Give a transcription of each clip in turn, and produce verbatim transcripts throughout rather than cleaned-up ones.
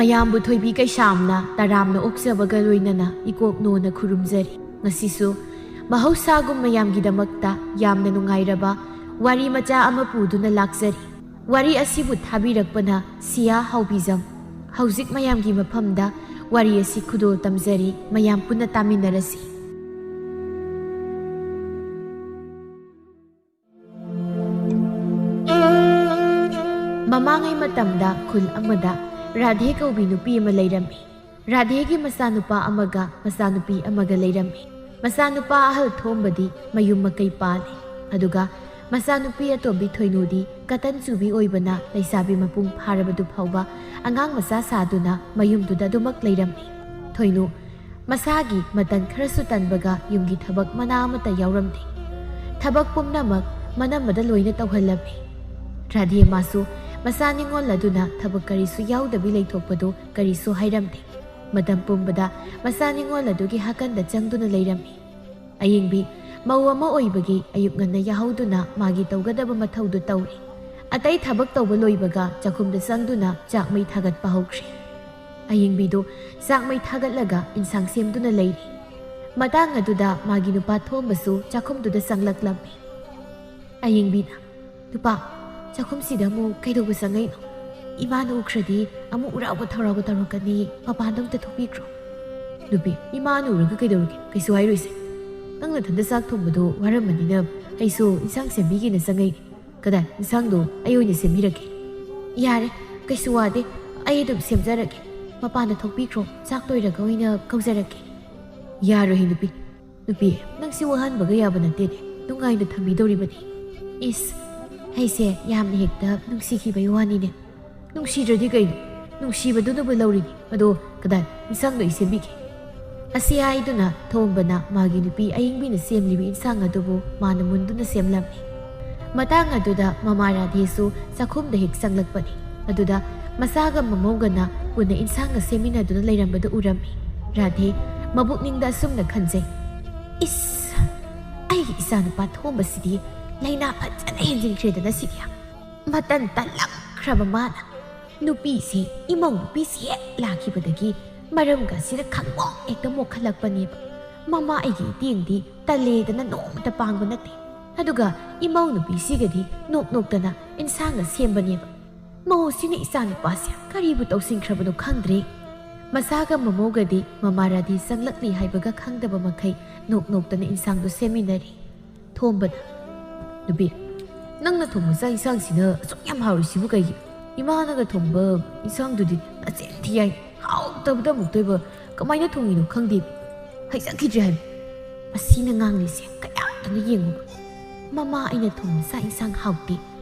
ꯃꯌꯥꯝꯕꯨ ꯊꯣꯏꯕꯤ ꯀꯩꯁꯥꯝꯅ ꯇꯔꯥꯝꯅ ꯑꯣꯛꯆꯕꯒ ꯂꯣꯏꯅꯅ ꯏꯀꯣꯛꯅꯣꯅ ꯈꯨꯔꯨꯝꯖꯔꯤ꯫ ꯉꯁꯤꯁꯨ ꯃꯍꯧꯁꯥꯒꯨꯝ ꯃꯌꯥꯝꯒꯤꯗꯃꯛꯇ ꯌꯥꯝꯅ ꯅꯨꯡꯉꯥꯏꯔꯕ ꯋꯥꯔꯤ ꯃꯆꯥ ꯑꯃ ꯄꯨꯗꯨꯅ ꯂꯥꯛꯆꯔꯤ꯫ ꯋꯥꯔꯤ ꯑꯁꯤꯕꯨ ꯊꯥꯕꯤꯔꯛꯄꯅ ꯁꯤꯌꯥ ꯍꯥꯎꯕꯤꯖꯝ꯫ ꯍꯧꯖꯤꯛ ꯃꯌꯥꯝꯒꯤ ꯃꯐꯝꯗ ꯋꯥꯔꯤ ꯑꯁꯤ ꯈꯨꯗꯣꯜ ꯇꯝꯖꯔꯤ, ꯃꯌꯥꯝ ꯄꯨꯟꯅ ꯇꯥꯃꯤꯟꯅꯔꯁꯤ꯫ ꯃꯃꯥꯡꯉꯩ ꯃꯇꯝꯗ ꯈꯨꯜ ꯑꯃꯗ ꯔꯥꯙꯦ ꯀꯧꯕꯤ ꯅꯨꯄꯤ ꯑꯃ ꯂꯩꯔꯝꯃꯤ꯫ ꯔꯥꯙꯦꯒꯤ ꯃꯆꯥꯅꯨꯄꯥ ꯑꯃꯒ ꯃꯆꯥꯅꯨꯄꯤ ꯑꯃꯒ ꯂꯩꯔꯝꯃꯤ꯫ ꯃꯆꯥꯅꯨꯄꯥ ꯑꯍꯜ ꯊꯣꯝꯕꯗꯤ ꯃꯌꯨꯝ ꯃꯀꯩ ꯄꯥꯜꯂꯤ, ꯑꯗꯨꯒ ꯃꯆꯥꯅꯨꯄꯤ ꯑꯇꯣꯝꯕꯤ ꯊꯣꯏꯅꯨꯗꯤ ꯀꯇꯟ ꯆꯨꯕꯤ ꯑꯣꯏꯕꯅ ꯂꯩꯁꯥꯕꯤ ꯃꯄꯨꯡ ꯐꯥꯔꯕꯗꯨ ꯐꯥꯎꯕ ꯑꯉꯥꯡ ꯃꯆꯥ ꯁꯥꯗꯨꯅ ꯃꯌꯨꯝꯗꯨꯗ ꯑꯗꯨꯃꯛ ꯂꯩꯔꯝꯃꯤ꯫ ꯊꯣꯏꯅꯨ ꯃꯁꯥꯒꯤ ꯃꯇꯟ ꯈꯔꯁꯨ ꯇꯟꯕꯒ ꯌꯨꯝꯒꯤ ꯊꯕꯛ ꯃꯅꯥ ꯑꯃꯠꯇ ꯌꯥꯎꯔꯝꯗꯦ꯫ ꯊꯕꯛ ꯄꯨꯝꯅꯃꯛ ꯃꯅꯝꯃꯗ ꯂꯣꯏꯅ ꯇꯧꯍꯜꯂꯝꯃꯤ꯫ ꯔꯥꯙꯦ ꯃꯥꯁꯨ ꯃꯆꯥ ꯅꯤꯉꯣꯜ ꯑꯗꯨꯅ ꯊꯕꯛ ꯀꯔꯤꯁꯨ ꯌꯥꯎꯗꯕꯤ ꯂꯩꯊꯣꯛꯄꯗꯨ ꯀꯔꯤꯁꯨ ꯍꯥꯏꯔꯝꯗꯦ꯫ ꯃꯇꯝ ꯄꯨꯝꯕꯗ ꯃꯆꯥ ꯅꯤꯉꯣꯜ ꯑꯗꯨꯒꯤ ꯍꯥꯀꯟꯗ ꯆꯪꯗꯨꯅ ꯂꯩꯔꯝꯃꯤ꯫ ꯑꯌꯤꯡꯕꯤ ꯃꯧ ꯑꯃ ꯑꯣꯏꯕꯒꯤ ꯑꯌꯨꯛ ꯉꯟꯅ ꯌꯥꯍꯧꯗꯨꯅ ꯃꯥꯒꯤ ꯇꯧꯒꯗꯕ ꯃꯊꯧꯗꯨ ꯇꯧꯔꯤ꯫ ꯑꯇꯩ ꯊꯕꯛ ꯇꯧꯕ ꯂꯣꯏꯕꯒ ꯆꯥꯛꯈꯨꯝꯗ ꯆꯪꯗꯨꯅ ꯆꯥꯛ ꯃꯩ ꯊꯥꯒꯠꯄ ꯍꯧꯈ꯭ꯔꯦ꯫ ꯑꯌꯤꯡꯕꯤꯗꯨ ꯆꯥꯛ ꯃꯩ ꯊꯥꯒꯠꯂꯒ ꯏꯟꯁꯥꯡ ꯁꯦꯝꯗꯨꯅ ꯂꯩꯔꯤ꯫ ꯃꯇꯥꯡ ꯑꯗꯨꯗ ꯃꯥꯒꯤ ꯅꯨꯄꯥ ꯊꯣꯝꯕꯁꯨ ꯆꯥꯛꯈꯨꯝꯗꯨꯗ ꯆꯪꯂꯛꯂꯝꯃꯤ꯫ ꯑꯌꯤꯡꯕꯤꯅ, "ꯅꯨꯄꯥ, ꯆꯥꯛꯈꯨꯝꯁꯤꯗ ꯑꯃꯨꯛ ꯀꯩꯗꯧꯕ ꯆꯪꯉꯛꯏꯅꯣ? ꯏꯃꯥꯅ ꯎꯈ꯭ꯔꯗꯤ ꯑꯃꯨꯛ ꯎꯔꯥꯎꯕ ꯊꯧꯔꯥꯎꯕ ꯇꯧꯔꯛꯀꯅꯤ, ꯃꯄꯥꯟꯗ ꯑꯝꯇ ꯊꯣꯛꯄꯤꯈ꯭ꯔꯣ꯫" ꯅꯨꯄꯤ, "ꯏꯃꯥꯅ ꯎꯔꯒ ꯀꯩꯗꯧꯔꯒꯦ? ꯀꯩꯁꯨ ꯍꯥꯏꯔꯣꯏꯁꯦ꯫ ꯅꯪ ꯅꯊꯟꯗ ꯆꯥꯛ ꯊꯣꯡꯕꯗꯣ ꯋꯥꯔꯝꯃꯅꯤꯅ ꯑꯩꯁꯨ ꯏꯟꯁꯥꯡ ꯁꯦꯝꯕꯤꯒꯦꯅ ꯆꯪꯉꯛꯏꯅꯦ꯫ ꯀꯗꯥꯏ, ꯏꯟꯁꯥꯡꯗꯣ ꯑꯩ ꯑꯣꯏꯅ ꯁꯦꯝꯕꯤꯔꯒꯦ꯫" "ꯌꯥꯔꯦ, ꯀꯩꯁꯨ ꯋꯥꯗꯦ, ꯑꯩ ꯑꯗꯨꯝ ꯁꯦꯝꯖꯔꯒꯦ꯫ ꯃꯄꯥꯟꯗ ꯊꯣꯛꯄꯤꯈ꯭ꯔꯣ, ꯆꯥꯛ ꯂꯣꯏꯔꯒ ꯑꯣꯏꯅ ꯀꯧꯖꯔꯛꯀꯦ꯫" "ꯌꯥꯔꯣꯏꯍꯦ ꯅꯨꯄꯤ, ꯅꯨꯄꯤ, ꯅꯪ ꯁꯤ ꯋꯥꯍꯟꯕꯒ ꯌꯥꯕ ꯅꯠꯇꯦꯅꯦ, ꯅꯨꯡꯉꯥꯏꯅ ꯊꯝꯕꯤꯗꯧꯔꯤꯕꯅꯤ꯫" "ꯏꯁ, ꯑꯩꯁꯦ ꯌꯥꯝꯅ ꯍꯦꯛꯇ ꯅꯨꯡꯁꯤꯈꯤꯕꯒꯤ ꯋꯥꯅꯤꯅꯦ꯫" "ꯅꯨꯡꯁꯤꯗ꯭ꯔꯗꯤ ꯀꯩꯅꯣ? ꯅꯨꯡꯁꯤꯕꯗꯨꯅꯕꯨ ꯂꯧꯔꯤꯅꯤ꯫ ꯑꯗꯣ ꯀꯗꯥꯏ, ꯏꯟꯁꯥꯡꯗꯣ ꯑꯩ ꯁꯦꯝꯕꯤꯒꯦ꯫" ꯑꯁꯤ ꯍꯥꯏꯗꯨꯅ ꯊꯣꯝꯕꯅ ꯃꯥꯒꯤ ꯅꯨꯄꯤ ꯑꯌꯤꯡꯕꯤꯅ ꯁꯦꯝꯂꯤꯕ ꯏꯟꯁꯥꯡ ꯑꯗꯨꯕꯨ ꯃꯥꯅ ꯃꯨꯟꯗꯨꯅ ꯁꯦꯝꯂꯝꯃꯤ꯫ ꯃꯇꯥꯡ ꯑꯗꯨꯗ ꯃꯃꯥ ꯔꯥꯙꯦꯁꯨ ꯆꯥꯛꯈꯨꯝꯗ ꯍꯦꯛ ꯆꯪꯂꯛꯄꯅꯤ꯫ ꯑꯗꯨꯗ ꯃꯆꯥꯒ ꯃꯃꯧꯒꯅ ꯄꯨꯟꯅ ꯏꯟꯁꯥꯡꯒ ꯁꯦꯝꯃꯤꯟꯅꯗꯨꯅ ꯂꯩꯔꯝꯕꯗꯨ ꯎꯔꯝꯃꯤ꯫ ꯔꯥꯙꯦ ꯃꯕꯨꯛꯅꯤꯡꯗ ꯑꯁꯨꯝꯅ ꯈꯟꯖꯩ, "ꯏꯁ, ꯑꯩꯒꯤ ꯏꯆꯥꯅꯨꯄꯥ ꯊꯣꯝꯕꯁꯤꯗꯤ ꯂꯥꯏꯅꯥ ꯐꯖꯅ ꯍꯦꯟꯖꯤꯟꯈ꯭ꯔꯦꯗꯅ ꯁꯤꯗꯤ꯫ ꯃꯇꯟ ꯇꯜꯂꯛꯈ꯭ꯔꯕ ꯃꯥꯅ꯫ ꯅꯨꯄꯤꯁꯤ, ꯏꯃꯧ ꯅꯨꯄꯤꯁꯤ ꯍꯦꯛ ꯂꯥꯛꯈꯤꯕꯗꯒꯤ ꯃꯔꯝꯒ ꯑꯁꯤꯗ ꯈꯪꯃꯣꯛ ꯍꯦꯛꯇ ꯃꯣꯛꯍꯜꯂꯛꯄꯅꯦꯕ꯫ ꯃꯃꯥ ꯑꯩꯒꯤ ꯏꯇꯦꯡꯗꯤ ꯇꯜꯂꯦꯗꯅ ꯅꯣꯡꯃꯇ ꯄꯥꯡꯕ ꯅꯠꯇꯦ꯫ ꯑꯗꯨꯒ ꯏꯃꯧ ꯅꯨꯄꯤꯁꯤꯒꯗꯤ ꯅꯣꯛ ꯅꯣꯛꯇꯅ ꯏꯟꯁꯥꯡꯒ ꯁꯦꯝꯕꯅꯦꯕ꯫ ꯃꯧꯁꯤꯅ ꯏꯆꯥ ꯅꯨꯄꯥꯁꯦ ꯀꯔꯤꯕꯨ ꯇꯧꯁꯤꯟꯈ꯭ꯔꯕꯅꯣ ꯈꯪꯗ꯭ꯔꯦ꯫ ꯃꯁꯥꯒ ꯃꯃꯧꯒꯗꯤ ꯃꯃꯥꯔꯥꯗꯤ ꯆꯪꯂꯛꯂꯤ ꯍꯥꯏꯕꯒ ꯈꯪꯗꯕ ꯃꯈꯩ ꯅꯣꯛ ꯅꯣꯛꯇꯅ ꯏꯟꯁꯥꯡꯗꯣ ꯁꯦꯝꯃꯤꯟꯅꯔꯤ꯫ ꯊꯣꯝꯕꯗ, "ꯅꯨꯄꯤ, ꯅꯪꯅ ꯊꯣꯡꯕ ꯆꯥꯛ ꯏꯟꯁꯥꯡꯁꯤꯅ ꯑꯁꯨꯛ ꯌꯥꯝ ꯍꯥꯎꯔꯤꯁꯤꯕꯨ ꯀꯩꯒꯤꯅꯣ? ꯏꯃꯥꯅꯒ ꯊꯣꯡꯕ ꯏꯟꯁꯥꯡꯗꯨꯗꯤ ꯅꯆꯤꯟ ꯊꯤ ꯍꯥꯏ, ꯍꯥꯎꯇꯕꯗ ꯑꯃꯨꯛꯇꯣꯏꯕ ꯀꯃꯥꯏꯅ ꯊꯣꯡꯉꯤꯅꯣ ꯈꯪꯗꯦ꯫ ꯍꯩꯖꯈꯤꯗ꯭ꯔꯦ ꯍꯥꯏꯕ꯫ ꯃꯁꯤꯅ ꯉꯥꯡꯂꯤꯁꯦ ꯀꯌꯥꯝꯇꯅ ꯌꯦꯡꯉꯨꯕ꯫ ꯃꯃꯥ ꯑꯩꯅ ꯊꯣꯡꯕ ꯆꯥꯛ ꯏꯟꯁꯥꯡ ꯍꯥꯎꯇꯦ,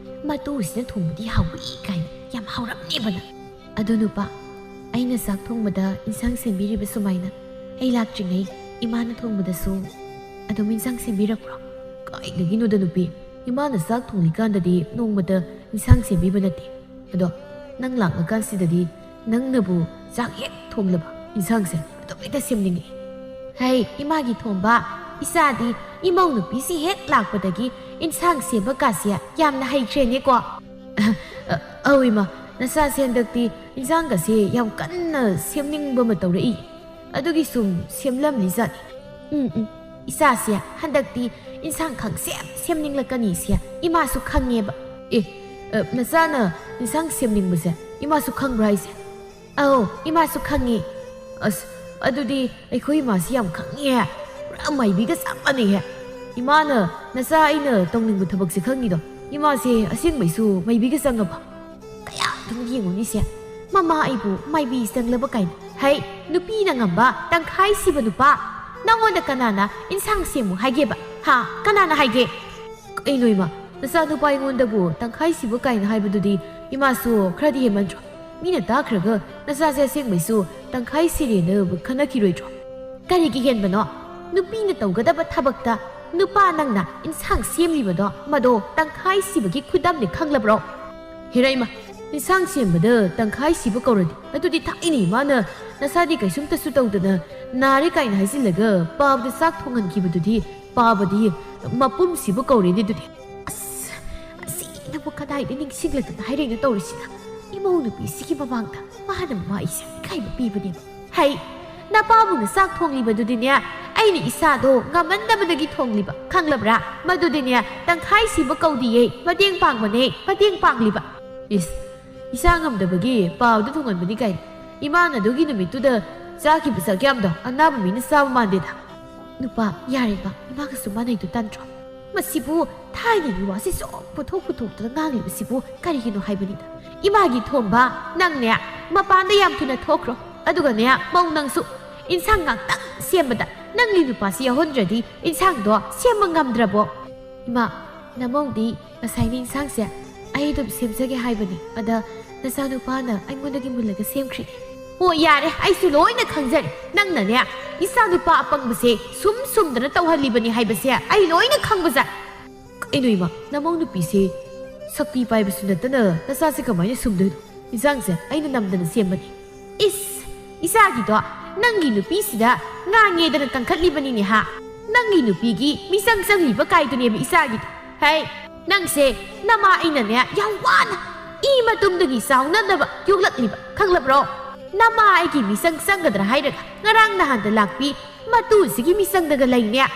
ꯃꯇꯨꯁꯤꯅ ꯊꯣꯡꯕꯗꯤ ꯍꯥꯎꯏ ꯀꯥꯏꯅ ꯌꯥꯝ ꯍꯥꯎꯔꯝꯅꯦꯕ ꯅꯪ꯫ ꯑꯗꯨ ꯅꯨꯄꯥ, ꯑꯩꯅ ꯆꯥꯛ ꯊꯣꯡꯕꯗ ꯏꯟꯁꯥꯡ ꯁꯦꯝꯕꯤꯔꯤꯕ ꯁꯨꯃꯥꯏꯅ ꯑꯩ ꯂꯥꯛꯇ꯭ꯔꯤꯉꯩ ꯏꯃꯥꯅ ꯊꯣꯡꯕꯗꯁꯨ ꯑꯗꯨꯝ ꯏꯟꯁꯥꯡ ꯁꯦꯝꯕꯤꯔꯛꯄ꯭ꯔꯣ?" "ꯀꯥꯏꯗꯒꯤꯅꯣꯗ ꯅꯨꯄꯤ, ꯏꯃꯥꯅ ꯆꯥꯛ ꯊꯣꯡꯂꯤꯀꯥꯟꯗꯗꯤ ꯅꯣꯡꯃꯇ ꯏꯟꯁꯥꯡ ꯁꯦꯝꯕꯤꯕ ꯅꯠꯇꯦ꯫ ꯑꯗꯣ ꯅꯪ ꯂꯥꯛꯂꯀꯥꯟꯁꯤꯗꯗꯤ ꯅꯪꯅꯕꯨ ꯆꯥꯛ ꯍꯦꯛ ꯊꯣꯡꯂꯕ ꯏꯟꯁꯥꯡꯁꯦ ꯑꯗꯨꯝ ꯍꯦꯛꯇ ꯁꯦꯝꯅꯤꯡꯉꯤ꯫ ꯍꯩ, ꯏꯃꯥꯒꯤ ꯊꯣꯡꯕ, ꯏꯆꯥꯗꯤ ꯏꯃꯧ ꯅꯨꯄꯤꯁꯤ ꯍꯦꯛ ꯂꯥꯛꯄꯗꯒꯤ ꯏꯟꯁꯥꯡ ꯁꯦꯝꯕ ꯀꯥꯁꯦ ꯌꯥꯝꯅ ꯍꯩꯈ꯭ꯔꯦꯅꯦꯀꯣ?" "ꯑ, ꯑ, ꯑꯧ ꯏꯃꯥ, ꯅꯆꯥꯁꯦ ꯍꯟꯗꯛꯇꯤ ꯏꯟꯁꯥꯡꯒꯁꯦ ꯌꯥꯝ ꯀꯟꯅ ꯁꯦꯝꯅꯤꯡꯕ ꯑꯃ ꯇꯧꯔꯛꯏ꯫ ꯑꯗꯨꯒꯤ ꯁꯨꯝ ꯁꯦꯝꯂꯝꯂꯤꯖꯥꯠꯅꯤ꯫" "ꯎꯝ, ꯎꯝ, ꯏꯆꯥꯁꯦ ꯍꯟꯗꯛꯇꯤ ꯏꯟꯁꯥꯡ ꯈꯪꯁꯦꯝ ꯁꯦꯝꯅꯤꯡꯂꯛꯀꯅꯤꯁꯦ ꯏꯃꯥꯁꯨ ꯈꯪꯉꯦꯕ꯫" "ꯑꯦ, ꯑ, ꯅꯆꯥꯅ ꯏꯟꯁꯥꯡ ꯁꯦꯝꯅꯤꯡꯕꯁꯦ ꯏꯃꯥꯁꯨ ꯈꯪꯕ꯭ꯔꯥ ꯍꯥꯏꯁꯦ?" "ꯑꯧ, ꯏꯃꯥꯁꯨ ꯈꯪꯉꯤ꯫" "ꯑꯁ, ꯑꯗꯨꯗꯤ ꯑꯩꯈꯣꯏ ꯏꯃꯥꯁꯤ ꯌꯥꯝ ꯈꯪꯉꯤꯍꯦ꯫ ꯄꯨꯔꯥ ꯃꯥꯏꯕꯤꯒ ꯆꯞ ꯃꯥꯟꯅꯩꯍꯦ꯫ ꯏꯃꯥꯅ ꯅꯆꯥ ꯑꯩꯅ ꯇꯧꯅꯤꯡꯕ ꯊꯕꯛꯁꯦ ꯈꯪꯉꯤꯗꯣ꯫ ꯏꯃꯥꯁꯦ ꯑꯁꯦꯡꯕꯩꯁꯨ ꯃꯥꯏꯕꯤꯒ ꯆꯪꯉꯕ?" ꯀꯌꯥ ꯑꯗꯨꯝ ꯌꯦꯡꯉꯨꯅꯤꯁꯦ꯫ ꯃꯃꯥ ꯑꯩꯕꯨ ꯃꯥꯏꯕꯤ ꯆꯪꯂꯕ ꯀꯥꯏꯅ꯫ ꯍꯩ, ꯅꯨꯄꯤꯅ ꯉꯝꯕ ꯇꯪꯈꯥꯏ ꯁꯤꯕ ꯅꯨꯄꯥ꯫ ꯅꯪꯉꯣꯟꯗ ꯀꯅꯥꯅ ꯏꯟꯁꯥꯡ ꯁꯦꯝꯃꯨ ꯍꯥꯏꯒꯦꯕ? ꯍꯥ? ꯀꯅꯥꯅ ꯍꯥꯏꯒꯦ? ꯀꯩꯅꯣ ꯏꯃꯥ, ꯅꯆꯥꯅꯨꯄꯥ ꯑꯩꯉꯣꯟꯗꯕꯨ ꯇꯪꯈꯥꯏ ꯁꯤꯕ ꯀꯥꯏꯅ ꯍꯥꯏꯕꯗꯨꯗꯤ ꯏꯃꯥꯁꯨ ꯈꯔꯗꯤ ꯍꯦꯟꯃꯟꯗ꯭ꯔꯣ? ꯃꯤꯅ ꯇꯥꯈ꯭ꯔꯒ ꯅꯆꯥꯁꯦ ꯑꯁꯦꯡꯕꯩꯁꯨ ꯇꯪꯈꯥꯏ ꯁꯤꯔꯦꯅ ꯈꯟꯅꯈꯤꯔꯣꯏꯗ꯭ꯔꯣ? ꯀꯔꯤꯒꯤ ꯍꯦꯟꯕꯅꯣ? ꯅꯨꯄꯤꯅ ꯇꯧꯒꯗꯕ ꯊꯕꯛꯇ ꯅꯨꯄꯥ ꯅꯪꯅ ꯏꯟꯁꯥꯡ ꯁꯦꯝꯂꯤꯕꯗꯣ ꯃꯗꯣ ꯇꯪꯈꯥꯏ ꯁꯤꯕꯒꯤ ꯈꯨꯗꯝꯅꯤ ꯈꯪꯂꯕ꯭ꯔꯣ? ꯍꯦꯔꯥ ꯏꯃꯥ, ꯏꯟꯁꯥꯡ ꯁꯦꯝꯕꯗ ꯇꯪꯈꯥꯏ ꯁꯤꯕ ꯀꯧꯔꯗꯤ, ꯑꯗꯨꯗꯤ ꯊꯥꯏꯅ ꯏꯃꯥꯅ ꯅꯁꯥꯗꯤ ꯀꯩꯁꯨꯝꯇꯁꯨ ꯇꯧꯗꯅ ꯅꯥꯔꯦ ꯀꯥꯏꯅ ꯍꯥꯏꯖꯤꯜꯂꯒ ꯄꯥꯕꯗ ꯆꯥꯛ ꯊꯣꯡꯍꯟꯈꯤꯕꯗꯨꯗꯤ ꯄꯥꯕꯗꯤ ꯃꯄꯨꯝ ꯁꯤꯕ ꯀꯧꯔꯦꯅꯦ ꯑꯗꯨꯗꯤ꯫ ꯑꯁ, ꯑꯁꯤꯅꯕꯨ ꯀꯗꯥꯏꯗ ꯅꯤꯡꯁꯤꯡꯂꯛꯇꯅ ꯍꯥꯏꯔꯛꯏꯅꯣ ꯇꯧꯔꯤꯁꯤꯅ? ꯏꯃꯧ ꯅꯨꯄꯤꯁꯤꯒꯤ ꯃꯃꯥꯡꯗ ꯃꯥꯅ ꯃꯥꯏꯁꯦ ꯏꯀꯥꯏꯕ ꯄꯤꯕꯅꯦꯕ꯫ ꯍꯩ, ꯅꯄꯥꯕꯨꯡꯅ ꯆꯥꯛ ꯊꯣꯡꯂꯤꯕꯗꯨꯗꯤꯅꯦ, ꯑꯩꯅ ꯏꯁꯥꯗꯣ ꯉꯝꯃꯟꯗꯕꯗꯒꯤ ꯊꯣꯡꯂꯤꯕ, ꯈꯪꯂꯕ꯭ꯔꯥ? ꯃꯗꯨꯗꯤꯅꯦ, ꯇꯪꯈꯥꯏ ꯁꯤꯕ ꯀꯧꯗꯤꯌꯦ, ꯃꯇꯦꯡ ꯄꯥꯡꯕꯅꯦ, ꯃꯇꯦꯡ ꯄꯥꯡꯂꯤꯕ꯫ ꯏꯁ, ꯏꯁꯥ ꯉꯝꯗꯕꯒꯤ ꯄꯥꯎꯗ ꯊꯣꯡꯍꯟꯕꯅꯤ ꯀꯥꯏꯅ꯫ ꯏꯃꯥꯅ ꯑꯗꯨꯒꯤ ꯅꯨꯃꯤꯠꯇꯨꯗ ꯆꯥꯈꯤꯕ ꯆꯥꯛ ꯌꯥꯝꯗꯣ ꯑꯅꯥꯕ ꯃꯤꯅ ꯆꯥꯕ ꯃꯥꯟꯗꯦꯗ꯫ ꯅꯨꯄꯥ, ꯌꯥꯔꯦꯕ, ꯏꯃꯥꯒꯁꯨ ꯃꯥꯟꯅꯩꯗꯣ ꯇꯟꯗ꯭ꯔꯣ? ꯃꯁꯤꯕꯨ ꯊꯥꯏꯅꯒꯤ ꯋꯥꯁꯤ ꯁꯨꯝ ꯄꯨꯊꯣꯛ ꯄꯨꯊꯣꯛꯇꯅ ꯉꯥꯡꯂꯤꯕꯁꯤꯕꯨ ꯀꯔꯤꯒꯤꯅꯣ ꯍꯥꯏꯕꯅꯤꯗ꯫ ꯏꯃꯥꯒꯤ ꯊꯣꯡꯕ, ꯅꯪꯅꯦ ꯃꯄꯥꯟꯗ ꯌꯥꯝ ꯊꯨꯅ ꯊꯣꯛꯈ꯭ꯔꯣ꯫ ꯑꯗꯨꯒꯅꯦ, ꯃꯧ ꯅꯪꯁꯨ ꯏꯟꯁꯥꯡ ꯉꯥꯛꯇꯪ ꯁꯦꯝꯕꯗ ꯅꯪꯒꯤ ꯅꯨꯄꯥꯁꯤ ꯌꯥꯎꯍꯟꯗ꯭ꯔꯗꯤ ꯏꯟꯁꯥꯡꯗꯣ ꯁꯦꯝꯕ ꯉꯝꯗ꯭ꯔꯕꯣ? ꯏꯃꯥ, ꯅꯃꯧꯗꯤ ꯉꯁꯥꯏꯅ ꯏꯟꯁꯥꯡꯁꯦ ꯑꯩ ꯑꯗꯨꯝ ꯁꯦꯝꯖꯒꯦ ꯍꯥꯏꯕꯅꯤ꯫ ꯑꯗ ꯅꯆꯥꯅꯨꯄꯥꯅ ꯑꯩꯉꯣꯟꯗꯒꯤ ꯃꯨꯜꯂꯒ ꯁꯦꯝꯈ꯭ꯔꯤꯅꯦ꯫ ꯑꯣ, ꯌꯥꯔꯦ, ꯑꯩꯁꯨ ꯂꯣꯏꯅ ꯈꯪꯖꯔꯦ꯫ ꯅꯪꯅꯅꯦ, ꯏꯆꯥꯅꯨꯄꯥ ꯑꯄꯪꯕꯁꯦ ꯁꯨꯝ ꯁꯨꯝꯗꯅ ꯇꯧꯍꯜꯂꯤꯕꯅꯤ ꯍꯥꯏꯕꯁꯦ ꯑꯩ ꯂꯣꯏꯅ ꯈꯪꯕꯖꯥꯠ꯫ ꯀꯩꯅꯣ ꯏꯃꯥ, ꯅꯃꯧ ꯅꯨꯄꯤꯁꯦ ꯁꯛꯇꯤ ꯄꯥꯏꯕꯁꯨ ꯅꯠꯇꯅ ꯅꯆꯥꯁꯦ ꯀꯃꯥꯏꯅ ꯁꯨꯝꯗꯣꯏꯅꯣ? ꯏꯟꯁꯥꯡꯁꯦ ꯑꯩꯅ ꯅꯝꯗꯅ ꯁꯦꯝꯕꯅꯤ꯫ ꯏꯁ, ꯏꯆꯥꯒꯤꯗꯣ ꯅꯪꯒꯤ ꯅꯨꯄꯤꯁꯤꯗ ꯉꯥꯡꯉꯦꯗꯅ ꯀꯟꯈꯠꯂꯤꯕꯅꯤꯅꯦ ꯍꯥ? ꯅꯪꯒꯤ ꯅꯨꯄꯤꯒꯤ ꯃꯤꯆꯪ ꯆꯪꯂꯤꯕ ꯀꯥꯏꯗꯨꯅꯦꯕ ꯏꯆꯥꯒꯤꯗꯣ꯫ ꯍꯩ, ꯅꯪꯁꯦ ꯅꯃꯥ ꯑꯩꯅꯅꯦ ꯌꯥꯝ ꯋꯥꯅ ꯏ ꯃꯇꯨꯝꯗꯒꯤ ꯆꯥꯎꯅꯅꯕ ꯌꯣꯛꯂꯛꯂꯤꯕ, ꯈꯪꯂꯕ꯭ꯔꯣ? ꯅꯃꯥ ꯑꯩꯒꯤ ꯃꯤꯆꯪ ꯆꯪꯒꯗ꯭ꯔꯥ ꯍꯥꯏꯔꯒ ꯉꯔꯥꯡ ꯅꯍꯥꯟꯗ ꯂꯥꯛꯄꯤ ꯃꯇꯨꯁꯤꯒꯤ ꯃꯤꯆꯪꯗꯒ ꯂꯩꯅꯦ꯫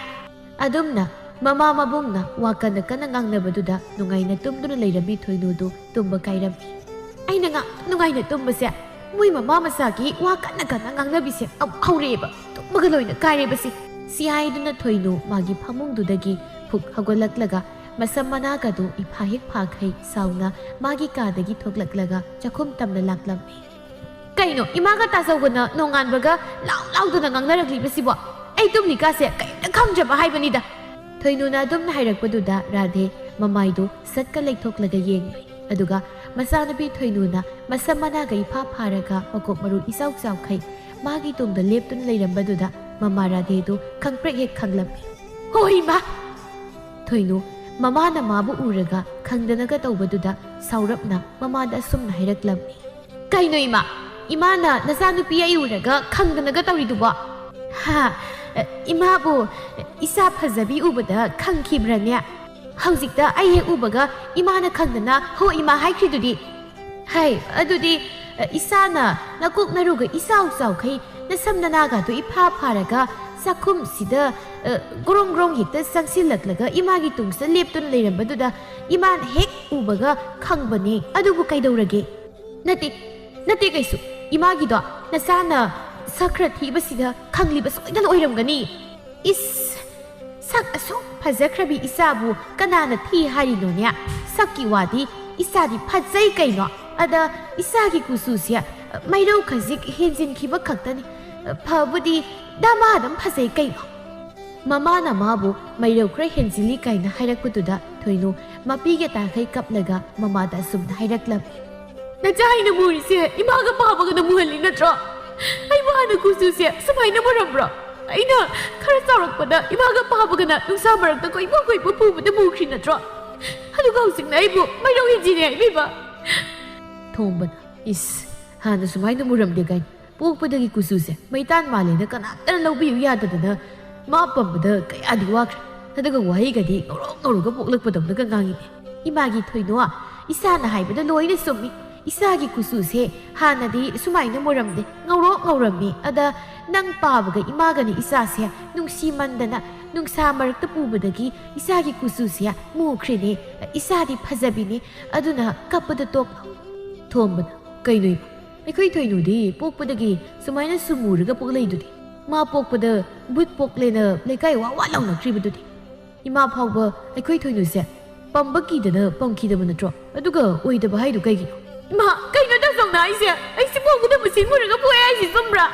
ꯑꯗꯨꯝꯅ ꯃꯃꯥ ꯃꯕꯨꯡꯅ ꯋꯥ ꯀꯟꯅ ꯀꯟꯅ ꯉꯥꯡꯅꯕꯗꯨꯗ ꯅꯨꯡꯉꯥꯏꯅ ꯇꯨꯝꯗꯨꯅ ꯂꯩꯔꯝꯃꯤ ꯊꯣꯏꯅꯨꯗꯨ ꯇꯨꯝꯕ ꯀꯥꯏꯔꯝꯃꯤ꯫ ꯑꯩꯅ ꯉꯥꯛ ꯅꯨꯡꯉꯥꯏꯅ ꯇꯨꯝꯕꯁꯦ ꯃꯣꯏ ꯃꯃꯥ ꯃꯆꯥꯒꯤ ꯋꯥ ꯀꯟꯅ ꯀꯟꯅ ꯉꯥꯡꯅꯕꯤꯁꯦ ꯑꯃꯨꯛ ꯍꯧꯔꯛꯑꯦꯕ꯫ ꯇꯨꯝꯕꯒ ꯂꯣꯏꯅ ꯀꯥꯏꯔꯦꯕꯁꯤ꯫ ꯁꯤ ꯍꯥꯏꯗꯨꯅ ꯊꯣꯏꯅꯨ ꯃꯥꯒꯤ ꯐꯃꯨꯡꯗꯨꯗꯒꯤ ꯐꯨꯛ ꯍꯧꯒꯠꯂꯛꯂꯒ ꯃꯁꯝ ꯃꯅꯥꯒꯗꯨ ꯏꯐꯥ ꯍꯦꯛ ꯐꯥꯈꯩ ꯁꯥꯎꯅ ꯃꯥꯒꯤ ꯀꯥꯗꯒꯤ ꯊꯣꯛꯂꯛꯂꯒ ꯆꯥꯛꯈꯨꯝ ꯇꯝꯅ ꯂꯥꯛꯂꯝꯃꯤ꯫ ꯀꯩꯅꯣ, ꯏꯃꯥꯒ ꯇꯥꯖꯧꯒꯅ ꯅꯣꯡꯉꯥꯟꯕꯒ ꯂꯥꯎ ꯂꯥꯎꯗꯅ ꯉꯥꯡꯅꯔꯛꯂꯤꯕꯁꯤꯕꯣ? ꯑꯩ ꯇꯨꯝꯂꯤꯀꯥꯁꯦ ꯀꯔꯤꯝꯇ ꯈꯪꯗ꯭ꯔꯕ ꯍꯥꯏꯕꯅꯤꯗ꯫ ꯊꯣꯏꯅꯨꯅ ꯑꯗꯨꯝꯅ ꯍꯥꯏꯔꯛꯄꯗꯨꯗ ꯔꯥꯙꯦ ꯃꯃꯥꯏꯗꯨ ꯁꯠꯀ ꯂꯩꯊꯣꯛꯂꯒ ꯌꯦꯡꯂꯨꯏ꯫ ꯑꯗꯨꯒ ꯃꯆꯥꯅꯨꯄꯤ ꯊꯣꯏꯅꯨꯅ ꯃꯁꯝ ꯃꯅꯥꯒ ꯏꯐꯥ ꯐꯥꯔꯒ ꯃꯀꯣꯛ ꯃꯔꯨ ꯏꯆꯥꯎ ꯆꯥꯎꯈꯩ ꯃꯥꯒꯤ ꯇꯨꯡꯗ ꯂꯦꯞꯇꯨꯅ ꯂꯩꯔꯝꯕꯗꯨꯗ ꯃꯃꯥ ꯔꯥꯙꯦꯗꯨ ꯈꯪꯄ꯭ꯔꯦꯛ ꯍꯦꯛ ꯈꯪꯂꯝꯃꯤ꯫ "ꯍꯣꯏ, ꯏꯃꯥ!" ꯊꯣꯏꯅꯨ ꯃꯃꯥꯅ ꯃꯥꯕꯨ ꯎꯔꯒ ꯈꯪꯗꯅꯒ ꯇꯧꯕꯗꯨꯗ ꯁꯥꯎꯔꯞꯅ ꯃꯃꯥꯗ ꯑꯁꯨꯝꯅ ꯍꯥꯏꯔꯛꯂꯝꯃꯤ꯫ "ꯀꯩꯅꯣ ꯏꯃꯥ? ꯏꯃꯥꯅ ꯅꯆꯥꯅꯨꯄꯤ ꯑꯩ ꯎꯔꯒ ꯈꯪꯗꯅꯒ ꯇꯧꯔꯤꯗꯨꯕꯣ?" "ꯍꯥ? ꯏꯃꯥꯕꯨ ꯏꯆꯥ ꯐꯖꯕꯤ ꯎꯕꯗ ꯈꯪꯈꯤꯕ꯭ꯔꯅꯦ? ꯍꯧꯖꯤꯛꯇ ꯑꯩ ꯍꯦꯛ ꯎꯕꯒ ꯏꯃꯥꯅ ꯈꯪꯗꯅ 'ꯍꯣ ꯏꯃꯥ' ꯍꯥꯏꯈ꯭ꯔꯤꯗꯨꯗꯤ?" ꯍꯥꯏ, ꯑꯗꯨꯗꯤ, ꯑ, ꯏꯁꯥꯅ ꯅꯀꯣꯛ ꯅꯔꯨꯒ ꯏꯆꯥꯎ ꯆꯥꯎꯈꯩ, ꯅꯁꯝ ꯅꯅꯥꯒꯗꯨ ꯏꯐꯥ ꯐꯥꯔꯒ ꯆꯥꯛꯈꯨꯝꯁꯤꯗ, ꯑ, ꯒ꯭ꯔꯣꯡ ꯒ꯭ꯔꯣꯡ ꯍꯦꯛꯇ ꯆꯪꯁꯤꯜꯂꯛꯂꯒ ꯏꯃꯥꯒꯤ ꯇꯨꯡꯁꯤꯗ ꯂꯦꯞꯇꯨꯅ ꯂꯩꯔꯝꯕꯗꯨꯗ ꯏꯃꯥꯅ ꯍꯦꯛ ꯎꯕꯒ ꯈꯪꯕꯅꯤ꯫ ꯑꯗꯨꯕꯨ ꯀꯩꯗꯧꯔꯒꯦ? ꯅꯠꯇꯦ, ꯅꯠꯇꯦ ꯀꯩꯁꯨ꯫ ꯏꯃꯥꯒꯤꯗꯣ ꯅꯆꯥꯅ ꯁꯛ ꯈꯔ ꯊꯤꯕꯁꯤꯗ ꯈꯪꯂꯤꯕ ꯁꯣꯏꯗꯅ ꯑꯣꯏꯔꯝꯒꯅꯤ꯫ ꯏꯁ, ꯁꯛ ꯑꯁꯨꯛ ꯐꯖꯈ꯭ꯔꯕꯤ ꯏꯆꯥꯕꯨ ꯀꯅꯥꯅ ꯊꯤ ꯍꯥꯏꯔꯤꯅꯣꯅꯦ? ꯁꯛꯀꯤ ꯋꯥꯗꯤ ꯏꯆꯥꯗꯤ ꯐꯖꯩ ꯀꯩꯅꯣ꯫ ꯑꯗ ꯏꯆꯥꯒꯤ ꯀꯨꯆꯨꯁꯦ ꯃꯩꯔꯧ ꯈꯖꯤꯛ ꯍꯦꯟꯖꯤꯟꯈꯤꯕ ꯈꯛꯇꯅꯤ꯫ ꯐꯕꯨꯗꯤ ꯗꯃꯥꯗꯝ ꯐꯖꯩ ꯀꯩꯅꯣ꯫ ꯃꯃꯥꯅ ꯃꯥꯕꯨ ꯃꯩꯔꯧ ꯈꯔ ꯍꯦꯟꯖꯤꯜꯂꯤ ꯀꯥꯏꯅ ꯍꯥꯏꯔꯛꯄꯗꯨꯗ ꯊꯣꯏꯅꯨ ꯃꯄꯤꯒ ꯇꯥꯈꯩ ꯀꯞꯂꯒ ꯃꯃꯥꯗ ꯑꯁꯨꯝꯅ ꯍꯥꯏꯔꯛꯂꯝꯃꯤ꯫ ꯅꯆꯥ ꯑꯩꯅ ꯃꯨꯔꯤꯁꯦ ꯏꯃꯥꯒ ꯄꯥꯕꯒꯅ ꯃꯨꯍꯜꯂꯤ ꯅꯠꯇ꯭ꯔꯣ? ꯑꯩꯕꯨ ꯍꯥꯟꯅ ꯀꯨꯆꯨꯁꯦ ꯁꯨꯃꯥꯏꯅ ꯃꯨꯔꯝꯕ꯭ꯔꯣ? ꯑꯩꯅ ꯈꯔ ꯆꯥꯎꯔꯛꯄꯗ ꯏꯃꯥꯒ ꯄꯥꯕꯒꯅ ꯅꯨꯡꯁꯥ ꯃꯔꯛꯇ ꯀꯣꯏꯄꯨ ꯀꯣꯏꯄꯨ ꯄꯨꯕꯗ ꯃꯨꯈ꯭ꯔꯤ ꯅꯠꯇ꯭ꯔꯣ? ꯑꯗꯨꯒ ꯍꯧꯖꯤꯛꯅ ꯑꯩꯕꯨ ꯃꯩꯔꯧ ꯍꯦꯟꯖꯤꯜꯂꯤ ꯍꯥꯏꯕꯤꯕ? ꯊꯣꯝꯕꯅ, ꯏꯁ, ꯍꯥꯟꯅ ꯁꯨꯃꯥꯏꯅ ꯃꯨꯔꯝꯗꯦ ꯀꯥꯏꯅ꯫ ꯄꯣꯛꯄꯗꯒꯤ ꯀꯨꯆꯨꯁꯦ ꯃꯩꯇꯥꯟ ꯃꯥꯜꯂꯦꯅ ꯀꯅꯥꯝꯇꯅ ꯂꯧꯕꯤꯌꯨ ꯌꯥꯗꯗꯅ ꯃꯥ ꯄꯝꯕꯗ ꯀꯌꯥꯗꯤ ꯋꯥꯈ꯭ꯔꯦ꯫ ꯑꯗꯨꯒ ꯋꯥꯍꯩꯒꯗꯤ ꯉꯧꯔꯣꯛ ꯉꯧꯔꯒ ꯄꯣꯛꯂꯛꯄꯗꯧꯅꯒ ꯉꯥꯡꯉꯤꯅꯦ꯫ ꯏꯃꯥꯒꯤ ꯊꯣꯏꯅꯣ, ꯏꯆꯥꯅ ꯍꯥꯏꯕꯗ ꯂꯣꯏꯅ ꯆꯨꯝꯃꯤ꯫ ꯏꯆꯥꯒꯤ ꯀꯨꯆꯨꯁꯦ ꯍꯥꯟꯅꯗꯤ ꯁꯨꯃꯥꯏꯅ ꯃꯨꯔꯝꯗꯦ, ꯉꯧꯔꯣꯛ ꯉꯧꯔꯝꯃꯤ꯫ ꯑꯗ ꯅꯪ ꯄꯥꯕꯒ ꯏꯃꯥꯒꯅ ꯏꯆꯥꯁꯦ ꯅꯨꯡꯁꯤꯃꯟꯗꯅ ꯅꯨꯡꯁꯥ ꯃꯔꯛꯇ ꯄꯨꯕꯗꯒꯤ ꯏꯆꯥꯒꯤ ꯀꯨꯆꯨꯁꯦ ꯃꯨꯈ꯭ꯔꯦꯅꯦ꯫ ꯏꯆꯥꯗꯤ ꯐꯖꯕꯤꯅꯤ, ꯑꯗꯨꯅ ꯀꯞꯄꯗ ꯇꯣꯛ꯫ ꯊꯣꯝꯕꯅ, ꯀꯩꯅꯣ ꯏꯃꯥ? ꯑꯩꯈꯣꯏ ꯊꯣꯏꯅꯨꯗꯤ ꯄꯣꯛꯄꯗꯒꯤ ꯁꯨꯃꯥꯏꯅ ꯁꯨꯝ ꯃꯨꯔꯒ ꯄꯣꯛꯂꯛꯏꯗꯨꯗꯤ꯫ ꯃꯥ ꯄꯣꯛꯄꯗ ꯕꯨꯠ ꯄꯣꯛꯂꯦꯅ ꯂꯩꯀꯥꯏ ꯋꯥ ꯋꯥ ꯂꯥꯎꯅꯈ꯭ꯔꯤꯕꯗꯨꯗꯤ꯫ ꯏꯃꯥ ꯐꯥꯎꯕ ꯑꯩꯈꯣꯏ ꯊꯣꯏꯅꯨꯁꯦ ꯄꯝꯕ ꯀꯤꯗꯅ ꯄꯝꯈꯤꯗꯕ ꯅꯠꯇ꯭ꯔꯣ? ꯑꯗꯨꯒ ꯑꯣꯏꯗꯕ ꯍꯥꯏꯗꯨ ꯀꯩꯒꯤꯅꯣ? ꯏꯃꯥ, ꯀꯩꯅꯣ ꯇꯥꯆꯧꯅ ꯍꯥꯏꯁꯦ? ꯑꯩꯁꯤꯕꯨ ꯎꯒꯗꯕ ꯁꯤ ꯃꯨꯔꯒ ꯄꯣꯛꯑꯦ ꯍꯥꯏꯁꯤ ꯆꯨꯝꯕ꯭ꯔꯥ?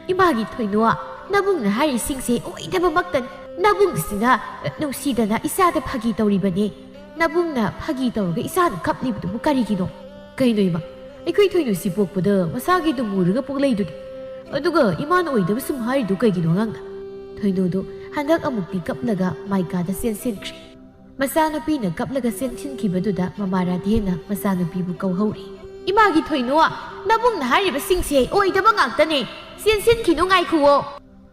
ꯏꯃꯥꯒꯤ ꯊꯣꯏꯅꯨ, ꯅꯕꯨꯡꯅ ꯍꯥꯏꯔꯤꯁꯤꯡꯁꯦ ꯑꯣꯏꯗꯕꯃꯛꯇꯅꯤ꯫ ꯅꯕꯨꯡꯁꯤꯅ ꯅꯨꯡꯁꯤꯗꯅ ꯏꯆꯥꯗ ꯐꯥꯒꯤ ꯇꯧꯔꯤꯕꯅꯤ꯫ ꯅꯕꯨꯡꯅ ꯐꯥꯒꯤ ꯇꯧꯔꯒ ꯏꯆꯥꯅ ꯀꯞꯂꯤꯕꯗꯨꯕꯨ ꯀꯔꯤꯒꯤꯅꯣ? ꯀꯩꯅꯣ ꯏꯃꯥ? ꯑꯩꯈꯣꯏ ꯊꯣꯏꯅꯨꯁꯤ ꯄꯣꯛꯄꯗ ꯃꯁꯥꯒꯤ ꯑꯗꯨꯝ ꯃꯨꯔꯒ ꯄꯣꯛꯂꯛꯏꯗꯨꯗꯤ꯫ ꯑꯗꯨꯒ ꯏꯃꯥꯅ ꯑꯣꯏꯗꯕ ꯁꯨꯝ ꯍꯥꯏꯔꯤꯗꯨ ꯀꯩꯒꯤꯅꯣ ꯑꯉꯥꯡꯅ? ꯊꯣꯏꯅꯨꯗꯨ ꯍꯟꯗꯛ ꯑꯃꯨꯛꯇꯤ ꯀꯞꯂꯒ ꯃꯥꯏ ꯀꯥꯗ ꯆꯦꯟꯁꯤꯟꯈ꯭ꯔꯦ꯫ ꯃꯆꯥꯅꯨꯄꯤꯅ ꯀꯞꯂꯒ ꯆꯦꯟꯁꯤꯟꯈꯤꯕꯗꯨꯗ ꯃꯃꯥ ꯔꯥꯙꯦꯅ ꯃꯆꯥꯅꯨꯄꯤꯕꯨ ꯀꯧꯍꯧꯔꯤ꯫ ꯏꯃꯥꯒꯤ ꯊꯣꯏꯅꯨ, ꯅꯕꯨꯡꯅ ꯍꯥꯏꯔꯤꯕꯁꯤꯡꯁꯦ ꯑꯣꯏꯗꯕ ꯉꯥꯛꯇꯅꯦ꯫ ꯆꯦꯟꯁꯤꯟꯈꯤꯅꯨ, ꯉꯥꯏꯈꯨꯑꯣ꯫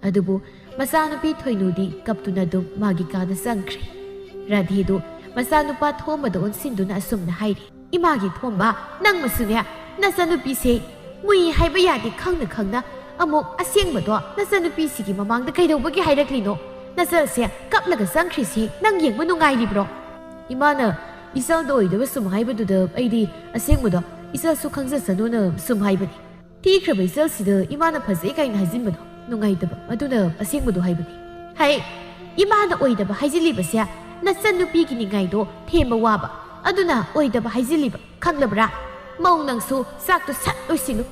ꯑꯗꯨꯕꯨ ꯃꯆꯥꯅꯨꯄꯤ ꯊꯣꯏꯅꯨꯗꯤ ꯀꯞꯇꯨꯅ ꯑꯗꯨꯝ ꯃꯥꯒꯤ ꯀꯥꯗ ꯆꯪꯈ꯭ꯔꯦ꯫ ꯔꯥꯙꯦꯗꯨ ꯃꯆꯥꯅꯨꯄꯥ ꯊꯣꯝꯕꯗ ꯑꯣꯟꯁꯤꯟꯗꯨꯅ ꯑꯁꯨꯝꯅ ꯍꯥꯏꯔꯤ, ꯏꯃꯥꯒꯤ ꯊꯣꯝꯕ, ꯅꯪꯃꯁꯨꯅꯦ, ꯅꯆꯟꯅꯨꯄꯤꯁꯦ ꯃꯨꯏ ꯍꯥꯏꯕ ꯌꯥꯗꯦ ꯈꯪꯅ ꯈꯪꯅ ꯑꯃꯨꯛ ꯑꯁꯦꯡꯕꯗꯣ ꯅꯆꯟꯅꯨꯄꯤꯁꯤꯒꯤ ꯃꯃꯥꯡꯗ ꯀꯩꯗꯧꯕꯒꯤ ꯍꯥꯏꯔꯛꯂꯤꯅꯣ? ꯅꯆꯜꯁꯦ ꯀꯞꯂꯒ ꯆꯪꯈ꯭ꯔꯤꯁꯤ ꯅꯪ ꯌꯦꯡꯕ ꯅꯨꯡꯉꯥꯏꯔꯤꯕ꯭ꯔꯣ? ꯏꯃꯥꯅ ꯏꯆꯜꯗ ꯑꯣꯏꯗꯕ ꯁꯨꯝ ꯍꯥꯏꯕꯗꯨꯗ ꯑꯩꯗꯤ ꯑꯁꯦꯡꯕꯗꯣ ꯏꯆꯜꯁꯨ ꯈꯪꯖꯁꯅꯨꯅ ꯁꯨꯝ ꯍꯥꯏꯕꯅꯤ꯫ ꯊꯤꯈ꯭ꯔꯕ ꯏꯆꯜꯁꯤꯗ ꯏꯃꯥꯅ ꯐꯖꯩ ꯀꯥꯏꯅ ꯍꯥꯏꯖꯤꯟꯕꯗꯣ ꯅꯨꯡꯉꯥꯏꯇꯕ, ꯑꯗꯨꯅ ꯑꯁꯦꯡꯕꯗꯣ ꯍꯥꯏꯕꯅꯤ꯫ ꯍꯩ, ꯏꯃꯥꯅ ꯑꯣꯏꯗꯕ ꯍꯥꯏꯖꯤꯜꯂꯤꯕꯁꯦ ꯅꯆꯟꯅꯨꯄꯤꯒꯤ ꯅꯤꯡꯉꯥꯏꯗꯣ ꯊꯦꯝꯕ ꯋꯥꯕ, ꯑꯗꯨꯅ ꯑꯣꯏꯗꯕ ꯍꯥꯏꯖꯤꯜꯂꯤꯕ, ꯈꯪꯂꯕ꯭ꯔꯥ? ꯃꯧ, ꯅꯪꯁꯨ ꯆꯥꯛꯇꯣ ꯁꯠ ꯂꯣꯏꯁꯤꯜꯂꯨ꯫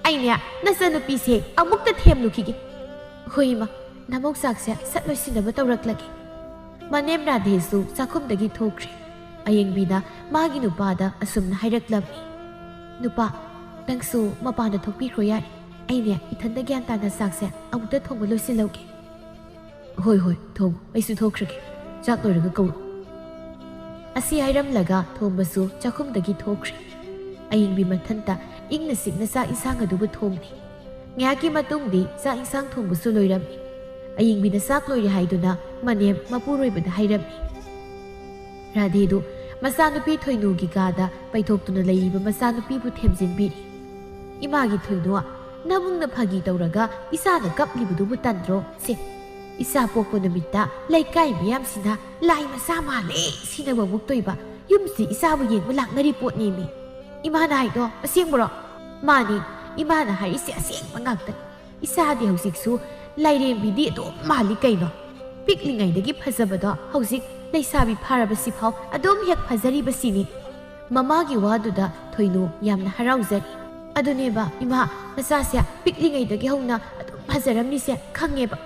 ꯑꯩꯅꯦ ꯅꯆꯟꯅꯨꯄꯤꯁꯦ ꯑꯃꯨꯛꯇ ꯊꯦꯝꯂꯨꯈꯤꯒꯦ꯫ ꯍꯣꯏ ꯏꯃꯥ, ꯅꯃꯧ ꯆꯥꯛꯁꯦ ꯁꯠ ꯂꯣꯏꯁꯤꯟꯅꯕ ꯇꯧꯔꯛꯂꯒꯦ꯫ ꯃꯅꯦꯝ ꯔꯥꯙꯦꯁꯨ ꯆꯥꯛꯈꯨꯝꯗꯒꯤ ꯊꯣꯛꯈ꯭ꯔꯦ꯫ ꯑꯌꯦꯡꯕꯤꯅ ꯃꯥꯒꯤ ꯅꯨꯄꯥꯗ ꯑꯁꯨꯝꯅ ꯍꯥꯏꯔꯛꯂꯝꯃꯤ, "ꯅꯨꯄꯥ, ꯅꯪꯁꯨ ꯃꯄꯥꯟꯗ ꯊꯣꯛꯄꯤꯈ꯭ꯔꯣ ꯌꯥꯔꯦ꯫ ꯑꯩꯅꯦ ꯏꯊꯟꯗ ꯒ꯭ꯌꯥꯟ ꯇꯥꯅ ꯆꯥꯛꯁꯦ ꯑꯃꯨꯛꯇ ꯊꯣꯡꯕ ꯂꯣꯏꯁꯤꯜꯍꯧꯒꯦ꯫" "ꯍꯣꯏ, ꯍꯣꯏ, ꯊꯣꯡꯉꯨ, ꯑꯩꯁꯨ ꯊꯣꯛꯈ꯭ꯔꯒꯦ꯫ ꯆꯥꯛ ꯂꯣꯏꯔꯒ ꯀꯧꯔꯛꯑꯣ꯫" ꯑꯁꯤ ꯍꯥꯏꯔꯝꯂꯒ ꯊꯣꯝꯕꯁꯨ ꯆꯥꯛꯈꯨꯝꯗꯒꯤ ꯊꯣꯛꯈ꯭ꯔꯦ꯫ ꯑꯌꯦꯡꯕꯤ ꯃꯊꯟꯇ ꯏꯪꯅ ꯆꯤꯛꯅ ꯆꯥꯛ ꯏꯟꯁꯥꯡ ꯑꯗꯨꯕꯨ ꯊꯣꯡꯂꯤ꯫ ꯉꯥꯏꯍꯥꯛꯀꯤ ꯃꯇꯨꯡꯗꯤ ꯆꯥꯛ ꯏꯟꯁꯥꯡ ꯊꯣꯡꯕꯁꯨ ꯂꯣꯏꯔꯝꯃꯤ꯫ ꯑꯌꯦꯡꯕꯤꯅ ꯆꯥꯛ ꯂꯣꯏꯔꯦ ꯍꯥꯏꯗꯨꯅ ꯃꯅꯦꯝ ꯃꯄꯨꯔꯣꯏꯕꯗ ꯍꯥꯏꯔꯝꯃꯤ꯫ ꯔꯥꯙꯦꯗꯨ ꯃꯆꯥꯅꯨꯄꯤ ꯊꯣꯏꯅꯨꯒꯤ ꯀꯥꯗ ꯄꯩꯊꯣꯛꯇꯨꯅ ꯂꯩꯔꯤꯕ ꯃꯆꯥꯅꯨꯄꯤꯕꯨ ꯊꯦꯝꯖꯤꯟꯕꯤꯔꯤ꯫ "ꯏꯃꯥꯒꯤ ꯊꯣꯏꯅꯨ, ꯅꯕꯨꯡꯅ ꯐꯥꯒꯤ ꯇꯧꯔꯒ ꯏꯆꯥꯅ ꯀꯞꯂꯤꯕꯗꯨꯕꯨ ꯇꯟꯗ꯭ꯔꯣ? ꯁꯦ, ꯏꯆꯥ ꯄꯣꯛꯄ ꯅꯨꯃꯤꯠꯇ ꯂꯩꯀꯥꯏ ꯃꯤꯌꯥꯝꯁꯤꯅ ꯂꯥꯏ ꯃꯆꯥ ꯃꯥꯜꯂꯦ ꯁꯤꯅꯕ ꯃꯨꯛꯇꯣꯏꯕ꯫ ꯌꯨꯝꯁꯤ ꯏꯆꯥꯕꯨ ꯌꯦꯡꯕ ꯂꯥꯛꯅꯔꯤ ꯄꯣꯠꯅꯦꯃꯤ꯫ ꯏꯃꯥꯅ ꯍꯥꯏꯗꯣ ꯑꯁꯦꯡꯕꯔꯣ?" "ꯃꯥꯅꯤ, ꯏꯃꯥꯅ ꯍꯥꯏꯔꯤꯁꯦ ꯑꯁꯦꯡꯕ ꯉꯥꯛꯇꯅꯤ꯫ ꯏꯆꯥꯗꯤ ꯍꯧꯖꯤꯛꯁꯨ ꯂꯥꯏꯔꯦꯝꯕꯤꯗꯤ ꯑꯗꯨꯝ ꯃꯥꯜꯂꯤ ꯀꯩꯅꯣ꯫ ꯄꯤꯛꯂꯤꯉꯩꯗꯒꯤ ꯐꯖꯕꯗꯣ ꯍꯧꯖꯤꯛ ꯂꯩꯁꯥꯕꯤ ꯐꯥꯔꯕꯁꯤꯐꯥꯎ ꯑꯗꯨꯝ ꯍꯦꯛ ꯐꯖꯔꯤꯕꯁꯤꯅꯤ꯫" ꯃꯃꯥꯒꯤ ꯋꯥꯗꯨꯗ ꯊꯣꯏꯅꯨ ꯌꯥꯝꯅ ꯍꯔꯥꯎꯖꯔꯤ꯫ "ꯑꯗꯨꯅꯦꯕ ꯏꯃꯥ, ꯃꯆꯥꯁꯦ ꯄꯤꯛꯂꯤꯉꯩꯗꯒꯤ ꯍꯧꯅ ꯑꯗꯨꯝ ꯐꯖꯔꯝꯃꯤꯁꯦ ꯈꯪꯉꯦꯕ꯫"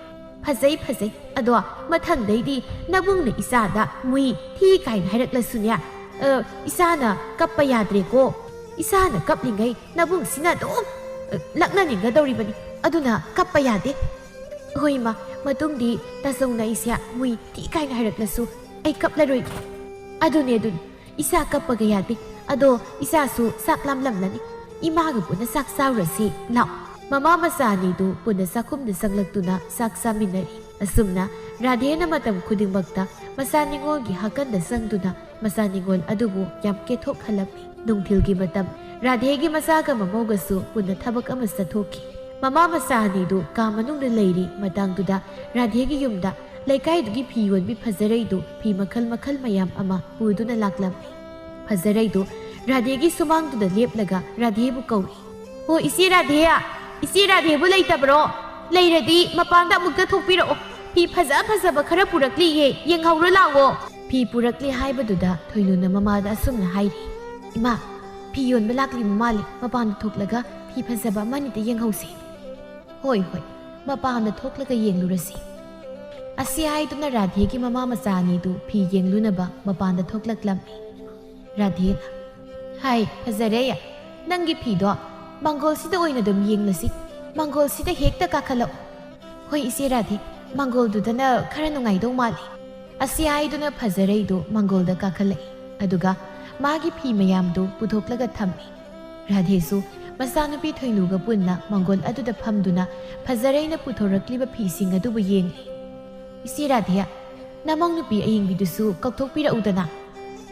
"ꯐꯖꯩ, ꯐꯖꯩ꯫ ꯑꯗꯣ ꯃꯊꯪꯗꯩꯗꯤ ꯅꯕꯨꯡꯅ ꯏꯆꯥꯗ ꯃꯨꯏ, ꯊꯤ ꯀꯥꯏꯅ ꯍꯥꯏꯔꯛꯂꯁꯨꯅꯦ, ꯑ, ꯏꯆꯥꯅ ꯀꯞꯄ ꯌꯥꯗ꯭ꯔꯦꯀꯣ꯫ ꯏꯆꯥꯅ ꯀꯞꯂꯤꯉꯩ ꯅꯕꯨꯡꯁꯤꯅ ꯑꯗꯨꯝ, ꯑ, ꯂꯛꯅꯅꯤꯡꯒꯗꯧꯔꯤꯕꯅꯤ꯫ ꯑꯗꯨꯅ ꯀꯞꯄ ꯌꯥꯗꯦ꯫" "ꯍꯣꯏ ꯏꯃꯥ, ꯃꯇꯨꯡꯗꯤ ꯇꯥꯆꯧꯅ ꯑꯩꯁꯦ ꯃꯨꯏ, ꯊꯤ ꯀꯥꯏꯅ ꯍꯥꯏꯔꯛꯂꯁꯨ ꯑꯩ ꯀꯞꯂꯔꯣꯏꯒꯦ꯫" "ꯑꯗꯨꯅꯦ, ꯑꯗꯨꯅꯦ꯫ ꯏꯆꯥ ꯀꯞꯄꯒ ꯌꯥꯗꯦ꯫ ꯑꯗꯣ ꯏꯆꯥꯁꯨ ꯆꯥꯛ ꯂꯥꯝꯂꯝꯂꯅꯤ꯫ ꯏꯃꯥꯒ ꯄꯨꯟꯅ ꯆꯥꯛ ꯆꯥꯔꯨꯔꯁꯤ꯫ ꯂꯥꯛꯑꯣ꯫" ꯃꯃꯥ ꯃꯆꯥ ꯑꯅꯤꯗꯨ ꯄꯨꯟꯅ ꯆꯥꯛꯈꯨꯝꯗ ꯆꯪꯂꯛꯇꯨꯅ ꯆꯥꯛ ꯆꯥꯃꯤꯟꯅꯔꯤ꯫ ꯑꯁꯨꯝꯅ ꯔꯥꯙꯦꯅ ꯃꯇꯝ ꯈꯨꯗꯤꯡꯃꯛꯇ ꯃꯆꯥ ꯅꯤꯉꯣꯜꯒꯤ ꯍꯥꯀꯟꯗ ꯆꯪꯗꯨꯅ ꯃꯆꯥ ꯅꯤꯉꯣꯜ ꯑꯗꯨꯕꯨ ꯌꯥꯝ ꯀꯦꯊꯣꯛꯍꯜꯂꯝꯃꯤ꯫ ꯅꯨꯡꯊꯤꯜꯒꯤ ꯃꯇꯝ ꯔꯥꯙꯦꯒꯤ ꯃꯆꯥꯒ ꯃꯃꯧꯒꯁꯨ ꯄꯨꯟꯅ ꯊꯕꯛ ꯑꯃ ꯆꯠꯊꯣꯛꯈꯤ꯫ ꯃꯃꯥ ꯃꯆꯥ ꯑꯅꯤꯗꯨ ꯀꯥ ꯃꯅꯨꯡꯗ ꯂꯩꯔꯤ ꯃꯇꯥꯡꯗꯨꯗ ꯔꯥꯙꯦꯒꯤ ꯌꯨꯝꯗ ꯂꯩꯀꯥꯏꯗꯨꯒꯤ ꯐꯤ ꯌꯣꯟꯕꯤ ꯐꯖꯔꯩꯗꯨ ꯐꯤ ꯃꯈꯜ ꯃꯈꯜ ꯃꯌꯥꯝ ꯑꯃ ꯄꯨꯗꯨꯅ ꯂꯥꯛꯂꯝꯃꯤ꯫ ꯐꯖꯔꯩꯗꯨ ꯔꯥꯙꯦꯒꯤ ꯁꯨꯃꯥꯡꯗꯨꯗ ꯂꯦꯞꯂꯒ ꯔꯥꯙꯦꯕꯨ ꯀꯧꯏ꯫ "ꯍꯣ, ꯏꯆꯦ ꯔꯥꯙꯦ! ꯏꯆꯦ ꯔꯥꯙꯦꯕꯨ ꯂꯩꯇꯕ꯭ꯔꯣ? ꯂꯩꯔꯗꯤ ꯃꯄꯥꯟꯗ ꯑꯃꯨꯛꯇ ꯊꯣꯛꯄꯤꯔꯛꯑꯣ꯫ ꯐꯤ ꯐꯖ ꯐꯖꯕ ꯈꯔ ꯄꯨꯔꯛꯂꯤꯌꯦ, ꯌꯦꯡꯍꯧꯔꯨ ꯂꯥꯛꯑꯣ꯫" ꯐꯤ ꯄꯨꯔꯛꯂꯤ ꯍꯥꯏꯕꯗꯨꯗ ꯊꯣꯏꯅꯨꯅ ꯃꯃꯥꯗ ꯑꯁꯨꯝꯅ ꯍꯥꯏꯔꯤ, "ꯏꯃꯥ, ꯐꯤ ꯌꯣꯟꯕ ꯂꯥꯛꯂꯤꯕ ꯃꯥꯜꯂꯤ, ꯃꯄꯥꯟꯗ ꯊꯣꯛꯂꯒ ꯐꯤ ꯐꯖꯕ ꯑꯃꯅꯤꯇ ꯌꯦꯡꯍꯧꯁꯤ꯫" "ꯍꯣꯏ, ꯍꯣꯏ, ꯃꯄꯥꯟꯗ ꯊꯣꯛꯂꯒ ꯌꯦꯡꯂꯨꯔꯁꯤ꯫" ꯑꯁꯤ ꯍꯥꯏꯗꯨꯅ ꯔꯥꯙꯦꯒꯤ ꯃꯃꯥ ꯃꯆꯥ ꯑꯅꯤꯗꯨ ꯐꯤ ꯌꯦꯡꯂꯨꯅꯕ ꯃꯄꯥꯟꯗ ꯊꯣꯛꯂꯛꯂꯝꯃꯤ꯫ ꯔꯥꯙꯦꯅ, "ꯍꯥꯏ, ꯐꯖꯔꯦ, ꯅꯪꯒꯤ ꯐꯤꯗꯣ ꯃꯥꯡꯒꯣꯜꯁꯤꯗ ꯑꯣꯏꯅ ꯑꯗꯨꯝ ꯌꯦꯡꯂꯁꯤ, ꯃꯥꯡꯒꯣꯜꯁꯤꯗ ꯍꯦꯛꯇ ꯀꯥꯈꯠꯂꯛꯑꯣ꯫" "ꯍꯣꯏ, ꯏꯆꯦ ꯔꯥꯙꯦ, ꯃꯥꯡꯒꯣꯜꯗꯨꯗꯅ ꯈꯔ ꯅꯨꯡꯉꯥꯏꯗꯧ ꯃꯥꯜꯂꯤ꯫" ꯑꯁꯤ ꯍꯥꯏꯗꯨꯅ ꯐꯖꯔꯩꯗꯨ ꯃꯥꯡꯒꯣꯜꯗ ꯀꯥꯈꯠꯂꯛꯏ꯫ ꯑꯗꯨꯒ ꯃꯥꯒꯤ ꯐꯤ ꯃꯌꯥꯝꯗꯨ ꯄꯨꯊꯣꯛꯂꯒ ꯊꯝꯃꯤ꯫ ꯔꯥꯙꯦꯁꯨ ꯃꯆꯥꯅꯨꯄꯤ ꯊꯣꯏꯅꯨꯒ ꯄꯨꯟꯅ ꯃꯥꯡꯒꯣꯜ ꯑꯗꯨꯗ ꯐꯝꯗꯨꯅ ꯐꯖꯔꯩꯅ ꯄꯨꯊꯣꯔꯛꯂꯤꯕ ꯐꯤꯁꯤꯡ ꯑꯗꯨꯕꯨ ꯌꯦꯡꯂꯤ꯫ "ꯏꯆꯦ ꯔꯥꯙꯦ, ꯅꯃꯧ ꯅꯨꯄꯤ ꯑꯌꯤꯡꯕꯤꯗꯨꯁꯨ ꯀꯧꯊꯣꯛꯄꯤꯔꯛꯎꯗꯅ꯫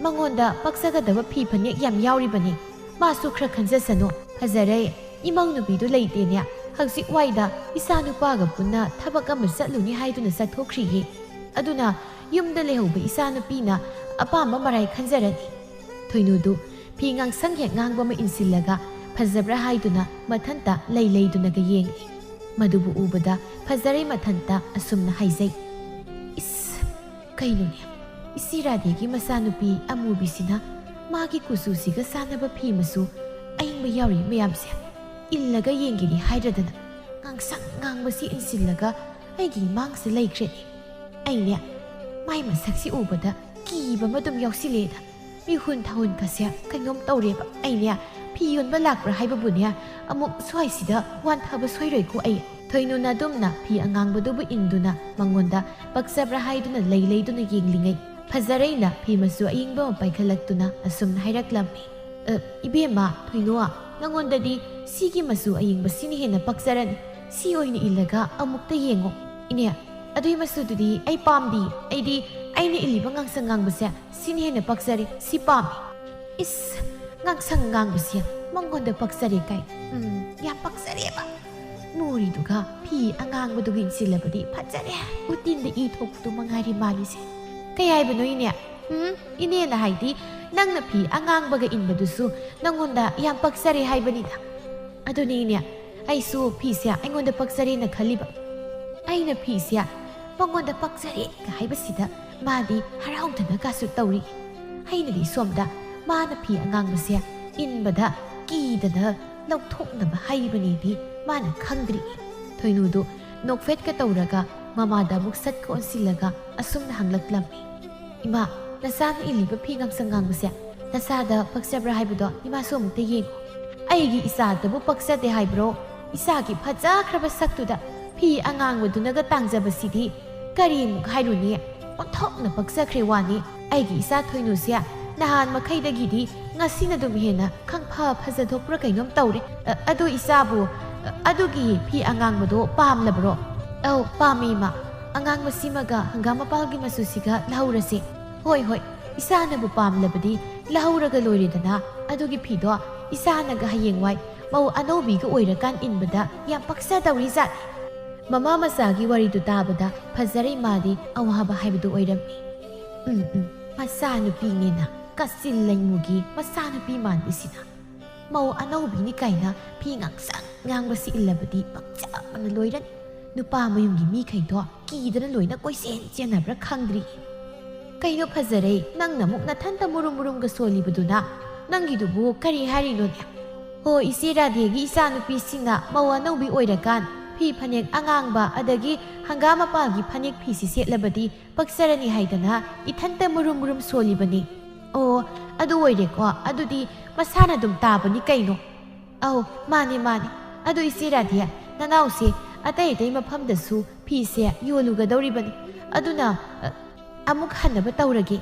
ꯃꯉꯣꯟꯗ ꯄꯛꯆꯒꯗꯕ ꯐꯤ ꯐꯅꯦꯛ ꯌꯥꯝ ꯌꯥꯎꯔꯤꯕꯅꯤ꯫ ꯃꯥꯁꯨ ꯈꯔ ꯈꯟꯖꯁꯅꯨ꯫" "ꯐꯖꯔꯩ, ꯏꯃꯧ ꯅꯨꯄꯤꯗꯨ ꯂꯩꯇꯦꯅꯦ꯫ ꯍꯧꯖꯤꯛ ꯋꯥꯏꯗ ꯏꯆꯥ ꯅꯨꯄꯥꯒ ꯄꯨꯟꯅ ꯊꯕꯛ ꯑꯃ ꯆꯠꯂꯨꯅꯤ ꯍꯥꯏꯗꯨꯅ ꯆꯠꯊꯣꯛꯈ꯭ꯔꯤꯌꯦ꯫ ꯑꯗꯨꯅ ꯌꯨꯝꯗ ꯂꯩꯍꯧꯕ ꯏꯆꯥ ꯅꯨꯄꯤꯅ ꯑꯄꯥꯝꯕ ꯃꯔꯥꯏ ꯈꯟꯖꯔꯅꯤ꯫" ꯊꯣꯏꯅꯨꯗꯨ ꯐꯤ ꯉꯥꯡꯁꯪ ꯍꯦꯛ ꯉꯥꯡꯕ ꯑꯃ ꯏꯟꯁꯤꯜꯂꯒ ꯐꯖꯕ꯭ꯔꯥ ꯍꯥꯏꯗꯨꯅ ꯃꯊꯟꯇ ꯂꯩ ꯂꯩꯗꯨꯅꯒ ꯌꯦꯡꯂꯤ꯫ ꯃꯗꯨꯕꯨ ꯎꯕꯗ ꯐꯖꯔꯩ ꯃꯊꯟꯇ ꯑꯁꯨꯝꯅ ꯍꯥꯏꯖꯩ, "ꯏꯁ, ꯀꯩꯅꯣꯅꯦ, ꯏꯆꯦ ꯔꯥꯙꯦꯒꯤ ꯃꯆꯥꯅꯨꯄꯤ ꯑꯃꯨꯕꯤꯁꯤꯅ ꯃꯥꯒꯤ ꯀꯨꯆꯨꯁꯤꯒ ꯆꯥꯟꯅꯕ ꯐꯤ ꯃꯆꯨ ꯑꯏꯪꯕ ꯌꯥꯎꯔꯤ ꯃꯌꯥꯝꯁꯦ ꯏꯜꯂꯒ ꯌꯦꯡꯒꯦꯗꯤ ꯍꯥꯏꯗ꯭ꯔꯗꯅ ꯉꯥꯡꯁꯪ ꯉꯥꯡꯕꯁꯤ ꯏꯟꯁꯤꯜꯂꯒ ꯑꯩꯒꯤ ꯏꯃꯥꯡꯁꯤꯗ ꯂꯩꯈ꯭ꯔꯦꯅꯦ꯫ ꯑꯩꯅꯦ ꯃꯥꯏ ꯃꯁꯛꯁꯤ ꯎꯕꯗ ꯀꯤꯕ ꯑꯃ ꯑꯗꯨꯝ ꯌꯥꯎꯁꯤꯜꯂꯛꯑꯦꯗ꯫ ꯃꯤꯍꯨꯟ ꯊꯥꯍꯨꯟꯒꯁꯦ ꯀꯩꯅꯣꯝ ꯇꯧꯔꯦꯕ꯫ ꯑꯩꯅꯦ ꯐꯤ ꯌꯣꯟꯕ ꯂꯥꯛꯄ꯭ꯔꯥ ꯍꯥꯏꯕꯕꯨꯅꯦ ꯑꯃꯨꯛ ꯁ꯭ꯋꯥꯏꯁꯤꯗ ꯋꯥꯟꯊꯕ ꯁꯣꯏꯔꯣꯏꯀꯣ ꯑꯩ꯫" ꯊꯣꯏꯅꯨꯅ ꯑꯗꯨꯝꯅ ꯐꯤ ꯑꯉꯥꯡꯕꯗꯨꯕꯨ ꯏꯟꯗꯨꯅ ꯃꯉꯣꯟꯗ ꯄꯛꯆꯕ꯭ꯔꯥ ꯍꯥꯏꯗꯨꯅ ꯂꯩ ꯂꯩꯗꯨꯅ ꯌꯦꯡꯂꯤꯉꯩ ꯐꯖꯔꯩꯅ ꯐꯤ ꯃꯆꯨ ꯑꯏꯪꯕ ꯑꯃ ꯄꯥꯏꯈꯠꯂꯛꯇꯨꯅ ꯑꯁꯨꯝꯅ ꯍꯥꯏꯔꯛꯂꯝꯃꯤ, "ꯑ, ꯏꯕꯦꯝꯃ ꯊꯣꯏꯅꯨ, ꯅꯉꯣꯟꯗꯗꯤ ꯁꯤꯒꯤ ꯃꯆꯨ ꯑꯌꯤꯡꯕꯁꯤꯅ ꯍꯦꯟꯅ ꯄꯛꯆꯔꯅꯤ꯫ ꯁꯤ ꯑꯣꯏꯅ ꯏꯜꯂꯒ ꯑꯃꯨꯛꯇ ꯌꯦꯡꯉꯣ꯫ ꯏꯅꯦ, ꯑꯗꯨꯏ ꯃꯆꯨꯗꯨꯗꯤ ꯑꯩ ꯄꯥꯝꯗꯦ꯫ ꯑꯩꯗꯤ ꯑꯩꯅ ꯏꯜꯂꯤꯕ ꯉꯥꯡꯁꯪ ꯉꯥꯡꯕꯁꯦ ꯁꯤꯅ ꯍꯦꯟꯅ ꯄꯛꯆꯔꯦ꯫ ꯁꯤ ꯄꯥꯝꯃꯦ꯫ ꯏꯁ, ꯉꯥꯡꯁꯪ ꯉꯥꯡꯕꯁꯦ ꯃꯉꯣꯟꯗ ꯄꯛꯆꯔꯦ ꯀꯥꯏ꯫ ꯎꯝ, ꯌꯥꯝ ꯄꯛꯆꯔꯦꯕ꯫ ꯃꯣꯔꯤꯗꯨꯒ ꯐꯤ ꯑꯉꯥꯡꯕꯗꯨꯒ ꯏꯟꯁꯤꯜꯂꯕꯗꯤ ꯐꯖꯔꯦ꯫ ꯎꯇꯤꯟꯗ ꯏ ꯊꯣꯛꯄꯗꯨ ꯃꯉꯥꯏꯔꯦ ꯃꯥꯜꯂꯤꯁꯦ꯫ ꯀꯩ ꯍꯥꯏꯕꯅꯣ ꯏꯅꯦ? ꯎꯝ, ꯏꯅꯦꯅ ꯍꯥꯏꯗꯤ ꯅꯪꯅ ꯐꯤ ꯑꯉꯥꯡꯕꯒ ꯏꯟꯕꯗꯨꯁꯨ ꯅꯪꯉꯣꯟꯗ ꯌꯥꯝ ꯄꯛꯆꯔꯦ ꯍꯥꯏꯕꯅꯤꯗ꯫ ꯑꯗꯨꯅꯦ ꯏꯅꯦ, ꯑꯩꯁꯨ ꯐꯤꯁꯦ ꯑꯩꯉꯣꯟꯗ ꯄꯛꯆꯔꯦꯅ ꯈꯜꯂꯤꯕ꯫ ꯑꯩꯅ ꯐꯤꯁꯦ ꯃꯉꯣꯟꯗ ꯄꯛꯆꯔꯦꯒ ꯍꯥꯏꯕꯁꯤꯗ ꯃꯥꯗꯤ ꯍꯔꯥꯎꯗꯅꯒꯁꯨ ꯇꯧꯔꯤ꯫ ꯑꯩꯅꯗꯤ ꯁꯣꯝꯗ ꯃꯥꯅ ꯐꯤ ꯑꯉꯥꯡꯕꯁꯦ ꯏꯟꯕꯗ ꯀꯤꯗꯅ ꯂꯧꯊꯣꯛꯅꯕ ꯍꯥꯏꯕꯅꯤꯗꯤ ꯃꯥꯅ ꯈꯪꯗ꯭ꯔꯤ꯫ ꯊꯣꯏꯅꯨꯗꯨ ꯅꯣꯛꯐꯦꯠꯀ ꯇꯧꯔꯒ ꯃꯃꯥꯗ ꯑꯃꯨꯛ ꯁꯠꯀ ꯑꯣꯟꯁꯤꯜꯂꯒ ꯑꯁꯨꯝꯅ ꯍꯪꯂꯛꯂꯝꯃꯤ, "ꯏꯃꯥ, ꯅꯆꯥꯅ ꯏꯜꯂꯤꯕ ꯐꯤ ꯉꯥꯡꯁꯪ ꯉꯥꯡꯕꯁꯦ ꯅꯆꯥꯗ ꯄꯛꯆꯕ꯭ꯔꯥ ꯍꯥꯏꯕꯗꯣ ꯏꯃꯥꯁꯨ ꯑꯃꯨꯛꯇ ꯌꯦꯡꯉꯨ꯫ ꯑꯩꯒꯤ ꯏꯆꯥꯗꯕꯨ ꯄꯛꯆꯗꯦ ꯍꯥꯏꯕ꯭ꯔꯣ? ꯏꯆꯥꯒꯤ ꯐꯖꯈ꯭ꯔꯕ ꯁꯛꯇꯨꯗ ꯐꯤ ꯑꯉꯥꯡꯕꯗꯨꯅꯒ ꯇꯥꯡꯖꯕꯁꯤꯗꯤ ꯀꯔꯤꯃꯨꯛ ꯍꯥꯏꯔꯨꯅꯤ? ꯑꯣꯟꯊꯣꯛꯅ ꯄꯛꯆꯈ꯭ꯔꯦ ꯋꯥꯅꯤ꯫ ꯑꯩꯒꯤ ꯏꯆꯥ ꯊꯣꯏꯅꯨꯁꯦ ꯅꯍꯥꯟ ꯃꯈꯩꯗꯒꯤꯗꯤ ꯉꯁꯤꯅ ꯑꯗꯨꯝ ꯍꯦꯟꯅ ꯈꯪꯐ ꯐꯖꯊꯣꯛꯄ꯭ꯔꯥ ꯀꯩꯅꯣꯝ ꯇꯧꯔꯦ꯫ ꯑ, ꯑꯗꯨ ꯏꯆꯥꯕꯨ, ꯑ, ꯑꯗꯨꯒꯤ ꯐꯤ ꯑꯉꯥꯡꯕꯗꯣ ꯄꯥꯝꯂꯕ꯭ꯔꯣ?" "ꯑꯧ, ꯄꯥꯝꯃꯦ ꯏꯃꯥ꯫ ꯑꯉꯥꯡꯕꯁꯤꯃꯒ ꯍꯪꯒꯥꯝ ꯃꯄꯥꯜꯒꯤ ꯃꯆꯨꯁꯤꯒ ꯂꯧꯍꯧꯔꯁꯦ꯫" "ꯍꯣꯏ, ꯍꯣꯏ, ꯏꯆꯥꯅꯕꯨ ꯄꯥꯝꯂꯕꯗꯤ ꯂꯧꯍꯧꯔꯒ ꯂꯣꯏꯔꯦꯗꯅ꯫ ꯑꯗꯨꯒꯤ ꯐꯤꯗꯣ ꯏꯆꯥꯅꯒ ꯍꯌꯦꯡꯋꯥꯏ ꯃꯧ ꯑꯅꯧꯕꯤꯒ ꯑꯣꯏꯔꯀꯥꯟ ꯏꯟꯕꯗ ꯌꯥꯝ ꯄꯛꯆꯗꯧꯔꯤꯖꯥꯠꯅꯤ꯫" ꯃꯃꯥ ꯃꯆꯥꯒꯤ ꯋꯥꯔꯤꯗꯨ ꯇꯥꯕꯗ ꯐꯖꯔꯩ ꯃꯥꯗꯤ ꯑꯋꯥꯕ ꯍꯥꯏꯕꯗꯨ ꯑꯣꯏꯔꯝꯃꯤ꯫ "ꯎꯝ, ꯎꯝ, ꯃꯆꯥꯅꯨꯄꯤꯅꯦꯅ ꯀꯥꯆꯤꯜ ꯂꯩꯃꯨꯒꯤ ꯃꯆꯥꯅꯨꯄꯤ ꯃꯥꯟꯕꯤꯁꯤꯅ ꯃꯧ ꯑꯅꯧꯕꯤꯅꯤ ꯀꯥꯏꯅ ꯐꯤ ꯉꯥꯡꯁꯪ ꯉꯥꯡꯕꯁꯤ ꯏꯜꯂꯕꯗꯤ ꯄꯛꯆꯕꯅ ꯂꯣꯏꯔꯅꯤ꯫ ꯅꯨꯄꯥ ꯃꯌꯨꯝꯒꯤ ꯃꯤꯈꯩꯗꯣ ꯀꯤꯗꯅ ꯂꯣꯏꯅ ꯀꯣꯏꯆꯦꯟ ꯆꯦꯟꯅꯕ꯭ꯔꯥ ꯈꯪꯗ꯭ꯔꯤ꯫" "ꯀꯩꯅꯣ ꯐꯖꯔꯩ, ꯅꯪꯅ ꯑꯃꯨꯛ ꯅꯊꯟꯇ ꯃꯨꯔꯨꯝ ꯃꯨꯔꯨꯝꯒ ꯁꯣꯜꯂꯤꯕꯗꯨꯅ? ꯅꯪꯒꯤꯗꯨꯕꯨ ꯀꯔꯤ ꯍꯥꯏꯔꯤꯅꯣꯅꯦ?" "ꯑꯣ, ꯏꯆꯦ ꯔꯥꯙꯦꯒꯤ ꯏꯆꯥꯅꯨꯄꯤꯁꯤꯡꯅ ꯃꯧ ꯑꯅꯧꯕꯤ ꯑꯣꯏꯔꯀꯥꯟ ꯐꯤ ꯐꯅꯦꯛ ꯑꯉꯥꯡꯕ ꯑꯗꯒꯤ ꯍꯪꯒꯥꯝ ꯃꯄꯥꯜꯒꯤ ꯐꯅꯦꯛ ꯐꯤꯁꯤ ꯁꯦꯠꯂꯕꯗꯤ ꯄꯛꯆꯔꯅꯤ ꯍꯥꯏꯗꯅ ꯏꯊꯟꯇ ꯃꯨꯔꯨꯝ ꯃꯨꯔꯨꯝ ꯁꯣꯜꯂꯤꯕꯅꯤ꯫" "ꯑꯣ, ꯑꯗꯨ ꯑꯣꯏꯔꯦꯀꯣ꯫ ꯑꯗꯨꯗꯤ ꯃꯁꯥꯅ ꯑꯗꯨꯝ ꯇꯥꯕꯅꯤ ꯀꯩꯅꯣ꯫" "ꯑꯧ, ꯃꯥꯅꯦ, ꯃꯥꯅꯦ꯫ ꯑꯗꯨ ꯏꯆꯦ ꯔꯥꯙꯦ, ꯅꯅꯥꯎꯁꯦ ꯑꯇꯩ ꯑꯇꯩ ꯃꯐꯝꯗꯁꯨ ꯐꯤꯁꯦ ꯌꯣꯜꯂꯨꯒꯗꯧꯔꯤꯕꯅꯤ꯫ ꯑꯗꯨꯅ, ꯑ, ꯑꯃꯨꯛ ꯍꯟꯅꯕ ꯇꯧꯔꯒꯦ꯫"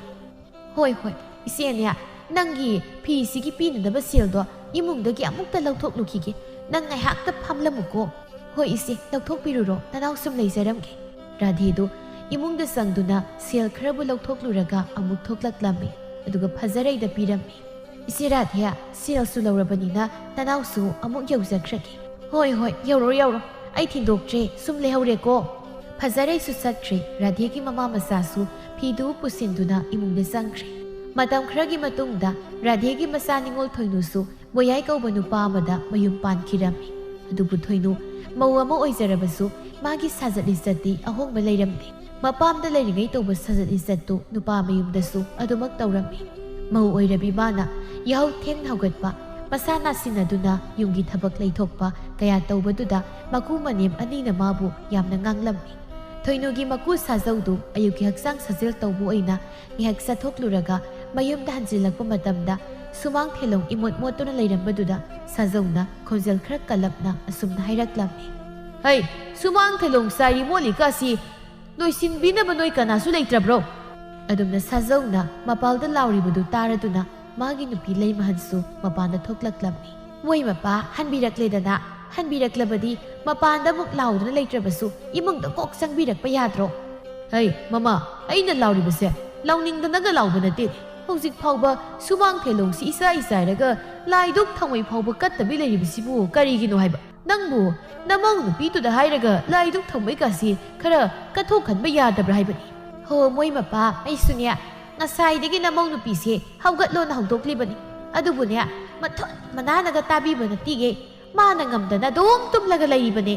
"ꯍꯣꯏ, ꯍꯣꯏ, ꯏꯆꯦꯅꯦ, ꯅꯪꯒꯤ ꯐꯤꯁꯤꯒꯤ ꯄꯤꯅꯅꯕ ꯁꯦꯜꯗꯣ ꯏꯃꯨꯡꯗꯒꯤ ꯑꯃꯨꯛꯇ ꯂꯧꯊꯣꯛꯂꯨꯈꯤꯒꯦ꯫ ꯅꯪ ꯉꯥꯏꯍꯥꯛꯇ ꯐꯝꯂꯝꯃꯨꯀꯣ꯫ ꯍꯣꯏ ꯏꯆꯦ, ꯂꯧꯊꯣꯛꯄꯤꯔꯨꯔꯣ, ꯅꯅꯥꯎ ꯁꯨꯝ ꯂꯩꯖꯔꯝꯒꯦ꯫ ꯔꯥꯙꯦꯗꯨ ꯏꯃꯨꯡꯗ ꯆꯪꯗꯨꯅ ꯁꯦꯜ ꯈꯔꯕꯨ ꯂꯧꯊꯣꯛꯂꯨꯔꯒ ꯑꯃꯨꯛ ꯊꯣꯛꯂꯛꯂꯝꯃꯤ꯫ ꯑꯗꯨꯒ ꯐꯖꯔꯩꯗ ꯄꯤꯔꯝꯃꯤ꯫ "ꯏꯆꯦ ꯔꯥꯙꯦ, ꯁꯦꯜꯁꯨ ꯂꯧꯔꯕꯅꯤꯅ ꯅꯅꯥꯎꯁꯨ ꯑꯃꯨꯛ ꯌꯧꯖꯈ꯭ꯔꯒꯦ꯫" "ꯍꯣꯏ, ꯍꯣꯏ, ꯌꯧꯔꯣ, ꯌꯧꯔꯣ꯫ ꯑꯩ ꯊꯤꯟꯗꯣꯛꯇ꯭ꯔꯦ, ꯁꯨꯝ ꯂꯩꯍꯧꯔꯦꯀꯣ꯫" ꯐꯖꯔꯩꯁꯨ ꯆꯠꯈ꯭ꯔꯦ꯫ ꯔꯥꯙꯦꯒꯤ ꯃꯃꯥ ꯃꯆꯥꯁꯨ ꯐꯤꯗꯨ ꯄꯨꯁꯤꯟꯗꯨꯅ ꯏꯃꯨꯡꯗ ꯆꯪꯈ꯭ꯔꯦ꯫ ꯃꯇꯝ ꯈꯔꯒꯤ ꯃꯇꯨꯡꯗ ꯔꯥꯙꯦꯒꯤ ꯃꯆꯥ ꯅꯤꯉꯣꯜ ꯊꯣꯏꯅꯨꯁꯨ ꯕꯣꯌꯥꯏ ꯀꯧꯕ ꯅꯨꯄꯥ ꯑꯃꯗ ꯃꯌꯨꯝ ꯄꯥꯟꯈꯤꯔꯝꯃꯤ꯫ ꯑꯗꯨꯕꯨ ꯊꯣꯏꯅꯨ ꯃꯧ ꯑꯃ ꯑꯣꯏꯖꯔꯕꯁꯨ ꯃꯥꯒꯤ ꯁꯥꯖꯠ ꯂꯤꯆꯠꯇꯤ ꯑꯍꯣꯡꯕ ꯂꯩꯔꯝꯗꯦ꯫ ꯃꯄꯥꯝꯗ ꯂꯩꯔꯤꯉꯩ ꯇꯧꯕ ꯁꯥꯖꯠ ꯂꯤꯆꯠꯇꯨ ꯅꯨꯄꯥ ꯃꯌꯨꯝꯗꯁꯨ ꯑꯗꯨꯃꯛ ꯇꯧꯔꯝꯃꯤ꯫ ꯃꯧ ꯑꯣꯏꯔꯕꯤ ꯃꯥꯅ ꯌꯥꯍꯧ ꯊꯦꯡꯅ ꯍꯧꯒꯠꯄ, ꯃꯁꯥ ꯅꯥꯁꯤꯟꯅꯗꯨꯅ ꯌꯨꯝꯒꯤ ꯊꯕꯛ ꯂꯩꯊꯣꯛꯄ ꯀꯌꯥ ꯇꯧꯕꯗꯨꯗ ꯃꯀꯨ ꯃꯅꯦꯝ ꯑꯅꯤꯅ ꯃꯥꯕꯨ ꯌꯥꯝꯅ ꯉꯥꯡꯂꯝꯃꯤ꯫ ꯊꯣꯏꯅꯨꯒꯤ ꯃꯀꯨ ꯁꯥꯖꯧꯗꯨ ꯑꯌꯨꯛꯀꯤ ꯍꯛꯆꯥꯡ ꯁꯥꯖꯦꯜ ꯇꯧꯕ ꯑꯣꯏꯅ ꯉꯥꯏꯍꯥꯛ ꯆꯠꯊꯣꯛꯂꯨꯔꯒ ꯃꯌꯨꯝꯗ ꯍꯟꯖꯤꯜꯂꯛꯄ ꯃꯇꯝꯗ ꯁꯨꯃꯥꯡ ꯊꯦꯂꯣꯡ ꯏꯃꯣꯠ ꯃꯣꯠꯇꯨꯅ ꯂꯩꯔꯝꯕꯗꯨꯗ ꯁꯥꯖꯧꯅ ꯈꯣꯟꯖꯦꯜ ꯈꯔ ꯀꯜꯂꯞꯅ ꯑꯁꯨꯝꯅ ꯍꯥꯏꯔꯛꯂꯝꯃꯤ꯫ "ꯍꯩ, ꯁꯨꯃꯥꯡ ꯊꯦꯂꯣꯡ ꯆꯥꯏꯔꯤ ꯃꯣꯠꯂꯤꯀꯥꯁꯤ ꯂꯣꯏꯁꯤꯟꯕꯤꯅꯕ ꯅꯣꯏ ꯀꯅꯥꯁꯨ ꯂꯩꯇ꯭ꯔꯕ꯭ꯔꯣ?" ꯑꯗꯨꯝꯅ ꯁꯥꯖꯧꯅ ꯃꯄꯥꯜꯗ ꯂꯥꯎꯔꯤꯕꯗꯨ ꯇꯥꯔꯗꯨꯅ ꯃꯥꯒꯤ ꯅꯨꯄꯤ ꯂꯩꯃꯍꯟꯁꯨ ꯃꯄꯥꯟꯗ ꯊꯣꯛꯂꯛꯂꯝꯃꯤ꯫ "ꯃꯣꯏ ꯃꯄꯥ ꯍꯟꯕꯤꯔꯛꯂꯦꯗꯅ, ꯍꯟꯕꯤꯔꯛꯂꯕꯗꯤ ꯃꯄꯥꯟꯗ ꯑꯃꯨꯛ ꯂꯥꯎꯗꯨꯅ ꯂꯩꯇ꯭ꯔꯕꯁꯨ ꯏꯃꯨꯡꯗ ꯀꯣꯛ ꯆꯪꯕꯤꯔꯛꯄ ꯌꯥꯗ꯭ꯔꯣ?" "ꯍꯩ, ꯃꯃꯥ, ꯑꯩꯅ ꯂꯥꯎꯔꯤꯕꯁꯦ ꯂꯥꯎꯅꯤꯡꯗꯅꯒ ꯂꯥꯎꯕ ꯅꯠꯇꯦ꯫ ꯍꯧꯖꯤꯛ ꯐꯥꯎꯕ ꯁꯨꯃꯥꯡ ꯊꯦꯂꯣꯡꯁꯤ ꯏꯆꯥꯏ ꯆꯥꯏꯔꯒ ꯂꯥꯏꯗꯨꯛ ꯊꯥꯎꯃꯩ ꯐꯥꯎꯕ ꯀꯠꯇꯕꯤ ꯂꯩꯔꯤꯕꯁꯤꯕꯨ ꯀꯔꯤꯒꯤꯅꯣ ꯍꯥꯏꯕ? ꯅꯪꯕꯨ ꯅꯃꯧ ꯅꯨꯄꯤꯗꯨꯗ ꯍꯥꯏꯔꯒ ꯂꯥꯏꯗꯨꯛ ꯊꯥꯎꯃꯩ ꯀꯥꯁꯤ ꯈꯔ ꯀꯠꯊꯣꯛꯍꯟꯕ ꯌꯥꯗꯕ꯭ꯔꯥ ꯍꯥꯏꯕꯅꯤ?" "ꯍꯣ, ꯃꯣꯏ ꯃꯄꯥ, ꯑꯩꯁꯨꯅꯦ ꯉꯁꯥꯏꯗꯒꯤ ꯅꯃꯧ ꯅꯨꯄꯤꯁꯦ ꯍꯧꯒꯠꯂꯣꯅ ꯍꯧꯗꯣꯛꯂꯤꯕꯅꯤ꯫ ꯑꯗꯨꯕꯨꯅꯦ, ꯃꯊꯨꯟ ꯃꯅꯥꯅꯒ ꯇꯥꯕꯤꯕ ꯅꯠꯇꯤꯌꯦ꯫ ꯃꯥꯅ ꯉꯝꯗꯅ ꯑꯗꯨꯝ ꯇꯨꯝꯂꯒ ꯂꯩꯔꯤꯕꯅꯦ꯫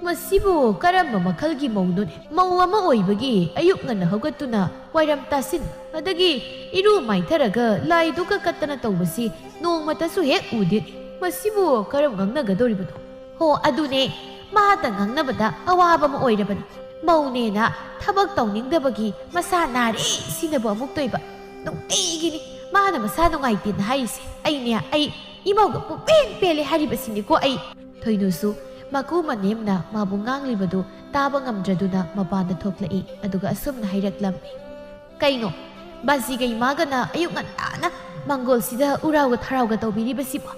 ꯃꯁꯤꯕꯨ ꯀꯔꯝꯕ ꯃꯈꯜꯒꯤ ꯃꯧꯅꯣꯅꯦ? ꯃꯧ ꯑꯃ ꯑꯣꯏꯕꯒꯤ ꯑꯌꯨꯛ ꯉꯟꯅ ꯍꯧꯒꯠꯇꯨꯅ ꯋꯥꯏꯔꯝ ꯇꯥꯁꯤꯟ, ꯑꯗꯒꯤ ꯏꯔꯨ ꯃꯥꯏꯊꯔꯒ ꯂꯥꯏꯗꯨꯛꯀ ꯀꯠꯇꯅ ꯇꯧꯕꯁꯤ ꯅꯣꯡꯃꯇꯁꯨ ꯍꯦꯛ ꯎꯗꯦꯅꯦ꯫ ꯃꯁꯤꯕꯨ ꯀꯔꯝ ꯉꯥꯡꯅꯒꯗꯧꯔꯤꯕꯅꯣ?" "ꯍꯣ, ꯑꯗꯨꯅꯦ, ꯃꯥꯇ ꯉꯥꯡꯅꯕꯗ ꯑꯋꯥꯕ ꯑꯃ ꯑꯣꯏꯔꯕꯅꯤ꯫ ꯃꯧꯅꯦꯅ ꯊꯕꯛ ꯇꯧꯅꯤꯡꯗꯕꯒꯤ ꯃꯁꯥ ꯅꯥꯔꯦ ꯁꯤꯅꯕꯨ ꯑꯃꯨꯛ ꯇꯣꯏꯕ꯫ ꯅꯨꯡꯇꯤꯒꯤꯅꯤ ꯃꯥꯅ ꯃꯁꯥ ꯅꯨꯡꯉꯥꯏꯇꯦꯅ ꯍꯥꯏꯔꯤꯁꯦ꯫ ꯑꯩꯅꯦ, ꯑꯩ ꯏꯃꯧꯒ ꯄꯨꯡꯄꯦꯟ ꯄꯦꯜꯂꯦ ꯍꯥꯏꯔꯤꯕꯁꯤꯅꯤꯀꯣ ꯑꯩ꯫" ꯊꯣꯏꯅꯨꯁꯨ ꯃꯀꯨ ꯃꯅꯦꯝꯅ ꯃꯥꯕꯨ ꯉꯥꯡꯂꯤꯕꯗꯨ ꯇꯥꯕ ꯉꯝꯗ꯭ꯔꯗꯨꯅ ꯃꯄꯥꯟꯗ ꯊꯣꯛꯂꯛꯏ꯫ ꯑꯗꯨꯒ ꯑꯁꯨꯝꯅ ꯍꯥꯏꯔꯛꯂꯝꯃꯤ꯫ "ꯀꯩꯅꯣ, ꯕꯥꯖꯤꯒ ꯏꯃꯥꯒꯅ ꯑꯌꯨꯛ ꯉꯟꯇꯥꯅ ꯃꯪꯒꯣꯜꯁꯤꯗ ꯎꯔꯥꯎꯒ ꯊꯔꯥꯎꯒ ꯇꯧꯕꯤꯔꯤꯕꯁꯤꯕꯣ?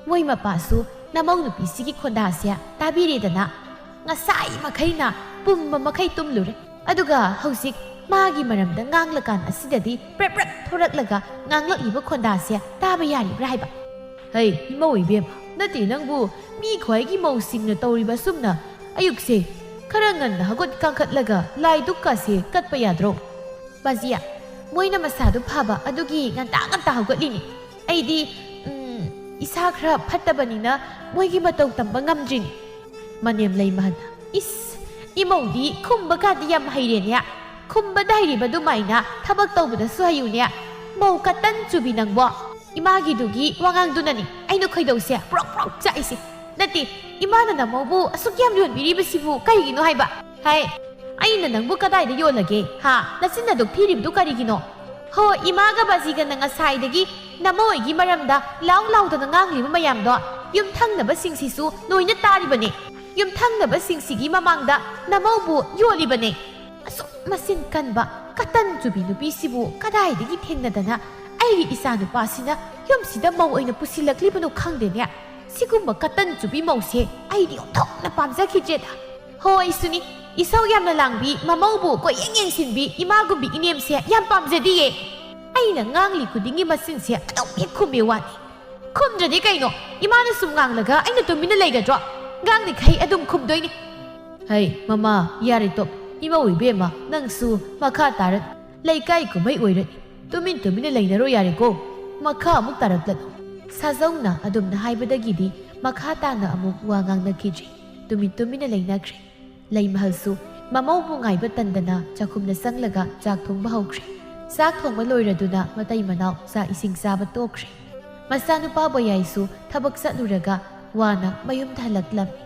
ꯃꯣꯏ ꯃꯄꯥꯁꯨ ꯅꯃꯧ ꯅꯨꯄꯤꯁꯤꯒꯤ ꯈꯣꯟꯗꯥꯁꯦ ꯇꯥꯕꯤꯔꯦꯗꯅ꯫ ꯉꯁꯥꯏ ꯃꯈꯩꯅ ꯄꯨꯝꯕ ꯃꯈꯩ ꯇꯨꯝꯂꯨꯔꯦ꯫ ꯑꯗꯨꯒ ꯍꯧꯖꯤꯛ ꯃꯥꯒꯤ ꯃꯔꯝꯗ ꯉꯥꯡꯂꯀꯥꯟ ꯑꯁꯤꯗꯗꯤ ꯄ꯭ꯔꯞ ꯄ꯭ꯔꯞ ꯊꯣꯔꯛꯂꯒ ꯉꯥꯡꯂꯛꯂꯤꯕ ꯈꯣꯟꯗꯥꯁꯦ ꯇꯥꯕ ꯌꯥꯔꯤꯕ꯭ꯔꯥ ꯍꯥꯏꯕ? ꯍꯩ, ꯏꯃꯧ ꯏꯕꯦꯝꯃ, ꯅꯠꯇꯦ ꯅꯪꯕꯨ ꯃꯤ ꯈ꯭ꯋꯥꯏꯒꯤ ꯃꯧꯁꯤꯡꯅ ꯇꯧꯔꯤꯕ ꯑꯁꯨꯝꯅ ꯑꯌꯨꯛꯁꯦ ꯈꯔ ꯉꯟꯅ ꯍꯧꯒꯠ ꯀꯥꯡꯈꯠꯂꯒ ꯂꯥꯏ ꯗꯨꯛꯀꯥꯁꯦ ꯀꯠꯄ ꯌꯥꯗ꯭ꯔꯣ? ꯕꯥꯖꯤꯌꯥ, ꯃꯣꯏꯅ ꯃꯁꯥꯗꯨ ꯐꯕ ꯑꯗꯨꯒꯤ ꯉꯟꯇꯥ ꯉꯟꯇꯥ ꯍꯧꯒꯠꯂꯤꯅꯤ꯫ ꯑꯩꯗꯤ, ꯎꯝ, ꯏꯁꯥ ꯈꯔ ꯐꯠꯇꯕꯅꯤꯅ ꯃꯣꯏꯒꯤ ꯃꯇꯧ ꯇꯝꯕ ꯉꯝꯗ꯭ꯔꯤꯅꯤ꯫ ꯃꯅꯦꯝ ꯂꯩꯃꯍꯟ, ꯏꯁ, ꯏꯃꯧꯗꯤ ꯈꯨꯝꯕ ꯀꯥꯟꯗꯤ ꯌꯥꯝ ꯍꯩꯔꯦꯅꯦ꯫ ꯈꯨꯝꯕꯗ ꯍꯩꯔꯤꯕ ꯑꯗꯨꯃꯥꯏꯅ ꯊꯕꯛ ꯇꯧꯕꯗꯁꯨ ꯍꯩꯌꯨꯅꯦ꯫ ꯃꯧ ꯀꯇꯟ ꯆꯨꯕꯤ ꯅꯪꯕꯣ꯫ ꯏꯃꯥꯒꯤꯗꯨꯒꯤ ꯋꯥꯉꯥꯡꯗꯨꯅꯅꯤ ꯑꯩꯅ ꯈꯣꯏꯗꯧꯁꯦ ꯄ꯭ꯔꯣꯛ ꯄ꯭ꯔꯣꯛ ꯆꯥꯛꯏꯁꯦ꯫ ꯅꯠꯇꯦ, ꯏꯃꯥꯅ ꯅꯃꯧꯕꯨ ꯑꯁꯨꯛ ꯌꯥꯝ ꯌꯣꯟꯕꯤꯔꯤꯕꯁꯤꯕꯨ ꯀꯔꯤꯒꯤꯅꯣ ꯍꯥꯏꯕ? ꯍꯥꯏ, ꯑꯩꯅ ꯅꯪꯕꯨ ꯀꯗꯥꯏꯗ ꯌꯣꯜꯂꯒꯦ? ꯍꯥ? ꯅꯆꯤꯟ ꯑꯗꯨꯛ ꯊꯤꯔꯤꯕꯗꯨ ꯀꯔꯤꯒꯤꯅꯣ? ꯍꯣ, ꯏꯃꯥꯒ ꯕꯥꯖꯤꯒꯅ ꯉꯁꯥꯏꯗꯒꯤ ꯅꯃꯧ ꯑꯩꯒꯤ ꯃꯔꯝꯗ ꯂꯥꯎ ꯂꯥꯎꯗꯅ ꯉꯥꯡꯂꯤꯕ ꯃꯌꯥꯝꯗꯣ ꯌꯨꯝꯊꯪꯅꯕꯁꯤꯡꯁꯤꯁꯨ ꯂꯣꯏꯅ ꯇꯥꯔꯤꯕꯅꯦ꯫ ꯌꯨꯝꯊꯪꯅꯕꯁꯤꯡꯁꯤꯒꯤ ꯃꯃꯥꯡꯗ ꯅꯃꯧꯕꯨ ꯌꯣꯜꯂꯤꯕꯅꯦ꯫ ꯑꯁꯨꯛ ꯃꯆꯤꯟ ꯀꯟꯕ ꯀꯇꯟ ꯆꯨꯕꯤ ꯅꯨꯄꯤꯁꯤꯕꯨ ꯀꯗꯥꯏꯗꯒꯤ ꯊꯦꯡꯅꯗꯅ ꯑꯩꯒꯤ ꯏꯆꯥꯅꯨꯄꯥꯁꯤꯅ ꯌꯨꯝꯁꯤꯗ ꯃꯧ ꯑꯣꯏꯅ ꯄꯨꯁꯤꯜꯂꯛꯂꯤꯕꯅꯣ ꯈꯪꯗꯦꯅꯦ꯫ ꯁꯤꯒꯨꯝꯕ ꯀꯇꯟ ꯆꯨꯕꯤ ꯃꯧꯁꯦ ꯑꯩꯗꯤ ꯑꯣꯟꯊꯣꯛꯅ ꯄꯥꯝꯖꯈꯤꯗ꯭ꯔꯦꯗ꯫ ꯍꯣ, ꯑꯩꯁꯨꯅꯤ꯫ ꯏꯁꯧ ꯌꯥꯝꯅ ꯂꯥꯡꯕꯤ, ꯃꯃꯧꯕꯨ ꯀꯣꯏꯌꯦꯡ ꯌꯦꯡꯁꯤꯟꯕꯤ ꯏꯃꯥꯒꯨꯝꯕꯤ ꯏꯅꯦꯝꯁꯦ ꯌꯥꯝ ꯄꯥꯝꯖꯗꯤꯌꯦ꯫ ꯑꯩꯅ ꯉꯥꯡꯂꯤ ꯈꯨꯗꯤꯡꯒꯤ ꯃꯆꯤꯟꯁꯦ ꯑꯗꯨꯝ ꯍꯦꯛ ꯈꯨꯝꯕꯤ ꯋꯥꯅꯤ꯫ ꯈꯨꯝꯗ꯭ꯔꯗꯤ ꯀꯩꯅꯣ? ꯏꯃꯥꯅ ꯁꯨꯝ ꯉꯥꯡꯂꯒ ꯑꯩꯅ ꯇꯨꯃꯤꯟꯅ ꯂꯩꯒꯗ꯭ꯔꯣ? ꯉꯥꯡꯂꯤꯈꯩ ꯑꯗꯨꯝ ꯈꯨꯝꯗꯣꯏꯅꯤ꯫ ꯍꯩ, ꯃꯃꯥ, ꯌꯥꯔꯦ ꯇꯣꯛ꯫ ꯏꯃꯧ ꯏꯕꯦꯝꯃ, ꯅꯪꯁꯨ ꯃꯈꯥ ꯇꯥꯔꯅꯨ꯫ ꯂꯩꯀꯥꯏ ꯀꯨꯝꯍꯩ ꯑꯣꯏꯔꯅꯤ꯫ ꯇꯨꯃꯤꯟ ꯇꯨꯃꯤꯟꯅ ꯂꯩꯅꯔꯣ ꯌꯥꯔꯦꯀꯣ꯫ ꯃꯈꯥ ꯑꯃꯨꯛ ꯇꯥꯔꯛꯂꯅꯨ꯫ ꯁꯥꯖꯧꯅ ꯑꯗꯨꯝꯅ ꯍꯥꯏꯕꯗꯒꯤꯗꯤ ꯃꯈꯥ ꯇꯥꯅ ꯑꯃꯨꯛ ꯋꯥ ꯉꯥꯡꯅꯈꯤꯗ꯭ꯔꯦ꯫ ꯇꯨꯃꯤꯟ ꯇꯨꯃꯤꯟꯅ ꯂꯩꯅꯈ꯭ꯔꯦ꯫ ꯂꯩꯃꯍꯜꯁꯨ ꯃꯃꯧꯕꯨ ꯉꯥꯏꯕ ꯇꯟꯗꯅ ꯆꯥꯛꯈꯨꯝꯗ ꯆꯪꯂꯒ ꯆꯥꯛ ꯊꯣꯡꯕ ꯍꯧꯈ꯭ꯔꯦ꯫ ꯆꯥꯛ ꯊꯣꯡꯕ ꯂꯣꯏꯔꯗꯨꯅ ꯃꯇꯩ ꯃꯅꯥꯎ ꯆꯥꯛ ꯏꯁꯤꯡ ꯆꯥꯕ ꯇꯣꯛꯈ꯭ꯔꯦ꯫ ꯃꯆꯥꯅꯨꯄꯥ ꯕꯣꯌꯥꯏꯁꯨ ꯊꯕꯛ ꯆꯠꯂꯨꯔꯒ ꯋꯥꯅ ꯃꯌꯨꯝꯗ ꯍꯜꯂꯛꯂꯝꯃꯤ꯫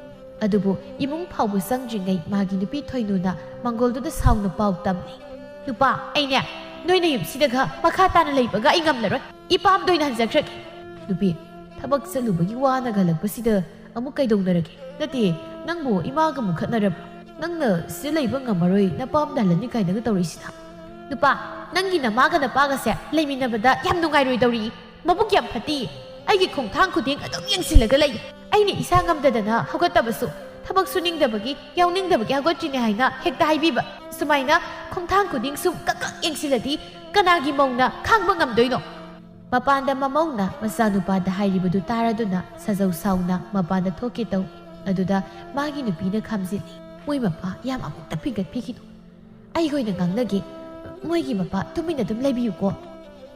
ꯑꯗꯨꯕꯨ ꯏꯃꯨꯡ ꯐꯥꯎꯕ ꯆꯪꯗ꯭ꯔꯤꯉꯩ ꯃꯥꯒꯤ ꯅꯨꯄꯤ ꯊꯣꯏꯅꯨꯅ ꯃꯪꯒꯣꯜꯗꯨꯗ ꯁꯥꯎꯅ ꯄꯥꯎ ꯇꯝꯂꯤ꯫ "ꯅꯨꯄꯥ, ꯑꯩꯅꯦ ꯅꯣꯏ ꯅꯌꯨꯝꯁꯤꯗꯒ ꯃꯈꯥ ꯇꯥꯅ ꯂꯩꯕꯒ ꯑꯩ ꯉꯝꯂꯔꯣꯏ꯫ ꯏꯄꯥꯝꯗ ꯑꯣꯏꯅ ꯍꯟꯖꯈ꯭ꯔꯒꯦ꯫" "ꯅꯨꯄꯤ, ꯊꯕꯛ ꯆꯠꯂꯨꯕꯒꯤ ꯋꯥꯅꯒ ꯍꯜꯂꯛꯄꯁꯤꯗ ꯑꯃꯨꯛ ꯀꯩꯗꯧꯅꯔꯒꯦ? ꯅꯠꯇꯦ, ꯅꯪꯕꯨ ꯏꯃꯥꯒ ꯑꯃꯨꯛ ꯈꯠꯅꯔꯕ꯭ꯔꯣ? ꯅꯪꯅ ꯁꯤꯗ ꯂꯩꯕ ꯉꯝꯃꯔꯣꯏ, ꯅꯄꯥꯝꯗ ꯍꯜꯂꯅꯤ ꯀꯥꯏꯅꯒ ꯇꯧꯔꯛꯏꯁꯤꯅ?" "ꯅꯨꯄꯥ, ꯅꯪꯒꯤ ꯅꯃꯥꯒ ꯅꯄꯥꯒꯁꯦ ꯂꯩꯃꯤꯟꯅꯕꯗ ꯌꯥꯝ ꯅꯨꯡꯉꯥꯏꯔꯣꯏꯗꯧꯔꯤ꯫ ꯃꯕꯨꯛ ꯌꯥꯝ ꯐꯠꯇꯤ꯫ ꯑꯩꯒꯤ ꯈꯣꯡꯊꯥꯡ ꯈꯨꯗꯤꯡ ꯑꯗꯨꯝ ꯌꯦꯡꯁꯤꯜꯂꯒ ꯂꯩ꯫ ꯑꯩꯅ ꯏꯁꯥ ꯉꯝꯗꯗꯅ ꯍꯧꯒꯠꯇꯕꯁꯨ, ꯊꯕꯛ ꯁꯨꯅꯤꯡꯗꯕꯒꯤ, ꯌꯥꯎꯅꯤꯡꯗꯕꯒꯤ ꯍꯧꯒꯠꯇ꯭ꯔꯤꯅꯦ ꯍꯥꯏꯅ ꯍꯦꯛꯇ ꯍꯥꯏꯕꯤꯕ꯫ ꯁꯨꯃꯥꯏꯅ ꯈꯣꯡꯊꯥꯡ ꯈꯨꯗꯤꯡ ꯁꯨꯝ ꯀꯛ ꯀꯛ ꯌꯦꯡꯁꯤꯜꯂꯗꯤ ꯀꯅꯥꯒꯤ ꯃꯧꯅ ꯈꯥꯡꯕ ꯉꯝꯗꯣꯏꯅꯣ? ꯃꯄꯥꯟꯗ ꯃꯃꯧꯅ ꯃꯆꯥꯅꯨꯄꯥꯗ ꯍꯥꯏꯔꯤꯕꯗꯨ ꯇꯥꯔꯗꯨꯅ ꯁꯥꯖꯧ ꯁꯥꯎꯅ ꯃꯄꯥꯟꯗ ꯊꯣꯛꯀꯦ ꯇꯧ꯫ ꯑꯗꯨꯗ ꯃꯥꯒꯤ ꯅꯨꯄꯤꯅ ꯈꯥꯝꯖꯤꯜꯂꯤ꯫ "ꯃꯣꯏ ꯃꯄꯥ ꯌꯥꯝ ꯑꯃꯨꯛꯇ ꯐꯤꯡꯒꯠꯄꯤꯈꯤꯅꯨ꯫ ꯑꯩ ꯑꯣꯏꯅ ꯉꯥꯡꯅꯒꯦ꯫ ꯃꯣꯏꯒꯤ ꯃꯄꯥ ꯇꯨꯃꯤꯟꯅ ꯑꯗꯨꯝ ꯂꯩꯕꯤꯌꯨꯀꯣ"꯫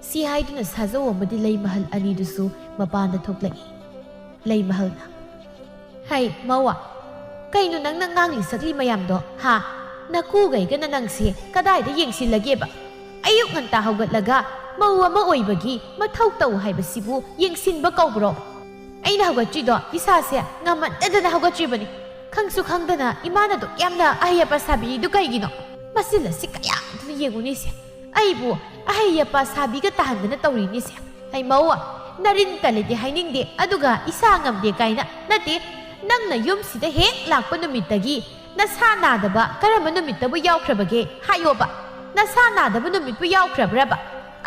ꯁꯤ ꯍꯥꯏꯗꯨꯅ ꯁꯥꯖꯧ ꯑꯃꯗꯤ ꯂꯩ ꯃꯍꯜ ꯑꯅꯤꯗꯨꯁꯨ ꯃꯄꯥꯟꯗ ꯊꯣꯛꯂꯛꯏ꯫ ꯂꯩ ꯃꯍꯜꯅ, "ꯍꯩ, ꯃꯧꯋꯥ, ꯀꯩꯅꯣ ꯅꯪꯅ ꯉꯥꯡꯂꯤ ꯁꯛꯂꯤ ꯃꯌꯥꯝꯗꯣ, ꯍꯥ? ꯅꯀꯨꯒꯩꯒꯅ ꯅꯪꯁꯦ ꯀꯗꯥꯏꯗ ꯌꯦꯡꯁꯤꯜꯂꯒꯦꯕ? ꯑꯌꯨꯛ ꯉꯟꯇꯥ ꯍꯧꯒꯠꯂꯒ ꯃꯧ ꯑꯃ ꯑꯣꯏꯕꯒꯤ ꯃꯊꯧ ꯇꯧ ꯍꯥꯏꯕꯁꯤꯕꯨ ꯌꯦꯡꯁꯤꯟꯕ ꯀꯧꯕ꯭ꯔꯣ? ꯑꯩꯅ ꯍꯧꯒꯠꯇ꯭ꯔꯤꯗꯣ ꯏꯁꯥꯁꯦ ꯉꯝꯃꯟꯗꯗꯅ ꯍꯧꯒꯠꯇ꯭ꯔꯤꯕꯅꯤ꯫ ꯈꯪꯁꯨ ꯈꯪꯗꯅ ꯏꯃꯥꯅ ꯑꯗꯨꯛ ꯌꯥꯝꯅ ꯑꯍꯩ ꯑꯄꯥ ꯁꯥꯕꯤꯔꯤꯗꯨ ꯀꯩꯒꯤꯅꯣ? ꯃꯆꯤꯜ ꯑꯁꯤ ꯀꯌꯥꯗꯨꯅ ꯌꯦꯡꯉꯨꯅꯦꯁꯦ꯫ ꯑꯩꯕꯨ ꯑꯍꯩ ꯑꯄꯥ ꯁꯥꯕꯤꯒ ꯇꯥꯍꯟꯗꯅ ꯇꯧꯔꯤꯅꯦꯁꯦ꯫ ꯍꯩ ꯃꯧ, ꯅꯔꯤꯟ ꯇꯜꯂꯦꯗꯤ ꯍꯥꯏꯅꯤꯡꯗꯦ, ꯑꯗꯨꯒ ꯏꯁꯥ ꯉꯝꯗꯦ ꯀꯥꯏꯅ ꯅꯠꯇꯦ꯫ ꯅꯪꯅ ꯌꯨꯝꯁꯤꯗ ꯍꯦꯛ ꯂꯥꯛꯄ ꯅꯨꯃꯤꯠꯇꯒꯤ ꯅꯁꯥ ꯅꯥꯗꯕ ꯀꯔꯝꯕ ꯅꯨꯃꯤꯠꯇꯕꯨ ꯌꯥꯎꯈ꯭ꯔꯕꯒꯦ? ꯍꯥꯏꯌꯣꯕ꯫ ꯅꯁꯥ ꯅꯥꯗꯕ ꯅꯨꯃꯤꯠꯄꯨ ꯌꯥꯎꯈ꯭ꯔꯕ꯭ꯔꯕ?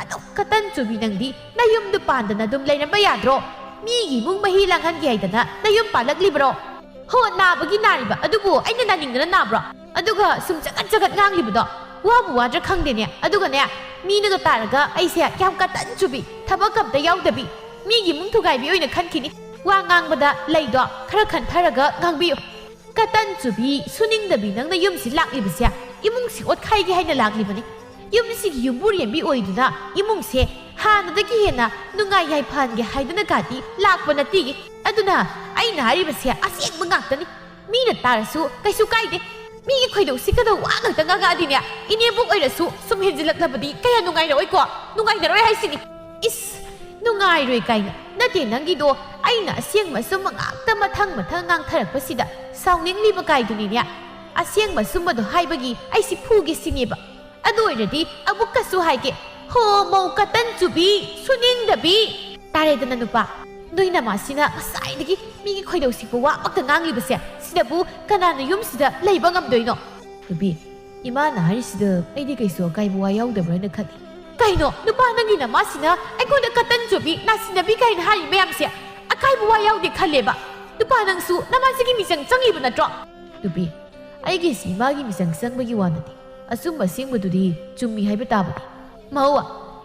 ꯑꯗꯨꯛ ꯀꯇꯟ ꯆꯨꯕꯤ ꯅꯪꯗꯤ ꯅꯌꯨꯝꯗꯨ ꯄꯥꯟꯗꯅ ꯑꯗꯨꯝ ꯂꯩꯔꯝꯕ ꯌꯥꯗ꯭ꯔꯣ? ꯃꯤꯒꯤ ꯏꯃꯨꯡ ꯃꯍꯤ ꯂꯥꯡꯍꯟꯒꯦ ꯍꯥꯏꯗꯅ ꯅꯌꯨꯝ ꯄꯥꯜꯂꯛꯂꯤꯕ꯭ꯔꯣ? ꯍꯣ, ꯅꯥꯕꯒꯤ ꯅꯥꯔꯤꯕ ꯑꯗꯨꯕꯨ ꯑꯩꯅ ꯅꯥꯅꯤꯡꯗꯅ ꯅꯥꯕ꯭ꯔꯣ? ꯑꯗꯨꯒ ꯁꯨꯝ ꯆꯒꯠ ꯆꯒꯠ ꯉꯥꯡꯂꯤꯕꯗꯣ ꯋꯥꯕꯨ ꯋꯥꯗ꯭ꯔꯥ ꯈꯪꯗꯦꯅꯦ꯫ ꯑꯗꯨꯒꯅꯦ, ꯃꯤꯅꯒ ꯇꯥꯔꯒ ꯑꯩꯁꯦ ꯌꯥꯝ ꯀꯇꯟ ꯆꯨꯕꯤ, ꯊꯕꯛ ꯑꯝꯇ ꯌꯥꯎꯗꯕꯤ, ꯃꯤꯒꯤ ꯏꯃꯨꯡ ꯊꯨꯒꯥꯏꯕꯤ ꯑꯣꯏꯅ ꯈꯟꯈꯤꯅꯤ꯫ ꯋꯥ ꯉꯥꯡꯕꯗ ꯂꯩꯗꯣ ꯈꯔ ꯈꯟꯊꯔꯒ ꯉꯥꯡꯕꯤꯌꯨ꯫ ꯀꯇꯟ ꯆꯨꯕꯤ, ꯁꯨꯅꯤꯡꯗꯕꯤ ꯅꯪꯅ ꯌꯨꯝꯁꯤ ꯂꯥꯛꯂꯤꯕꯁꯦ ꯏꯃꯨꯡꯁꯤ ꯑꯣꯠꯈꯥꯏꯒꯦ ꯍꯥꯏꯅ ꯂꯥꯛꯂꯤꯕꯅꯤ꯫ ꯌꯨꯝꯁꯤꯒꯤ ꯌꯨꯝꯕꯨꯔꯦꯝꯕꯤ ꯑꯣꯏꯗꯨꯅ ꯏꯃꯨꯡꯁꯦ ꯍꯥꯟꯅꯗꯒꯤ ꯍꯦꯟꯅ ꯅꯨꯡꯉꯥꯏ ꯌꯥꯏꯐꯍꯟꯒꯦ ꯍꯥꯏꯗꯨꯅ ꯀꯥꯇꯤ ꯂꯥꯛꯄ ꯅꯠꯇꯤꯌꯦ꯫ ꯑꯗꯨꯅ ꯑꯩꯅ ꯍꯥꯏꯔꯤꯕꯁꯦ ꯑꯁꯦꯡꯕ ꯉꯥꯛꯇꯅꯤ꯫ ꯃꯤꯅ ꯇꯥꯔꯁꯨ ꯀꯩꯁꯨ ꯀꯥꯏꯗꯦ꯫ ꯃꯤꯒꯤ ꯈꯣꯏꯗꯧ ꯁꯤꯀꯗꯧ ꯋꯥ ꯉꯥꯛꯇ ꯉꯥꯡꯉꯛꯑꯗꯤꯅꯦ, ꯏꯅꯦꯝꯕꯣꯛ ꯑꯣꯏꯔꯁꯨ ꯁꯨꯝ ꯍꯦꯟꯖꯤꯜꯂꯛꯂꯕꯗꯤ ꯀꯌꯥ ꯅꯨꯡꯉꯥꯏꯔꯛꯑꯣꯏꯀꯣ? ꯅꯨꯡꯉꯥꯏꯅꯔꯣꯏ ꯍꯥꯏꯁꯤꯅꯤ꯫ ꯏꯁ, ꯅꯨꯡꯉꯥꯏꯔꯣꯏ ꯀꯥꯏꯅ꯫ ꯅꯠꯇꯦ, ꯅꯪꯒꯤꯗꯣ ꯑꯩꯅ ꯑꯁꯦꯡꯕ ꯑꯆꯨꯝꯕ ꯉꯥꯛꯇ ꯃꯊꯪ ꯃꯊꯪ ꯉꯥꯡꯊꯔꯛꯄꯁꯤꯗ ꯁꯥꯎꯅꯤꯡꯂꯤꯕ ꯀꯥꯏꯗꯨꯅꯤꯅꯦ꯫ ꯑꯁꯦꯡꯕ ꯑꯆꯨꯝꯕꯗꯣ ꯍꯥꯏꯕꯒꯤ ꯑꯩꯁꯤ ꯐꯨꯒꯦ ꯁꯤꯅꯦꯕ꯫ ꯑꯗꯨ ꯑꯣꯏꯔꯗꯤ ꯑꯃꯨꯛꯀꯁꯨ ꯍꯥꯏꯒꯦ, ꯍꯣ ꯃꯧ ꯀꯇꯟ ꯆꯨꯕꯤ, ꯁꯨꯅꯤꯡꯗꯕꯤ꯫ ꯇꯥꯔꯦꯗꯅ ꯅꯨꯄꯥ, ꯅꯣꯏ ꯅꯃꯥꯁꯤꯅ ꯉꯁꯥꯏꯗꯒꯤ ꯃꯤꯒꯤ ꯈꯣꯏꯗꯧ ꯁꯤꯛꯄ ꯋꯥ ꯑꯃꯛꯇ ꯉꯥꯡꯂꯤꯕꯁꯦ, ꯁꯤꯗꯕꯨ ꯀꯅꯥꯅ ꯌꯨꯝꯁꯤꯗ ꯂꯩꯕ ꯉꯝꯗꯣꯏꯅꯣ? ꯅꯨꯄꯤ, ꯏꯃꯥꯅ ꯍꯥꯏꯔꯤꯁꯤꯗ ꯑꯩꯗꯤ ꯀꯩꯁꯨ ꯑꯀꯥꯏꯕ ꯋꯥ ꯌꯥꯎꯗꯕ꯭ꯔꯥ ꯍꯥꯏꯅ ꯈꯜꯂꯤ꯫ ꯀꯩꯅꯣ, ꯅꯨꯄꯥ ꯅꯪꯒꯤ ꯅꯃꯥꯁꯤꯅ ꯑꯩꯉꯣꯟꯗ ꯀꯇꯟ ꯆꯨꯕꯤ, ꯅꯥꯁꯤꯟꯅꯕꯤ ꯀꯥꯏꯅ ꯍꯥꯏꯔꯤ ꯃꯌꯥꯝꯁꯦ ꯑꯀꯥꯏꯕ ꯋꯥ ꯌꯥꯎꯗꯦ ꯈꯜꯂꯦꯕ? ꯅꯨꯄꯥ ꯅꯪꯁꯨ ꯅꯃꯥꯁꯤꯒꯤ ꯃꯤꯆꯪ ꯆꯪꯂꯤꯕ ꯅꯠꯇ꯭ꯔꯣ? ꯅꯨꯄꯤ, ꯑꯩꯒꯤꯁꯤ ꯏꯃꯥꯒꯤ ꯃꯤꯆꯪ ꯆꯪꯕꯒꯤ ꯋꯥ ꯅꯠꯇꯦ꯫ ꯑꯆꯨꯝꯕ ꯑꯁꯦꯡꯕꯗꯨꯗꯤ ꯆꯨꯝꯃꯤ ꯍꯥꯏꯕ ꯇꯥꯕꯅꯤ꯫ ꯃꯧ,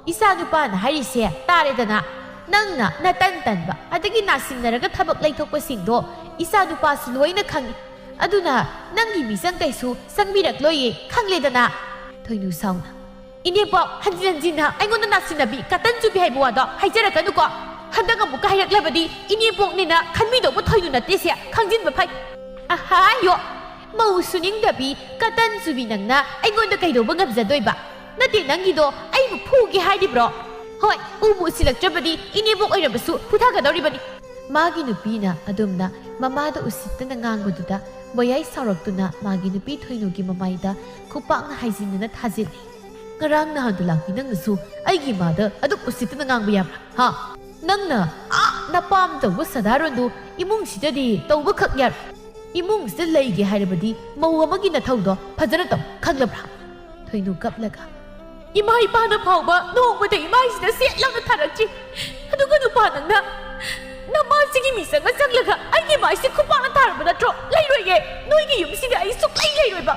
ꯏꯆꯥ ꯅꯨꯄꯥꯅ ꯍꯥꯏꯔꯤꯁꯦ ꯇꯥꯔꯦꯗꯅ꯫ ꯅꯪꯅ ꯅꯇꯟ ꯇꯟꯕ ꯑꯗꯒꯤ ꯅꯥꯁꯤꯟꯅꯔꯒ ꯊꯕꯛ ꯂꯩꯊꯣꯛꯄꯁꯤꯡꯗꯣ ꯏꯆꯥ ꯅꯨꯄꯥꯁꯨ ꯂꯣꯏꯅ ꯈꯪꯏ꯫ ꯑꯗꯨꯅ ꯅꯪꯒꯤ ꯃꯤꯆꯪ ꯀꯩꯁꯨ ꯆꯪꯕꯤꯔꯛꯂꯣꯏꯌꯦ, ꯈꯪꯂꯦꯗꯅ꯫ ꯊꯣꯏꯅꯨ ꯁꯥꯎꯅ, "ꯏꯅꯦꯄꯣꯛ, ꯍꯟꯖꯤꯟ ꯍꯟꯖꯤꯟꯅ ꯑꯩꯉꯣꯟꯗ ꯅꯥꯁꯤꯟꯅꯕꯤ, ꯀꯇꯟ ꯆꯨꯕꯤ ꯍꯥꯏꯕ ꯋꯥꯗꯣ ꯍꯥꯏꯖꯔꯛꯀꯅꯨꯀꯣ꯫ ꯍꯟꯗꯛ ꯑꯃꯨꯛꯀ ꯍꯥꯏꯔꯛꯂꯕꯗꯤ ꯏꯅꯦꯄꯣꯛꯅꯦꯅ ꯈꯟꯕꯤꯗꯧꯕ ꯊꯣꯏꯅꯨ ꯅꯠꯇꯦꯁꯦ, ꯈꯪꯖꯤꯟꯕ ꯐꯩ꯫ ꯑꯍꯥꯌꯣ, ꯃꯧ ꯁꯨꯅꯤꯡꯗꯕꯤ, ꯀꯇꯟ ꯆꯨꯕꯤ ꯅꯪꯅ ꯑꯩꯉꯣꯟꯗ ꯀꯩꯗꯧꯕ ꯉꯝꯖꯗꯣꯏꯕ? ꯅꯠꯇꯦ, ꯅꯪꯒꯤꯗꯣ ꯑꯩꯕꯨ ꯐꯨꯒꯦ ꯍꯥꯏꯔꯤꯕ꯭ꯔꯣ? ꯍꯣꯏ, ꯎꯕꯨ ꯎꯁꯤꯜꯂꯛꯇ꯭ꯔꯕꯗꯤ ꯏꯅꯦꯕꯣꯛ ꯑꯣꯏꯔꯕꯁꯨ ꯐꯨꯊꯒꯗꯧꯔꯤꯕꯅꯤ꯫" ꯃꯥꯒꯤ ꯅꯨꯄꯤꯅ ꯑꯗꯨꯝꯅ ꯃꯃꯥꯗ ꯎꯁꯤꯠꯇꯅ ꯉꯥꯡꯕꯗꯨꯗ ꯕꯣꯌꯥꯏ ꯁꯥꯎꯔꯛꯇꯨꯅ ꯃꯥꯒꯤ ꯅꯨꯄꯤ ꯊꯣꯏꯅꯨꯒꯤ ꯃꯃꯥꯏꯗ ꯈꯨꯄꯥꯛꯅ ꯍꯥꯏꯖꯤꯟꯗꯨꯅ ꯊꯥꯖꯤꯜꯂꯤ꯫ "ꯉꯔꯥꯡ ꯅꯍꯥꯟꯗꯨ ꯂꯥꯛꯄꯤ ꯅꯪꯅꯁꯨ ꯑꯩꯒꯤ ꯏꯃꯥꯗ ꯑꯗꯨꯛ ꯎꯁꯤꯠꯇꯅ ꯉꯥꯡꯕ ꯌꯥꯕ꯭ꯔꯥ? ꯍꯥ? ꯅꯪꯅ ꯑꯥ ꯅꯄꯥꯝ ꯇꯧꯕ ꯁꯥꯗꯥꯔꯣꯟꯗꯨ ꯏꯃꯨꯡꯁꯤꯗꯗꯤ ꯇꯧꯕꯈꯛ ꯌꯥꯔꯣꯏ꯫ ꯏꯃꯨꯡꯁꯤꯗ ꯂꯩꯒꯦ ꯍꯥꯏꯔꯕꯗꯤ ꯃꯧ ꯑꯃꯒꯤ ꯅꯊꯧꯗꯣ ꯐꯖꯅ ꯇꯧ, ꯈꯪꯂꯕ꯭ꯔꯥ?" ꯊꯣꯏꯅꯨ ꯀꯞꯂꯒ, "ꯏꯃꯥ ꯏꯄꯥꯅ ꯐꯥꯎꯕ ꯅꯣꯡꯃꯗ ꯏꯃꯥꯏꯁꯤꯗ ꯁꯦꯠ ꯂꯥꯎꯅ ꯊꯥꯔꯛꯇ꯭ꯔꯤ꯫ ꯑꯗꯨꯒ ꯅꯨꯄꯥ ꯅꯪꯅ ꯅꯃꯥꯁꯤꯒꯤ ꯃꯤꯆꯪꯒ ꯆꯪꯂꯒ ꯑꯩꯒꯤ ꯃꯥꯏꯁꯦ ꯈꯨꯄꯥꯛꯅ ꯊꯥꯔꯕ ꯅꯠꯇ꯭ꯔꯣ? ꯂꯩꯔꯣꯏꯌꯦ꯫ ꯅꯣꯏꯒꯤ ꯌꯨꯝꯁꯤꯗ ꯑꯩ ꯁꯨꯛꯂꯩ ꯂꯩꯔꯣꯏꯕ꯫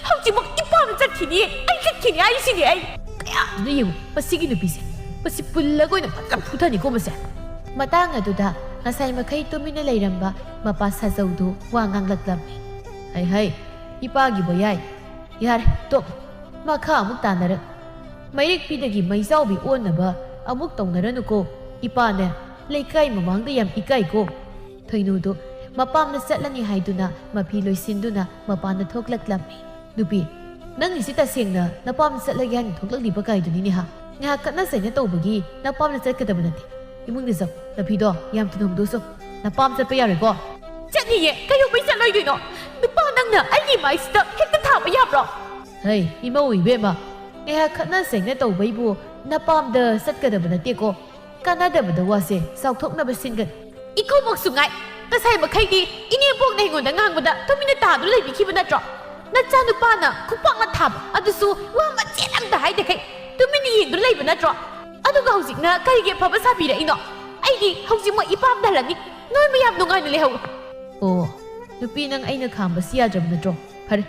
ꯍꯧꯖꯤꯛꯃꯛ ꯏꯄꯥꯅ ꯆꯠꯈꯤꯅꯤ꯫ ꯑꯩ ꯆꯠꯈꯤꯅꯤ ꯍꯥꯏꯁꯤꯅꯦ ꯑꯩ꯫ ꯀꯌꯥꯗ ꯌꯦꯡꯉꯨ, ꯃꯁꯤꯒꯤ ꯅꯨꯄꯤꯁꯦ꯫ ꯃꯁꯤ ꯄꯨꯜꯂꯒ ꯑꯣꯏꯅ ꯐꯖꯅ ꯐꯨꯊꯅꯤꯀꯣ ꯃꯁꯦ꯫" ꯃꯇꯥꯡ ꯑꯗꯨꯗ ꯉꯁꯥꯏ ꯃꯈꯩ ꯇꯨꯃꯤꯟꯅ ꯂꯩꯔꯝꯕ ꯃꯄꯥ ꯁꯥꯖꯧꯗꯨ ꯋꯥ ꯉꯥꯡꯂꯛꯂꯝꯃꯤ꯫ "ꯍꯩ ꯍꯩ, ꯏꯄꯥꯒꯤ ꯕꯣꯌꯥꯏ꯫ ꯌꯥꯔꯦ, ꯇꯣꯛ꯫ ꯃꯈꯥ ꯑꯃꯨꯛ ꯇꯥꯅꯔ ꯃꯩꯔꯤꯛꯄꯤꯗꯒꯤ ꯃꯩꯖꯥꯎꯕꯤ ꯑꯣꯟꯅꯕ ꯑꯃꯨꯛ ꯇꯧꯅꯔꯅꯨꯀꯣ꯫ ꯏꯄꯥꯅꯦ, ꯂꯩꯀꯥꯏ ꯃꯃꯥꯡꯗ ꯌꯥꯝ ꯏꯀꯥꯏꯀꯣ꯫" ꯊꯣꯏꯅꯨꯗꯨ ꯃꯄꯥꯝꯗ ꯆꯠꯂꯅꯤ ꯍꯥꯏꯗꯨꯅ ꯃꯐꯤ ꯂꯣꯏꯁꯤꯟꯗꯨꯅ ꯃꯄꯥꯟꯗ ꯊꯣꯛꯂꯛꯂꯝꯃꯤ꯫ "ꯅꯨꯄꯤ, ꯅꯪꯒꯤꯁꯤ ꯇꯁꯦꯡꯅ ꯅꯄꯥꯝꯗ ꯆꯠꯂꯒꯦ ꯍꯥꯏꯅ ꯊꯣꯛꯂꯛꯂꯤꯕ ꯀꯥꯏꯗꯨꯅꯤꯅꯦ ꯍꯥ? ꯉꯥꯏꯍꯥꯛ ꯈꯠꯅ ꯆꯩꯅ ꯇꯧꯕꯒꯤ ꯅꯄꯥꯝꯗ ꯆꯠꯀꯗꯕ ꯅꯠꯇꯦ꯫ ꯏꯃꯨꯡꯗ ꯆꯪ, ꯅꯐꯤꯗꯣ ꯌꯥꯝ ꯊꯨꯅ ꯍꯣꯡꯗꯣꯛꯆꯧ꯫ ꯅꯄꯥꯝ ꯆꯠꯄ ꯌꯥꯔꯣꯏꯀꯣ?" "ꯆꯠꯅꯤꯌꯦ, ꯀꯩꯗꯧꯕꯩ ꯆꯠꯂꯣꯏꯗꯣꯏꯅꯣ? ꯅꯨꯄꯥ ꯅꯪꯅ ꯑꯩꯒꯤ ꯃꯥꯏꯁꯤꯗ ꯍꯦꯛꯇ ꯊꯥꯕ ꯌꯥꯕ꯭ꯔꯣ?" "ꯍꯩ, ꯏꯃꯧ ꯏꯕꯦꯝꯃ, ꯉꯥꯏꯍꯥꯛ ꯈꯠꯅ ꯆꯩꯅ ꯇꯧꯕꯩꯕꯨ ꯅꯄꯥꯝꯗ ꯆꯠꯀꯗꯕ ꯅꯠꯇꯦꯀꯣ꯫ ꯀꯥꯟꯅꯗꯕꯗ ꯋꯥꯁꯦ ꯆꯥꯎꯊꯣꯛꯅꯕ ꯁꯤꯟꯒꯅꯨ꯫" "ꯏꯀꯧꯃꯛꯁꯨ ꯉꯥꯏ꯫ ꯉꯁꯥꯏ ꯃꯈꯩꯗꯤ ꯏꯅꯦꯄꯣꯛꯅ ꯑꯩꯉꯣꯟꯗ ꯉꯥꯡꯕꯗ ꯇꯨꯃꯤꯟꯅ ꯇꯥꯗꯨꯅ ꯂꯩꯕꯤꯈꯤꯕ ꯅꯠꯇ꯭ꯔꯣ? ꯅꯆꯥꯅꯨꯄꯥꯅ ꯈꯨꯄꯥꯛꯅ ꯊꯥꯕ ꯑꯗꯨꯁꯨ ꯋꯥ ꯃꯆꯦꯠ ꯑꯝꯇ ꯍꯥꯏꯗꯈꯩ ꯇꯨꯃꯤꯟꯅ ꯌꯦꯡꯗꯨꯅ ꯂꯩꯕ ꯅꯠꯇ꯭ꯔꯣ? ꯑꯗꯨꯒ ꯍꯧꯖꯤꯛꯅ ꯀꯔꯤꯒꯤ ꯑꯐꯕ ꯁꯥꯕꯤꯔꯛꯏꯅꯣ? ꯑꯩꯗꯤ ꯍꯧꯖꯤꯛꯃꯛ ꯏꯄꯥꯝꯗ ꯍꯜꯂꯅꯤ꯫ ꯅꯣꯏ ꯃꯌꯥꯝ ꯅꯨꯡꯉꯥꯏꯅ ꯂꯩꯍꯧꯔꯣ꯫ ꯑꯣ, ꯅꯨꯄꯤ, ꯅꯪ ꯑꯩꯅ ꯈꯥꯝꯕꯁꯤ ꯌꯥꯗ꯭ꯔꯕ ꯅꯠꯇ꯭ꯔꯣ? ꯐꯔꯦ,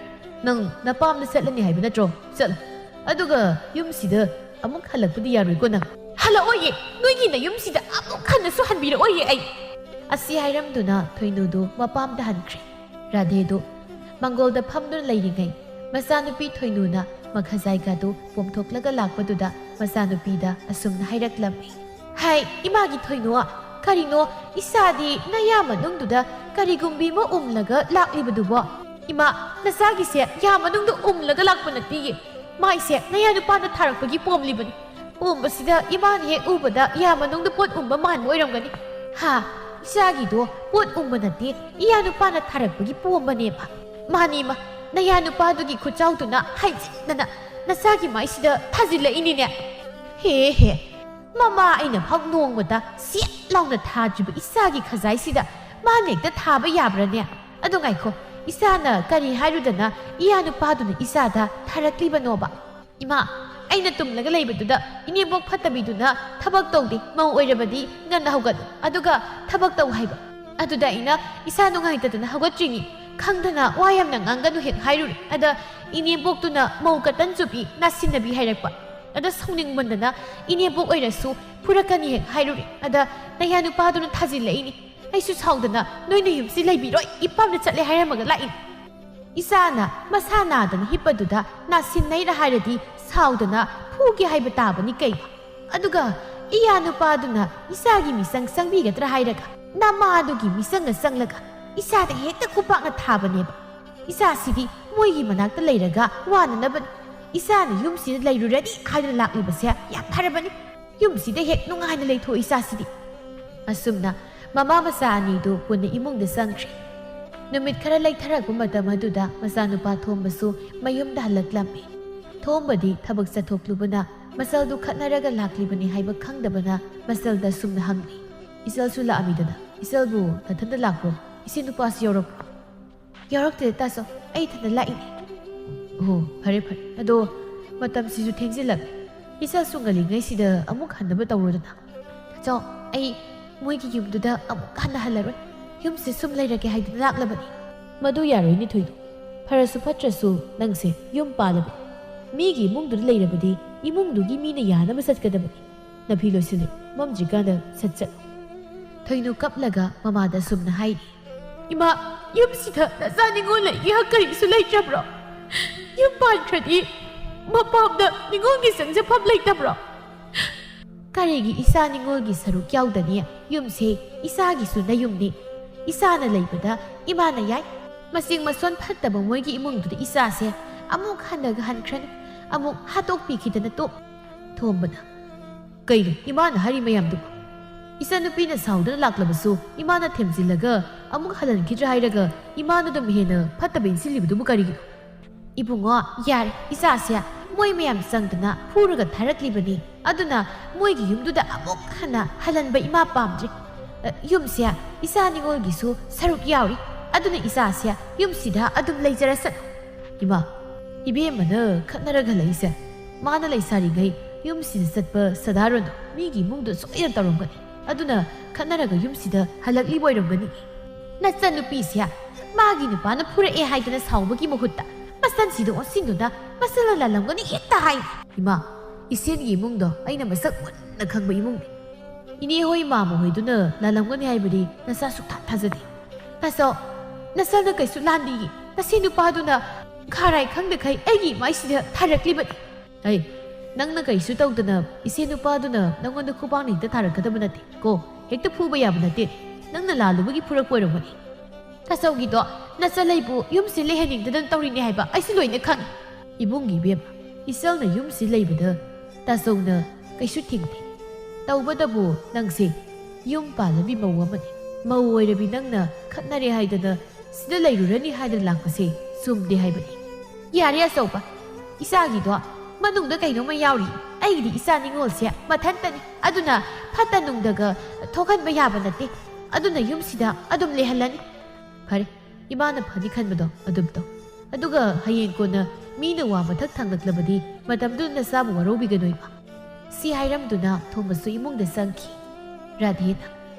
ꯅꯪ ꯅꯄꯥꯝꯗ ꯆꯠꯂꯅꯤ ꯍꯥꯏꯕ ꯅꯠꯇ꯭ꯔꯣ? ꯆꯠꯂꯣ꯫ ꯑꯗꯨꯒ ꯌꯨꯝꯁꯤꯗ ꯑꯃꯨꯛ ꯍꯜꯂꯛꯄꯗꯤ ꯌꯥꯔꯣꯏꯀꯣ ꯅꯪ꯫ ꯍꯜꯂꯛꯑꯣꯏꯌꯦ, ꯅꯣꯏꯒꯤ ꯅꯌꯨꯝꯁꯤꯗ ꯑꯃꯨꯛ ꯍꯟꯅꯁꯨ ꯍꯟꯕꯤꯔꯛꯑꯣꯏꯌꯦ ꯑꯩ꯫ ꯑꯁꯤ ꯍꯥꯏꯔꯝꯗꯨꯅ ꯊꯣꯏꯅꯨꯗꯨ ꯃꯄꯥꯝꯗ ꯍꯟꯈ꯭ꯔꯦ꯫ ꯔꯥꯙꯦꯗꯨ ꯃꯪꯒꯣꯜꯗ ꯐꯝꯗꯨꯅ ꯂꯩꯔꯤꯉꯩ, ꯃꯆꯥꯅꯨꯄꯤ ꯊꯣꯏꯅꯨꯅ ꯃꯈꯖꯥꯏꯒꯗꯨ ꯄꯣꯝꯊꯣꯛꯂꯒ ꯂꯥꯛꯄꯗꯨꯗ ꯃꯆꯥꯅꯨꯄꯤꯗ ꯑꯁꯨꯝꯅ ꯍꯥꯏꯔꯛꯂꯝꯃꯤ꯫ ꯍꯥꯏ, ꯏꯃꯥꯒꯤ ꯊꯣꯏꯅꯨ, ꯀꯔꯤꯅꯣ ꯏꯆꯥꯗꯤ ꯅꯌꯥ ꯃꯅꯨꯡꯗꯨꯗ ꯀꯔꯤꯒꯨꯝꯕꯤ ꯑꯃ ꯎꯝꯂꯒ ꯂꯥꯛꯂꯤꯕꯗꯨꯕꯣ? ꯏꯃꯥ, ꯅꯆꯥꯒꯤꯁꯦ ꯌꯥ ꯃꯅꯨꯡꯗ ꯎꯝꯂꯒ ꯂꯥꯛꯄ ꯅꯠꯇꯤꯌꯦ꯫ ꯃꯥꯏꯁꯦ ꯅꯌꯥ ꯅꯨꯄꯥꯅ ꯊꯥꯔꯛꯄꯒꯤ ꯄꯣꯝꯂꯤꯕꯅꯤ꯫ ꯄꯣꯝꯕꯁꯤꯗ ꯏꯃꯥꯅ ꯍꯦꯛ ꯎꯕꯗ ꯌꯥ ꯃꯅꯨꯡꯗ ꯄꯣꯠ ꯎꯝꯕ ꯃꯥꯟꯕ ꯑꯣꯏꯔꯝꯒꯅꯤ꯫ ꯍꯥ, ꯏꯆꯥꯒꯤꯗꯣ ꯄꯣꯠ ꯎꯝꯕ ꯅꯠꯇꯦ, ꯏꯌꯥ ꯅꯨꯄꯥꯅ ꯊꯥꯔꯛꯄꯒꯤ ꯄꯣꯝꯕꯅꯦꯕ꯫ ꯃꯥꯅꯤ ꯏꯃꯥ, ꯅꯌꯥ ꯅꯨꯄꯥꯗꯨꯒꯤ ꯈꯨꯠꯆꯥꯎꯗꯨꯅ ꯍꯥꯏꯖꯤꯟꯗꯅ ꯅꯆꯥꯒꯤ ꯃꯥꯏꯁꯤꯗ ꯊꯥꯖꯤꯜꯂꯛꯏꯅꯤꯅꯦ꯫ ꯍꯦ ꯍꯦ, ꯃꯃꯥ ꯑꯩꯅ ꯐꯥꯎ ꯅꯣꯡꯃꯇ ꯁꯦꯠ ꯂꯥꯎꯅ ꯊꯥꯗ꯭ꯔꯤꯕ ꯏꯆꯥꯒꯤ ꯈꯖꯥꯏꯁꯤꯗ ꯃꯥꯅ ꯍꯦꯛꯇ ꯊꯥꯕ ꯌꯥꯕ꯭ꯔꯅꯦ? ꯑꯗꯣ ꯉꯥꯏꯈꯣ, ꯏꯆꯥꯅ ꯀꯔꯤ ꯍꯥꯏꯔꯨꯗꯅ ꯏꯌꯥ ꯅꯨꯄꯥꯗꯨꯅ ꯏꯆꯥꯗ ꯊꯥꯔꯛꯂꯤꯕꯅꯣꯕ? ꯏꯃꯥ, ꯑꯩꯅ ꯇꯨꯝꯂꯒ ꯂꯩꯕꯗꯨꯗ ꯏꯅꯦꯝꯕꯣꯛ ꯐꯠꯇꯕꯤꯗꯨꯅ ꯊꯕꯛ ꯇꯧꯗꯦ, ꯃꯧ ꯑꯣꯏꯔꯕꯗꯤ ꯉꯟꯅ ꯍꯧꯒꯠꯂꯨ, ꯑꯗꯨꯒ ꯊꯕꯛ ꯇꯧ ꯍꯥꯏꯕ꯫ ꯑꯗꯨꯗ ꯑꯩꯅ ꯏꯁꯥ ꯅꯨꯡꯉꯥꯏꯇꯗꯅ ꯍꯧꯒꯠꯇ꯭ꯔꯤꯅꯤ, ꯈꯪꯗꯅ ꯋꯥ ꯌꯥꯝꯅ ꯉꯥꯡꯒꯅꯨ ꯍꯦꯛ ꯍꯥꯏꯔꯨꯔꯦ꯫ ꯑꯗ ꯏꯅꯦꯝꯕꯣꯛꯇꯨꯅ ꯃꯧ ꯀꯇꯟ ꯆꯨꯞꯄꯤ, ꯅꯥꯁꯤꯟꯅꯕꯤ ꯍꯥꯏꯔꯛꯄ꯫ ꯑꯗ ꯁꯥꯎꯅꯤꯡꯃꯟꯗꯅ ꯏꯅꯦꯝꯕꯣꯛ ꯑꯣꯏꯔꯁꯨ ꯐꯨꯔꯛꯀꯅꯤ ꯍꯦꯛ ꯍꯥꯏꯔꯨꯔꯦ꯫ ꯑꯗ ꯅꯌꯥ ꯅꯨꯄꯥꯗꯨꯅ ꯊꯥꯖꯤꯜꯂꯛꯏꯅꯤ꯫ ꯑꯩꯁꯨ ꯁꯥꯎꯗꯅ ꯅꯣꯏꯅ ꯌꯨꯝꯁꯤ ꯂꯩꯕꯤꯔꯣꯏ, ꯏꯄꯥꯝꯗ ꯆꯠꯂꯦ ꯍꯥꯏꯔꯝꯃꯒ ꯂꯥꯛꯏꯅꯤ꯫ ꯏꯆꯥꯅ ꯃꯁꯥ ꯅꯥꯗꯅ ꯍꯤꯞꯄꯗꯨꯗ ꯅꯥꯁꯤꯟꯅꯩꯔ ꯍꯥꯏꯔꯗꯤ ꯁꯥꯎꯗꯅ ꯐꯨꯒꯦ ꯍꯥꯏꯕ ꯇꯥꯕꯅꯤ ꯀꯩꯅꯣ꯫ ꯑꯗꯨꯒ ꯏꯌꯥ ꯅꯨꯄꯥꯗꯨꯅ ꯏꯆꯥꯒꯤ ꯃꯤꯆꯪ ꯆꯪꯕꯤꯒꯗ꯭ꯔꯥ ꯍꯥꯏꯔꯒ ꯅꯃꯥꯗꯨꯒꯤ ꯃꯤꯆꯪꯅ ꯆꯪꯂꯒ ꯏꯆꯥꯗ ꯍꯦꯛꯇ ꯈꯨꯄꯥꯛꯅ ꯊꯥꯕꯅꯦꯕ꯫ ꯏꯆꯥꯁꯤꯗꯤ ꯃꯣꯏꯒꯤ ꯃꯅꯥꯛꯇ ꯂꯩꯔꯒ ꯋꯥꯅꯅꯕꯅꯤ꯫ ꯏꯆꯥꯅ ꯌꯨꯝꯁꯤꯗ ꯂꯩꯔꯨꯔꯅꯤ ꯍꯥꯏꯗꯨꯅ ꯂꯥꯛꯂꯤꯕꯁꯦ ꯌꯥꯝ ꯐꯔꯕꯅꯤ꯫ ꯌꯨꯝꯁꯤꯗ ꯍꯦꯛ ꯅꯨꯡꯉꯥꯏꯅ ꯂꯩꯊꯣꯛꯏ ꯏꯆꯥꯁꯤꯗꯤ꯫ ꯑꯁꯨꯝꯅ ꯃꯃꯥ ꯃꯆꯥ ꯑꯅꯤꯗꯨ ꯄꯨꯟꯅ ꯏꯃꯨꯡꯗ ꯆꯪꯈ꯭ꯔꯦ꯫ ꯅꯨꯃꯤꯠ ꯈꯔ ꯂꯩꯊꯔꯛꯄ ꯃꯇꯝ ꯑꯗꯨꯗ ꯃꯆꯥꯅꯨꯄꯥ ꯊꯣꯝꯕꯁꯨ ꯃꯌꯨꯝꯗ ꯍꯜꯂꯛꯂꯝꯃꯤ꯫ ꯊꯣꯝꯕꯗꯤ ꯊꯕꯛ ꯆꯠꯊꯣꯛꯂꯨꯕꯅ ꯃꯆꯜꯗꯨ ꯈꯠꯅꯔꯒ ꯂꯥꯛꯂꯤꯕꯅꯤ ꯍꯥꯏꯕ ꯈꯪꯗꯕꯅ ꯃꯆꯜꯗ ꯑꯁꯨꯝꯅ ꯍꯪꯂꯤ꯫ "ꯏꯆꯜꯁꯨ ꯂꯥꯛꯑꯝꯃꯤꯗꯅ, ꯏꯆꯜꯕꯨ ꯅꯊꯟꯇ ꯂꯥꯛꯄ꯭ꯔꯣ? ꯏꯆꯦ ꯅꯨꯄꯥꯁꯨ ꯌꯥꯎꯔꯛꯄ꯭ꯔꯣ?" "ꯌꯥꯎꯔꯛꯇꯦꯗ ꯇꯥꯆꯧ, ꯑꯩ ꯏꯊꯟꯇ ꯂꯥꯛꯏꯅꯦ꯫" "ꯑꯣ, ꯐꯔꯦ ꯐꯔꯦ꯫ ꯑꯗꯣ ꯃꯇꯝꯁꯤꯁꯨ ꯊꯦꯡꯖꯤꯜꯂꯛꯂꯦ꯫ ꯏꯆꯥꯁꯨ ꯉꯜꯂꯤꯉꯩꯁꯤꯗ ꯑꯃꯨꯛ ꯍꯟꯅꯕ ꯇꯧꯔꯣꯗꯅ꯫ ꯇꯥꯆꯧ, ꯑꯩ ꯃꯣꯏꯒꯤ ꯌꯨꯝꯗꯨꯗ ꯑꯃꯨꯛ ꯍꯟꯅ ꯍꯜꯂꯔꯣꯏ꯫ ꯌꯨꯝꯁꯤ ꯁꯨꯝ ꯂꯩꯔꯒꯦ ꯍꯥꯏꯗꯨꯅ ꯂꯥꯛꯂꯕꯅꯤ꯫ ꯃꯗꯨ ꯌꯥꯔꯣꯏꯅꯦ ꯊꯣꯏꯅꯨ꯫ ꯐꯔꯁꯨ ꯐꯠꯇ꯭ꯔꯁꯨ ꯅꯪꯁꯦ ꯌꯨꯝ ꯄꯥꯜꯂꯕꯅꯤ꯫ ꯃꯤꯒꯤ ꯏꯃꯨꯡꯗꯨꯗ ꯂꯩꯔꯕꯗꯤ ꯏꯃꯨꯡꯗꯨꯒꯤ ꯃꯤꯅ ꯌꯥꯅꯕ ꯆꯠꯀꯗꯕꯅꯤ꯫ ꯅꯐꯤ ꯂꯣꯏꯁꯤꯜꯂꯨ, ꯃꯝꯗ꯭ꯔꯤꯀꯥꯟꯗ ꯁꯠ ꯆꯠꯂꯨ꯫ ꯊꯣꯏꯅꯨ ꯀꯞꯂꯒ ꯃꯃꯥꯗ ꯑꯁꯨꯝꯅ ꯍꯥꯏꯔꯤ꯫ ꯏꯃꯥ, ꯌꯨꯝꯁꯤꯗ ꯅꯆꯥ ꯅꯤꯉꯣꯜ ꯂꯩꯒꯦ ꯍꯥꯏ ꯀꯔꯤꯁꯨ ꯂꯩꯇ꯭ꯔꯕ꯭ꯔꯣ? ꯌꯨꯝ ꯄꯥꯟꯈ꯭ꯔꯗꯤ ꯃꯄꯥꯝꯗ ꯅꯤꯉꯣꯜꯒꯤ ꯆꯪꯖꯐꯝ ꯂꯩꯇꯕ꯭ꯔꯣ? ꯀꯔꯤꯒꯤ ꯏꯆꯥ ꯅꯤꯉꯣꯜꯒꯤ ꯁꯔꯨꯛ ꯌꯥꯎꯗꯅꯤ? ꯌꯨꯝꯁꯦ ꯏꯆꯥꯒꯤꯁꯨ ꯅꯌꯨꯝꯅꯤ꯫ ꯏꯆꯥꯅ ꯂꯩꯕꯗ ꯏꯃꯥꯅ ꯌꯥꯏ꯫ ꯃꯆꯤꯡ ꯃꯁꯣꯟ ꯐꯠꯇꯕ ꯃꯣꯏꯒꯤ ꯏꯃꯨꯡꯗꯨꯗ ꯏꯆꯥꯁꯦ ꯑꯃꯨꯛ ꯍꯟꯅꯒ ꯍꯟꯈ꯭ꯔꯅꯨ꯫ ꯑꯃꯨꯛ ꯍꯥꯠꯇꯣꯛꯄꯤꯈꯤꯗꯅ ꯇꯣꯛ꯫ ꯊꯣꯝꯕꯅ, ꯀꯩꯅꯣ ꯏꯃꯥꯅ ꯍꯥꯏꯔꯤ ꯃꯌꯥꯝꯗꯨꯕꯨ? ꯏꯆꯟꯅꯨꯄꯤꯅ ꯁꯥꯎꯗꯨꯅ ꯂꯥꯛꯂꯕꯁꯨ ꯏꯃꯥꯅ ꯊꯦꯝꯖꯤꯜꯂꯒ ꯑꯃꯨꯛ ꯍꯜꯍꯟꯈꯤꯗ꯭ꯔꯥ ꯍꯥꯏꯔꯒ ꯏꯃꯥꯅ ꯑꯗꯨꯝ ꯍꯦꯟꯅ ꯐꯠꯇꯕ ꯏꯟꯁꯤꯜꯂꯤꯕꯗꯨꯕꯨ ꯀꯔꯤꯒꯤꯅꯣ? ꯏꯕꯨꯡꯉꯣ, ꯌꯥꯔꯦ, ꯏꯆꯥꯁꯦ ꯃꯣꯏ ꯃꯌꯥꯝ ꯆꯪꯗꯅ ꯐꯨꯔꯒ ꯊꯥꯔꯛꯂꯤꯕꯅꯤ꯫ ꯑꯗꯨꯅ ꯃꯣꯏꯒꯤ ꯌꯨꯝꯗꯨꯗ ꯑꯃꯨꯛ ꯍꯟꯅ ꯍꯜꯍꯟꯕ ꯏꯃꯥ ꯄꯥꯝꯗ꯭ꯔꯦ꯫ ꯑ, ꯌꯨꯝꯁꯦ ꯏꯆꯥ ꯅꯤꯉꯣꯜꯒꯤꯁꯨ ꯁꯔꯨꯛ ꯌꯥꯎꯔꯤ꯫ ꯑꯗꯨꯅ ꯏꯆꯥꯁꯦ ꯌꯨꯝꯁꯤꯗ ꯑꯗꯨꯝ ꯂꯩꯖꯔꯁꯅꯨ꯫ ꯏꯃꯥ, ꯏꯕꯦꯝꯃꯅ ꯈꯠꯅꯔꯒ ꯍꯜꯂꯛꯏꯁꯦ ꯃꯥꯅ ꯂꯩꯁꯥꯔꯤꯉꯩ ꯌꯨꯝꯁꯤꯗ ꯆꯠꯄ ꯁꯥꯗꯥꯔꯣꯟꯗꯣ ꯃꯤꯒꯤ ꯏꯃꯨꯡꯗ ꯁꯣꯏꯗꯅ ꯇꯧꯔꯝꯒꯅꯤ꯫ ꯑꯗꯨꯅ ꯈꯠꯅꯔꯒ ꯌꯨꯝꯁꯤꯗ ꯍꯜꯂꯛꯂꯤꯕ ꯑꯣꯏꯔꯝꯒꯅꯤ꯫ ꯅꯆꯟꯅꯨꯄꯤꯁꯦ ꯃꯥꯒꯤ ꯅꯨꯄꯥꯅ ꯐꯨꯔꯛꯑꯦ ꯍꯥꯏꯗꯅ ꯁꯥꯎꯕꯒꯤ ꯃꯍꯨꯠꯇ ꯃꯆꯟꯁꯤꯗ ꯑꯣꯟꯁꯤꯟꯗꯨꯅ ꯃꯆꯟꯅ ꯂꯥꯜꯂꯝꯒꯅꯤ ꯍꯦꯛꯇ ꯍꯥꯏ꯫ ꯏꯃꯥ, ꯏꯆꯦꯒꯤ ꯏꯃꯨꯡꯗꯣ ꯑꯩꯅ ꯃꯁꯛ ꯃꯨꯟꯅ ꯈꯪꯕ ꯏꯃꯨꯡꯅꯤ꯫ ꯏꯅꯦ ꯍꯣꯏ ꯃꯥꯃ ꯍꯣꯏꯗꯨꯅ ꯂꯥꯜꯂꯝꯒꯅꯤ ꯍꯥꯏꯕꯗꯤ ꯅꯆꯥ ꯁꯨꯛꯊꯥ ꯊꯥꯖꯗꯦ꯫ ꯇꯥꯆꯧ, ꯅꯆꯟꯅ ꯀꯩꯁꯨ ꯂꯥꯟꯗꯤꯌꯦ꯫ ꯅꯁꯤ ꯅꯨꯄꯥꯗꯨꯅ ꯈꯥꯔꯥꯏ ꯈꯪꯗꯈꯩ ꯑꯩꯒꯤ ꯏꯃꯥꯏꯁꯤꯗ ꯊꯥꯔꯛꯂꯤꯕꯅꯤ꯫ ꯑꯩ, ꯅꯪꯅ ꯀꯩꯁꯨ ꯇꯧꯗꯅ ꯏꯆꯦ ꯅꯨꯄꯥꯗꯨꯅ ꯅꯪꯉꯣꯟꯗ ꯈꯨꯕꯥꯛꯅ ꯍꯦꯛꯇ ꯊꯥꯔꯛꯀꯗꯕ ꯅꯠꯇꯦ ꯀꯣ, ꯍꯦꯛꯇ ꯐꯨꯕ ꯌꯥꯕ ꯅꯠꯇꯦ꯫ ꯅꯪꯅ ꯂꯥꯜꯂꯨꯕꯒꯤ ꯐꯨꯔꯛꯄ ꯑꯣꯏꯔꯝꯒꯅꯤ꯫ ꯇꯥꯆꯧꯒꯤꯗꯣ ꯅꯆꯜ ꯑꯩꯕꯨ ꯌꯨꯝꯁꯤ ꯂꯩꯍꯟꯅꯤꯡꯗꯅ ꯇꯧꯔꯤꯅꯦ ꯍꯥꯏꯕ ꯑꯩꯁꯨ ꯂꯣꯏꯅ ꯈꯪꯉꯤ꯫ ꯏꯕꯨꯡꯒꯤ ꯏꯕꯦꯝꯃ, ꯏꯆꯜꯅ ꯌꯨꯝꯁꯤ ꯂꯩꯕꯗ ꯇꯥꯆꯧꯅ ꯀꯩꯁꯨ ꯊꯤꯡꯗꯦ꯫ ꯇꯧꯕꯇꯕꯨ ꯅꯪꯁꯦ ꯌꯨꯝ ꯄꯥꯜꯂꯕꯤ ꯃꯧ ꯑꯃꯅꯤ꯫ ꯃꯧ ꯑꯣꯏꯔꯕꯤ ꯅꯪꯅ ꯈꯠꯅꯔꯦ ꯍꯥꯏꯗꯅ ꯁꯤꯗ ꯂꯩꯔꯨꯔꯅꯤ ꯍꯥꯏꯗꯅ ꯂꯥꯛꯄꯁꯦ ꯆꯨꯝꯗꯦ ꯍꯥꯏꯕꯅꯤ꯫ ꯌꯥꯔꯦ ꯑꯆꯧꯕ, ꯏꯆꯥꯒꯤꯗꯣ ꯃꯅꯨꯡꯗ ꯀꯩꯅꯣꯝꯃ ꯌꯥꯎꯔꯤ꯫ ꯑꯩꯒꯤꯗꯤ ꯏꯆꯥ ꯅꯤꯉꯣꯜꯁꯦ ꯃꯊꯟꯇꯅꯤ꯫ ꯑꯗꯨꯅ ꯐꯠꯇ ꯅꯨꯡꯗꯒ ꯊꯣꯛꯍꯟꯕ ꯌꯥꯕ ꯅꯠꯇꯦ꯫ ꯑꯗꯨꯅ ꯌꯨꯝꯁꯤꯗ ꯑꯗꯨꯝ ꯂꯩꯍꯜꯂꯅꯤ꯫ ꯐꯔꯦ, ꯏꯃꯥꯅ ꯐꯅꯤ ꯈꯟꯕꯗꯣ ꯑꯗꯨꯝ ꯇꯧ꯫ ꯑꯗꯨꯒ ꯍꯌꯦꯡ ꯀꯣꯟꯅ ꯃꯤꯅ ꯋꯥ ꯃꯊꯛ ꯊꯥꯡꯂꯛꯂꯕꯗꯤ ꯃꯇꯝꯗꯨꯗ ꯅꯆꯥꯕꯨ ꯋꯥꯔꯧꯕꯤꯒꯅꯨ ꯏꯃꯥ꯫ ꯁꯤ ꯍꯥꯏꯔꯝꯗꯨꯅ ꯊꯣꯃꯁꯁꯨ ꯏꯃꯨꯡꯗ ꯆꯪꯈꯤ꯫ ꯔꯥꯙꯦꯅ,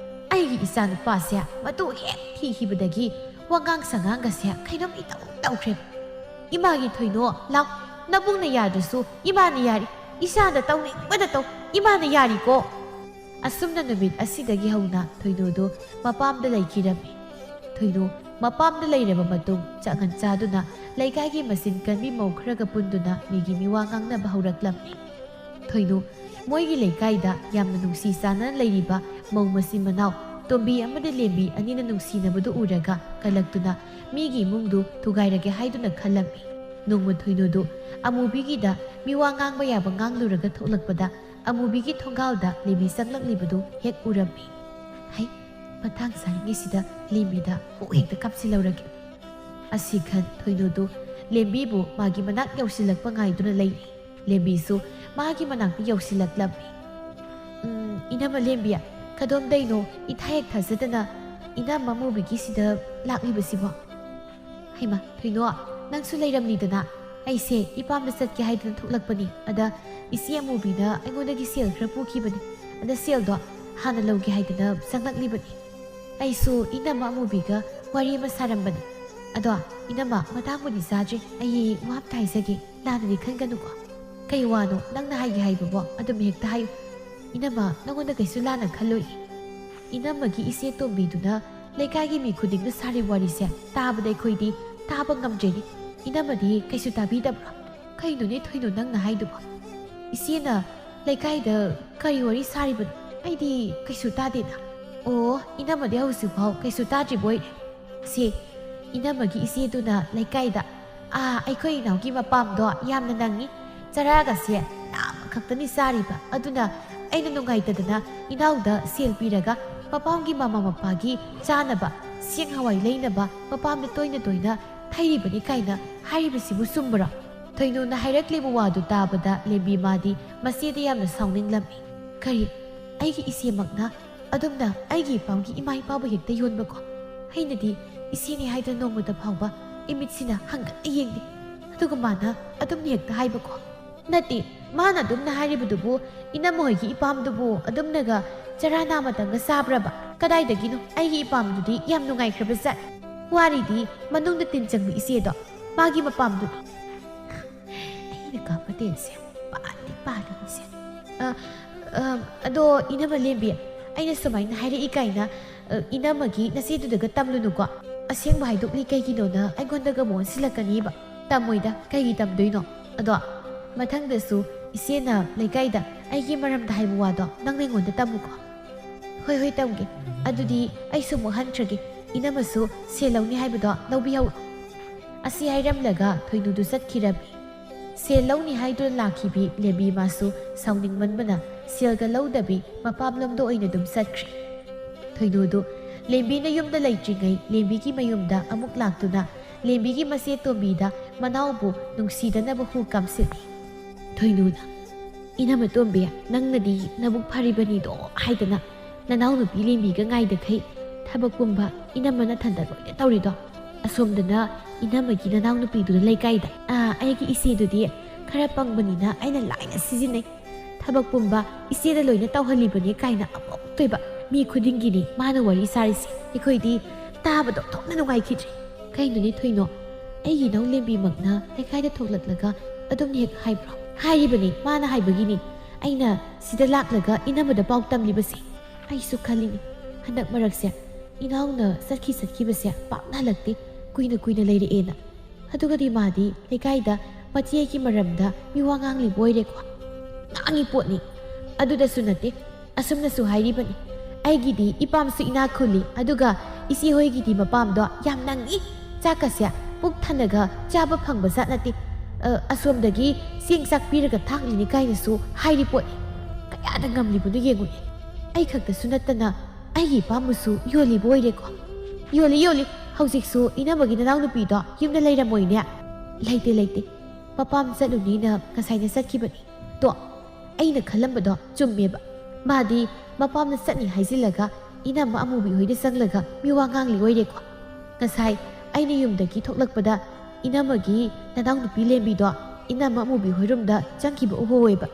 "ꯑꯩꯒꯤ ꯏꯆꯥꯅꯨꯄꯥꯁꯦ ꯃꯇꯨ ꯍꯦꯛ ꯊꯤꯈꯤꯕꯗꯒꯤ ꯋꯥꯉꯥꯡ ꯁꯉꯥꯡꯒꯁꯦ ꯀꯩꯅꯣꯝ ꯏꯇꯧ ꯇꯧꯈ꯭ꯔꯦ꯫ ꯏꯃꯥꯒꯤ ꯊꯣꯏꯅꯣ, ꯂꯥꯎ, ꯅꯕꯨꯡꯅ ꯌꯥꯗ꯭ꯔꯁꯨ ꯏꯃꯥꯅ ꯌꯥꯔꯤ꯫ ꯏꯆꯥꯅ ꯇꯧꯅꯤꯡꯕꯗ ꯇꯧ, ꯏꯃꯥꯅ ꯌꯥꯔꯤꯀꯣ꯫" ꯑꯁꯨꯝꯅ ꯅꯨꯃꯤꯠ ꯑꯁꯤꯗꯒꯤ ꯍꯧꯅ ꯊꯣꯏꯅꯣꯗꯨ ꯃꯄꯥꯝꯗ ꯂꯩꯈꯤꯔꯝꯃꯤ꯫ ꯊꯣꯏꯅꯣ ꯃꯄꯥꯝꯗ ꯂꯩꯔꯕ ꯃꯇꯨꯡ ꯆꯥꯛꯉꯟ ꯆꯥꯗꯨꯅ ꯂꯩꯀꯥꯏꯒꯤ ꯃꯆꯤꯟ ꯀꯟꯕꯤ ꯃꯧ ꯈꯔꯒ ꯄꯨꯟꯗꯨꯅ ꯃꯤꯒꯤ ꯃꯤꯋꯥ ꯉꯥꯡꯅꯕ ꯍꯧꯔꯛꯂꯝꯃꯤ꯫ ꯊꯣꯏꯅꯨ, ꯃꯣꯏꯒꯤ ꯂꯩꯀꯥꯏꯗ ꯌꯥꯝꯅ ꯅꯨꯡꯁꯤ ꯆꯥꯟꯅꯅ ꯂꯩꯔꯤꯕ ꯃꯧ ꯃꯆꯤꯟ ꯃꯅꯥꯎ ꯇꯣꯝꯕꯤ ꯑꯃꯗꯤ ꯂꯦꯝꯕꯤ ꯑꯅꯤꯅ ꯅꯨꯡꯁꯤꯅꯕꯗꯨ ꯎꯔꯒ ꯀꯜꯂꯛꯇꯨꯅ ꯃꯤꯒꯤ ꯏꯃꯨꯡꯗꯨ ꯊꯨꯒꯥꯏꯔꯒꯦ ꯍꯥꯏꯗꯨꯅ ꯈꯜꯂꯝꯃꯤ꯫ ꯅꯣꯡꯃ ꯊꯣꯏꯅꯨꯗꯨ ꯑꯃꯨꯕꯤꯒꯤꯗ ꯃꯤꯋꯥ ꯉꯥꯡꯕ ꯌꯥꯕ ꯉꯥꯡꯂꯨꯔꯒ ꯊꯣꯛꯂꯛꯄꯗ ꯑꯃꯨꯕꯤꯒꯤ ꯊꯣꯡꯒꯥꯜꯗ ꯂꯦꯝꯕꯤ ꯆꯪꯂꯛꯂꯤꯕꯗꯨ ꯍꯦꯛ ꯎꯔꯝꯃꯤ꯫ "ꯍꯩ, ꯃꯇꯥꯡ ꯆꯥꯔꯤꯉꯩꯁꯤꯗ ꯂꯦꯝꯕꯤꯗ ꯀꯣꯛ ꯍꯦꯛꯇ ꯀꯥꯞꯁꯤꯜꯍꯧꯔꯒꯦ꯫" ꯑꯁꯤ ꯈꯟ ꯊꯣꯏꯅꯨꯗꯨ ꯂꯦꯝꯕꯤꯕꯨ ꯃꯥꯒꯤ ꯃꯅꯥꯛ ꯌꯧꯁꯤꯜꯂꯛꯄ ꯉꯥꯏꯗꯨꯅ ꯂꯩꯔꯤ꯫ ꯂꯦꯝꯕꯤꯁꯨ ꯃꯥꯒꯤ ꯃꯅꯥꯛꯇ ꯌꯧꯁꯤꯜꯂꯛꯂꯝꯃꯤ꯫ "ꯎꯝ, ꯏꯅꯝꯃ ꯂꯦꯝꯕꯤ, ꯀꯗꯣꯝꯗꯩꯅꯣ ꯏꯊꯥ ꯍꯦꯛ ꯊꯥꯖꯗꯅ ꯏꯅꯝꯃ ꯑꯃꯨꯕꯤꯒꯤꯁꯤꯗ ꯂꯥꯛꯂꯤꯕꯁꯤꯕꯣ?" "ꯍꯩꯃꯥ, ꯊꯣꯏꯅꯣ, ꯅꯪꯁꯨ ꯂꯩꯔꯝꯂꯤꯗꯅ꯫ ꯑꯩꯁꯦ ꯏꯄꯥꯝꯗ ꯆꯠꯀꯦ ꯍꯥꯏꯗꯨꯅ ꯊꯣꯛꯂꯛꯄꯅꯤ꯫ ꯑꯗ ꯏꯆꯦ ꯑꯃꯨꯕꯤꯅ ꯑꯩꯉꯣꯟꯗꯒꯤ ꯁꯦꯜ ꯈꯔ ꯄꯨꯈꯤꯕꯅꯤ꯫ ꯑꯗ ꯁꯦꯜꯗꯣ ꯍꯥꯟꯅ ꯂꯧꯒꯦ ꯍꯥꯏꯗꯅ ꯆꯪꯂꯛꯂꯤꯕꯅꯤ꯫ ꯑꯩꯁꯨ ꯏꯅꯝꯃ ꯑꯃꯨꯕꯤꯒ ꯋꯥꯔꯤ ꯑꯃ ꯁꯥꯔꯝꯕꯅꯤ꯫ ꯑꯗꯣ ꯏꯅꯝꯃ, ꯃꯇꯥꯡꯕꯨꯗꯤ ꯆꯥꯗ꯭ꯔꯤ꯫ ꯑꯩ ꯋꯥ ꯑꯝꯇ ꯍꯥꯏꯖꯒꯦ, ꯂꯥꯟꯅꯗꯤ ꯈꯟꯒꯅꯨꯀꯣ꯫" "ꯀꯩ ꯋꯥꯅꯣ ꯅꯪꯅ ꯍꯥꯏꯒꯦ ꯍꯥꯏꯕꯕꯣ? ꯑꯗꯨꯝ ꯍꯦꯛꯇ ꯍꯥꯏꯌꯨ꯫" "ꯏꯅꯝꯃ, ꯅꯉꯣꯟꯗ ꯀꯩꯁꯨ ꯂꯥꯟꯅ ꯈꯜꯂꯣꯏ꯫ ꯏꯅꯝꯃꯒꯤ ꯏꯆꯦ ꯇꯣꯝꯕꯤꯗꯨꯅ ꯂꯩꯀꯥꯏꯒꯤ ꯃꯤ ꯈꯨꯗꯤꯡꯗ ꯁꯥꯔꯤꯕ ꯋꯥꯔꯤꯁꯦ ꯇꯥꯕꯗ ꯑꯩꯈꯣꯏꯗꯤ ꯇꯥꯕ ꯉꯝꯗ꯭ꯔꯦꯅꯦ꯫ ꯏꯅꯝꯃꯗꯤ ꯀꯩꯁꯨ ꯇꯥꯕꯤꯗꯕ꯭ꯔꯣ?" "ꯀꯩꯅꯣꯅꯦ ꯊꯣꯏꯅꯣ ꯅꯪꯅ ꯍꯥꯏꯗꯨꯕꯣ? ꯏꯆꯦꯅ ꯂꯩꯀꯥꯏꯗ ꯀꯔꯤ ꯋꯥꯔꯤ ꯁꯥꯔꯤꯕꯅꯣ? ꯑꯩꯗꯤ ꯀꯩꯁꯨ ꯇꯥꯗꯦꯅ꯫" "ꯑꯣ, ꯏꯅꯝꯃꯗꯤ ꯍꯧꯖꯤꯛꯐꯥꯎ ꯀꯩꯁꯨ ꯇꯥꯗ꯭ꯔꯤꯕꯣꯏꯔꯦ꯫" "ꯁꯦ, ꯏꯅꯝꯃꯒꯤ ꯏꯆꯦꯗꯨꯅ ꯂꯩꯀꯥꯏꯗ, ꯑꯥ, ꯑꯩꯈꯣꯏ ꯏꯅꯥꯎꯒꯤ ꯃꯄꯥꯝꯗꯣ ꯌꯥꯝꯅ ꯅꯪꯉꯤ꯫ ꯆꯔꯥꯒꯁꯦ ꯅꯥꯝꯃ ꯈꯛꯇꯅꯤ ꯆꯥꯔꯤꯕ꯫ ꯑꯗꯨꯅ ꯑꯩꯅ ꯅꯨꯡꯉꯥꯏꯇꯗꯅ ꯏꯅꯥꯎꯗ ꯁꯦꯜ ꯄꯤꯔꯒ ꯃꯄꯥꯝꯒꯤ ꯃꯃꯥ ꯃꯄꯥꯒꯤ ꯆꯥꯅꯕ ꯆꯦꯡ ꯍꯋꯥꯏ ꯂꯩꯅꯕ ꯃꯄꯥꯝꯗ ꯇꯣꯏꯅ ꯇꯣꯏꯅ ꯊꯩꯔꯤꯕꯅꯤ ꯀꯥꯏꯅ ꯍꯥꯏꯔꯤꯕꯁꯤꯕꯨ ꯆꯨꯝꯕꯔꯣ?" ꯊꯣꯏꯅꯨꯅ ꯍꯥꯏꯔꯛꯂꯤꯕ ꯋꯥꯗꯨ ꯇꯥꯕꯗ ꯂꯦꯝꯕꯤ ꯃꯥꯗꯤ ꯃꯆꯦꯗ ꯌꯥꯝꯅ ꯁꯥꯎꯅꯤꯡꯂꯝꯃꯤ꯫ "ꯀꯔꯤ? ꯑꯩꯒꯤ ꯏꯆꯦꯃꯛꯅ ꯑꯗꯨꯝꯅ ꯑꯩꯒꯤ ꯏꯄꯥꯝꯒꯤ ꯏꯃꯥ ꯏꯄꯥꯕꯨ ꯍꯦꯛꯇ ꯌꯣꯟꯕꯀꯣ? ꯑꯩꯅꯗꯤ ꯏꯆꯦꯅꯤ ꯍꯥꯏꯗꯅ ꯅꯣꯡꯃꯇ ꯐꯥꯎꯕ ꯏꯃꯤꯠꯁꯤꯅ ꯍꯪꯒꯠꯅ ꯌꯦꯡꯗꯦ꯫ ꯑꯗꯨꯒ ꯃꯥꯅ ꯑꯗꯨꯝꯅ ꯍꯦꯛꯇ ꯍꯥꯏꯕꯀꯣ꯫ ꯅꯠꯇꯦ, ꯃꯥꯅ ꯑꯗꯨꯝꯅ ꯍꯥꯏꯔꯤꯕꯗꯨꯕꯨ ꯏꯅꯝꯃ ꯍꯣꯏꯒꯤ ꯏꯄꯥꯝꯗꯨꯕꯨ ꯑꯗꯨꯝꯅꯒ ꯆꯔꯥ ꯅꯥꯝꯃꯇꯪꯒ ꯆꯥꯕ꯭ꯔꯕ? ꯀꯗꯥꯏꯗꯒꯤꯅꯣ? ꯑꯩꯒꯤ ꯏꯄꯥꯝꯗꯨꯗꯤ ꯌꯥꯝ ꯅꯨꯡꯉꯥꯏꯈ꯭ꯔꯕ ꯖꯥꯠ꯫ ꯋꯥꯔꯤꯗꯤ ꯃꯅꯨꯡꯗ ꯇꯤꯟ ꯆꯪꯕ ꯏꯆꯦꯗꯣ, ꯃꯥꯒꯤ ꯃꯄꯥꯝꯗꯨꯅꯤ꯫ ꯑꯩꯅ ꯀꯥꯞꯄ ꯇꯦꯟꯁꯦ ꯄꯥꯟꯗꯤ ꯄꯥꯜꯂꯤꯅꯤꯁꯦ꯫ ꯑ, ꯑ, ꯑꯗꯣ ꯏꯅꯝꯃ ꯂꯦꯝꯕꯤ, ꯑꯩꯅ ꯁꯨꯃꯥꯏꯅ ꯍꯥꯏꯔꯛꯏ ꯀꯥꯏꯅ, ꯑ, ꯏꯅꯝꯃꯒꯤ ꯅꯆꯦꯗꯨꯗꯒ ꯇꯝꯂꯨꯅꯨꯀꯣ꯫ ꯑꯁꯦꯡꯕ ꯍꯥꯏꯗꯣꯛꯂꯤ ꯀꯩꯒꯤꯅꯣꯅ ꯑꯩꯉꯣꯟꯗꯒ ꯑꯃꯨꯛ ꯑꯣꯟꯁꯤꯜꯂꯛꯀꯅꯤꯕ꯫ ꯇꯝꯃꯣꯏꯗ, ꯀꯩꯒꯤ ꯇꯝꯗꯣꯏꯅꯣ? ꯑꯗꯣ ꯃꯊꯪꯗꯁꯨ ꯏꯆꯦꯅ ꯂꯩꯀꯥꯏꯗ ꯑꯩꯒꯤ ꯃꯔꯝꯗ ꯍꯥꯏꯕ ꯋꯥꯗꯣ ꯅꯪꯅ ꯑꯩꯉꯣꯟꯗ ꯇꯝꯃꯨꯀꯣ꯫ ꯍꯣꯏ, ꯍꯣꯏ, ꯇꯝꯒꯦ꯫ ꯑꯗꯨꯗꯤ ꯑꯩꯁꯨ ꯑꯃꯨꯛ ꯍꯟꯈ꯭ꯔꯒꯦ꯫ ꯏꯅꯝꯃꯁꯨ ꯁꯦꯜ ꯂꯧꯅꯤ ꯍꯥꯏꯕꯗꯣ ꯂꯧꯕꯤꯍꯧ꯫ ꯑꯁꯤ ꯍꯥꯏꯔꯝꯂꯒ ꯊꯣꯏꯅꯨꯗꯨ ꯆꯠꯈꯤꯔꯝꯃꯤ꯫ ꯁꯦꯜ ꯂꯧꯅꯤ ꯍꯥꯏꯗꯨꯅ ꯂꯥꯛꯈꯤꯕꯤ ꯂꯦꯝꯕꯤ ꯃꯥꯁꯨ ꯁꯥꯎꯅꯤꯡꯃꯟꯕꯅ ꯁꯦꯜꯒ ꯂꯧꯗꯕꯤ ꯃꯄꯥꯝꯂꯣꯝꯗ ꯑꯣꯏꯅ ꯑꯗꯨꯝ ꯆꯠꯈ꯭ꯔꯦ꯫ ꯊꯣꯏꯅꯨꯗꯨ ꯂꯦꯝꯕꯤꯅ ꯌꯨꯝꯗ ꯂꯩꯇ꯭ꯔꯤꯉꯩ ꯂꯦꯝꯕꯤꯒꯤ ꯃꯌꯨꯝꯗ ꯑꯃꯨꯛ ꯂꯥꯛꯇꯨꯅ ꯂꯦꯝꯕꯤꯒꯤ ꯃꯆꯦ ꯇꯣꯝꯕꯤꯗ ꯃꯅꯥꯎꯕꯨ ꯅꯨꯡꯁꯤꯗꯅꯕ ꯍꯨ ꯀꯥꯝꯁꯤꯜꯂꯤ꯫ ꯊꯣꯏꯅꯨꯅ, "ꯏꯅꯝꯃ ꯇꯣꯝꯕꯤ, ꯅꯪꯅꯗꯤ ꯅꯕꯨꯛ ꯐꯔꯤꯕꯅꯤꯗꯣ ꯍꯥꯏꯗꯅ ꯅꯅꯥꯎꯅꯨꯄꯤ ꯂꯦꯝꯕꯤꯒ ꯉꯥꯏꯗꯈꯩ ꯊꯕꯛ ꯄꯨꯝꯕ ꯏꯅꯝꯃ ꯅꯊꯟꯗ ꯂꯣꯏꯅ ꯇꯧꯔꯤꯗꯣ꯫ ꯑꯁꯣꯝꯗꯅ ꯏꯅꯝꯃꯒꯤ ꯅꯅꯥꯎꯅꯨꯄꯤꯗꯨꯅ ꯂꯩꯀꯥꯏꯗ, ꯑꯥ, ꯑꯩꯒꯤ ꯏꯆꯦꯗꯨꯗꯤ ꯈꯔ ꯄꯪꯕꯅꯤꯅ ꯑꯩꯅ ꯂꯥꯏꯅ ꯁꯤꯖꯤꯟꯅꯩ꯫ ꯊꯕꯛ ꯄꯨꯝꯕ ꯏꯆꯦꯗ ꯂꯣꯏꯅ ꯇꯧꯍꯜꯂꯤꯕꯅꯦ" ꯀꯥꯏꯅ ꯑꯃꯨꯛꯇꯣꯏꯕ ꯃꯤ ꯈꯨꯗꯤꯡꯒꯤꯅꯤ ꯃꯥꯅ ꯋꯥꯔꯤ ꯁꯥꯔꯤꯁꯦ꯫ ꯑꯩꯈꯣꯏꯗꯤ ꯇꯥꯕꯗ ꯑꯣꯟꯊꯣꯛꯅ ꯅꯨꯡꯉꯥꯏꯈꯤꯗ꯭ꯔꯦ꯫ "ꯀꯩꯅꯣꯅꯦ ꯊꯣꯏꯅꯣ, ꯑꯩꯒꯤ ꯏꯅꯥꯎ ꯂꯦꯝꯕꯤꯃꯛꯅ ꯂꯩꯀꯥꯏꯗ ꯊꯣꯛꯂꯛꯂꯒ ꯑꯗꯨꯝ ꯍꯦꯛ ꯍꯥꯏꯕ꯭ꯔꯣ?" "ꯍꯥꯏꯔꯤꯕꯅꯤ, ꯃꯥꯅ ꯍꯥꯏꯕꯒꯤꯅꯤ ꯑꯩꯅ ꯁꯤꯗ ꯂꯥꯛꯂꯒ ꯏꯅꯝꯃꯗ ꯄꯥꯎ ꯇꯝꯂꯤꯕꯁꯦ꯫ ꯑꯩꯁꯨ ꯈꯜꯂꯤꯅꯤ, ꯍꯟꯗꯛ ꯃꯔꯛꯁꯦ ꯏꯅꯥꯎꯅ ꯆꯠꯈꯤ ꯆꯠꯈꯤꯕꯁꯦ ꯄꯥꯛꯅ ꯍꯜꯂꯛꯇꯦ, ꯀꯨꯏꯅ ꯀꯨꯏꯅ ꯂꯩꯔꯛꯑꯦꯅ꯫ ꯑꯗꯨꯒꯗꯤ ꯃꯥꯗꯤ ꯂꯩꯀꯥꯏꯗ ꯃꯆꯦꯒꯤ ꯃꯔꯝꯗ ꯃꯤ ꯋꯥ ꯉꯥꯡꯂꯤꯕ ꯑꯣꯏꯔꯦꯀꯣ?" "ꯉꯥꯡꯉꯤ ꯄꯣꯠꯅꯤ꯫ ꯑꯗꯨꯗꯁꯨ ꯅꯠꯇꯦ, ꯑꯁꯨꯝꯅꯁꯨ ꯍꯥꯏꯔꯤꯕꯅꯤ, 'ꯑꯩꯒꯤꯗꯤ ꯏꯄꯥꯝꯁꯨ ꯏꯅꯥꯛ ꯈꯨꯜꯂꯤ, ꯑꯗꯨꯒ ꯏꯆꯦ ꯍꯣꯏꯒꯤꯗꯤ ꯃꯄꯥꯝꯗꯣ ꯌꯥꯝ ꯅꯪꯉꯤ꯫ ꯆꯥꯛꯀꯁꯦ ꯄꯨꯛ ꯊꯟꯅꯒ ꯆꯥꯕ ꯐꯪꯕ ꯖꯥꯠ ꯅꯠꯇꯦ꯫ ꯑ, ꯑꯁꯣꯝꯗꯒꯤ ꯆꯦꯡ ꯆꯥꯛ ꯄꯤꯔꯒ ꯊꯥꯛꯂꯤꯅꯤ' ꯀꯥꯏꯅꯁꯨ ꯍꯥꯏꯔꯤ ꯄꯣꯠꯅꯤ꯫ ꯀꯌꯥꯗ ꯉꯝꯂꯤꯕꯅꯣ ꯌꯦꯡꯉꯨꯅꯦ꯫ ꯑꯩ ꯈꯛꯇꯁꯨ ꯅꯠꯇꯅ ꯑꯩꯒꯤ ꯏꯄꯥꯝꯕꯨꯁꯨ ꯌꯣꯜꯂꯤꯕ ꯑꯣꯏꯔꯦꯀꯣ?" "ꯌꯣꯜꯂꯤ, ꯌꯣꯜꯂꯤ꯫ ꯍꯧꯖꯤꯛꯁꯨ ꯏꯅꯝꯃꯒꯤ ꯅꯅꯥꯎꯅꯨꯄꯤꯗꯣ ꯌꯨꯝꯗ ꯂꯩꯔꯝꯃꯣꯏꯅꯦ?" "ꯂꯩꯇꯦ, ꯂꯩꯇꯦ꯫ ꯃꯄꯥꯝ ꯆꯠꯂꯨꯅꯤꯅ ꯉꯁꯥꯏꯅ ꯆꯠꯈꯤꯕꯅꯤ꯫ ꯇꯣ, ꯑꯩꯅ ꯈꯜꯂꯝꯕꯗꯣ ꯆꯨꯝꯃꯦꯕ꯫ ꯃꯥꯗꯤ ꯃꯄꯥꯝꯗ ꯆꯠꯅꯤ ꯍꯥꯏꯖꯤꯜꯂꯒ ꯏꯅꯝꯃ ꯑꯃꯨꯕꯤ ꯍꯣꯏꯗ ꯆꯪꯂꯒ ꯃꯤꯋꯥ ꯉꯥꯡꯂꯤ ꯑꯣꯏꯔꯦꯀꯣ꯫ ꯉꯁꯥꯏ ꯑꯩꯅ ꯌꯨꯝꯗꯒꯤ ꯊꯣꯛꯂꯛꯄꯗ ꯏꯅꯝꯃꯒꯤ ꯅꯅꯥꯎꯅꯨꯄꯤ ꯂꯦꯝꯕꯤꯗꯣ ꯏꯅꯝꯃ ꯑꯃꯨꯕꯤ ꯍꯣꯏꯔꯣꯝꯗ ꯆꯪꯈꯤꯕ ꯎꯍꯧꯋꯦꯕ꯫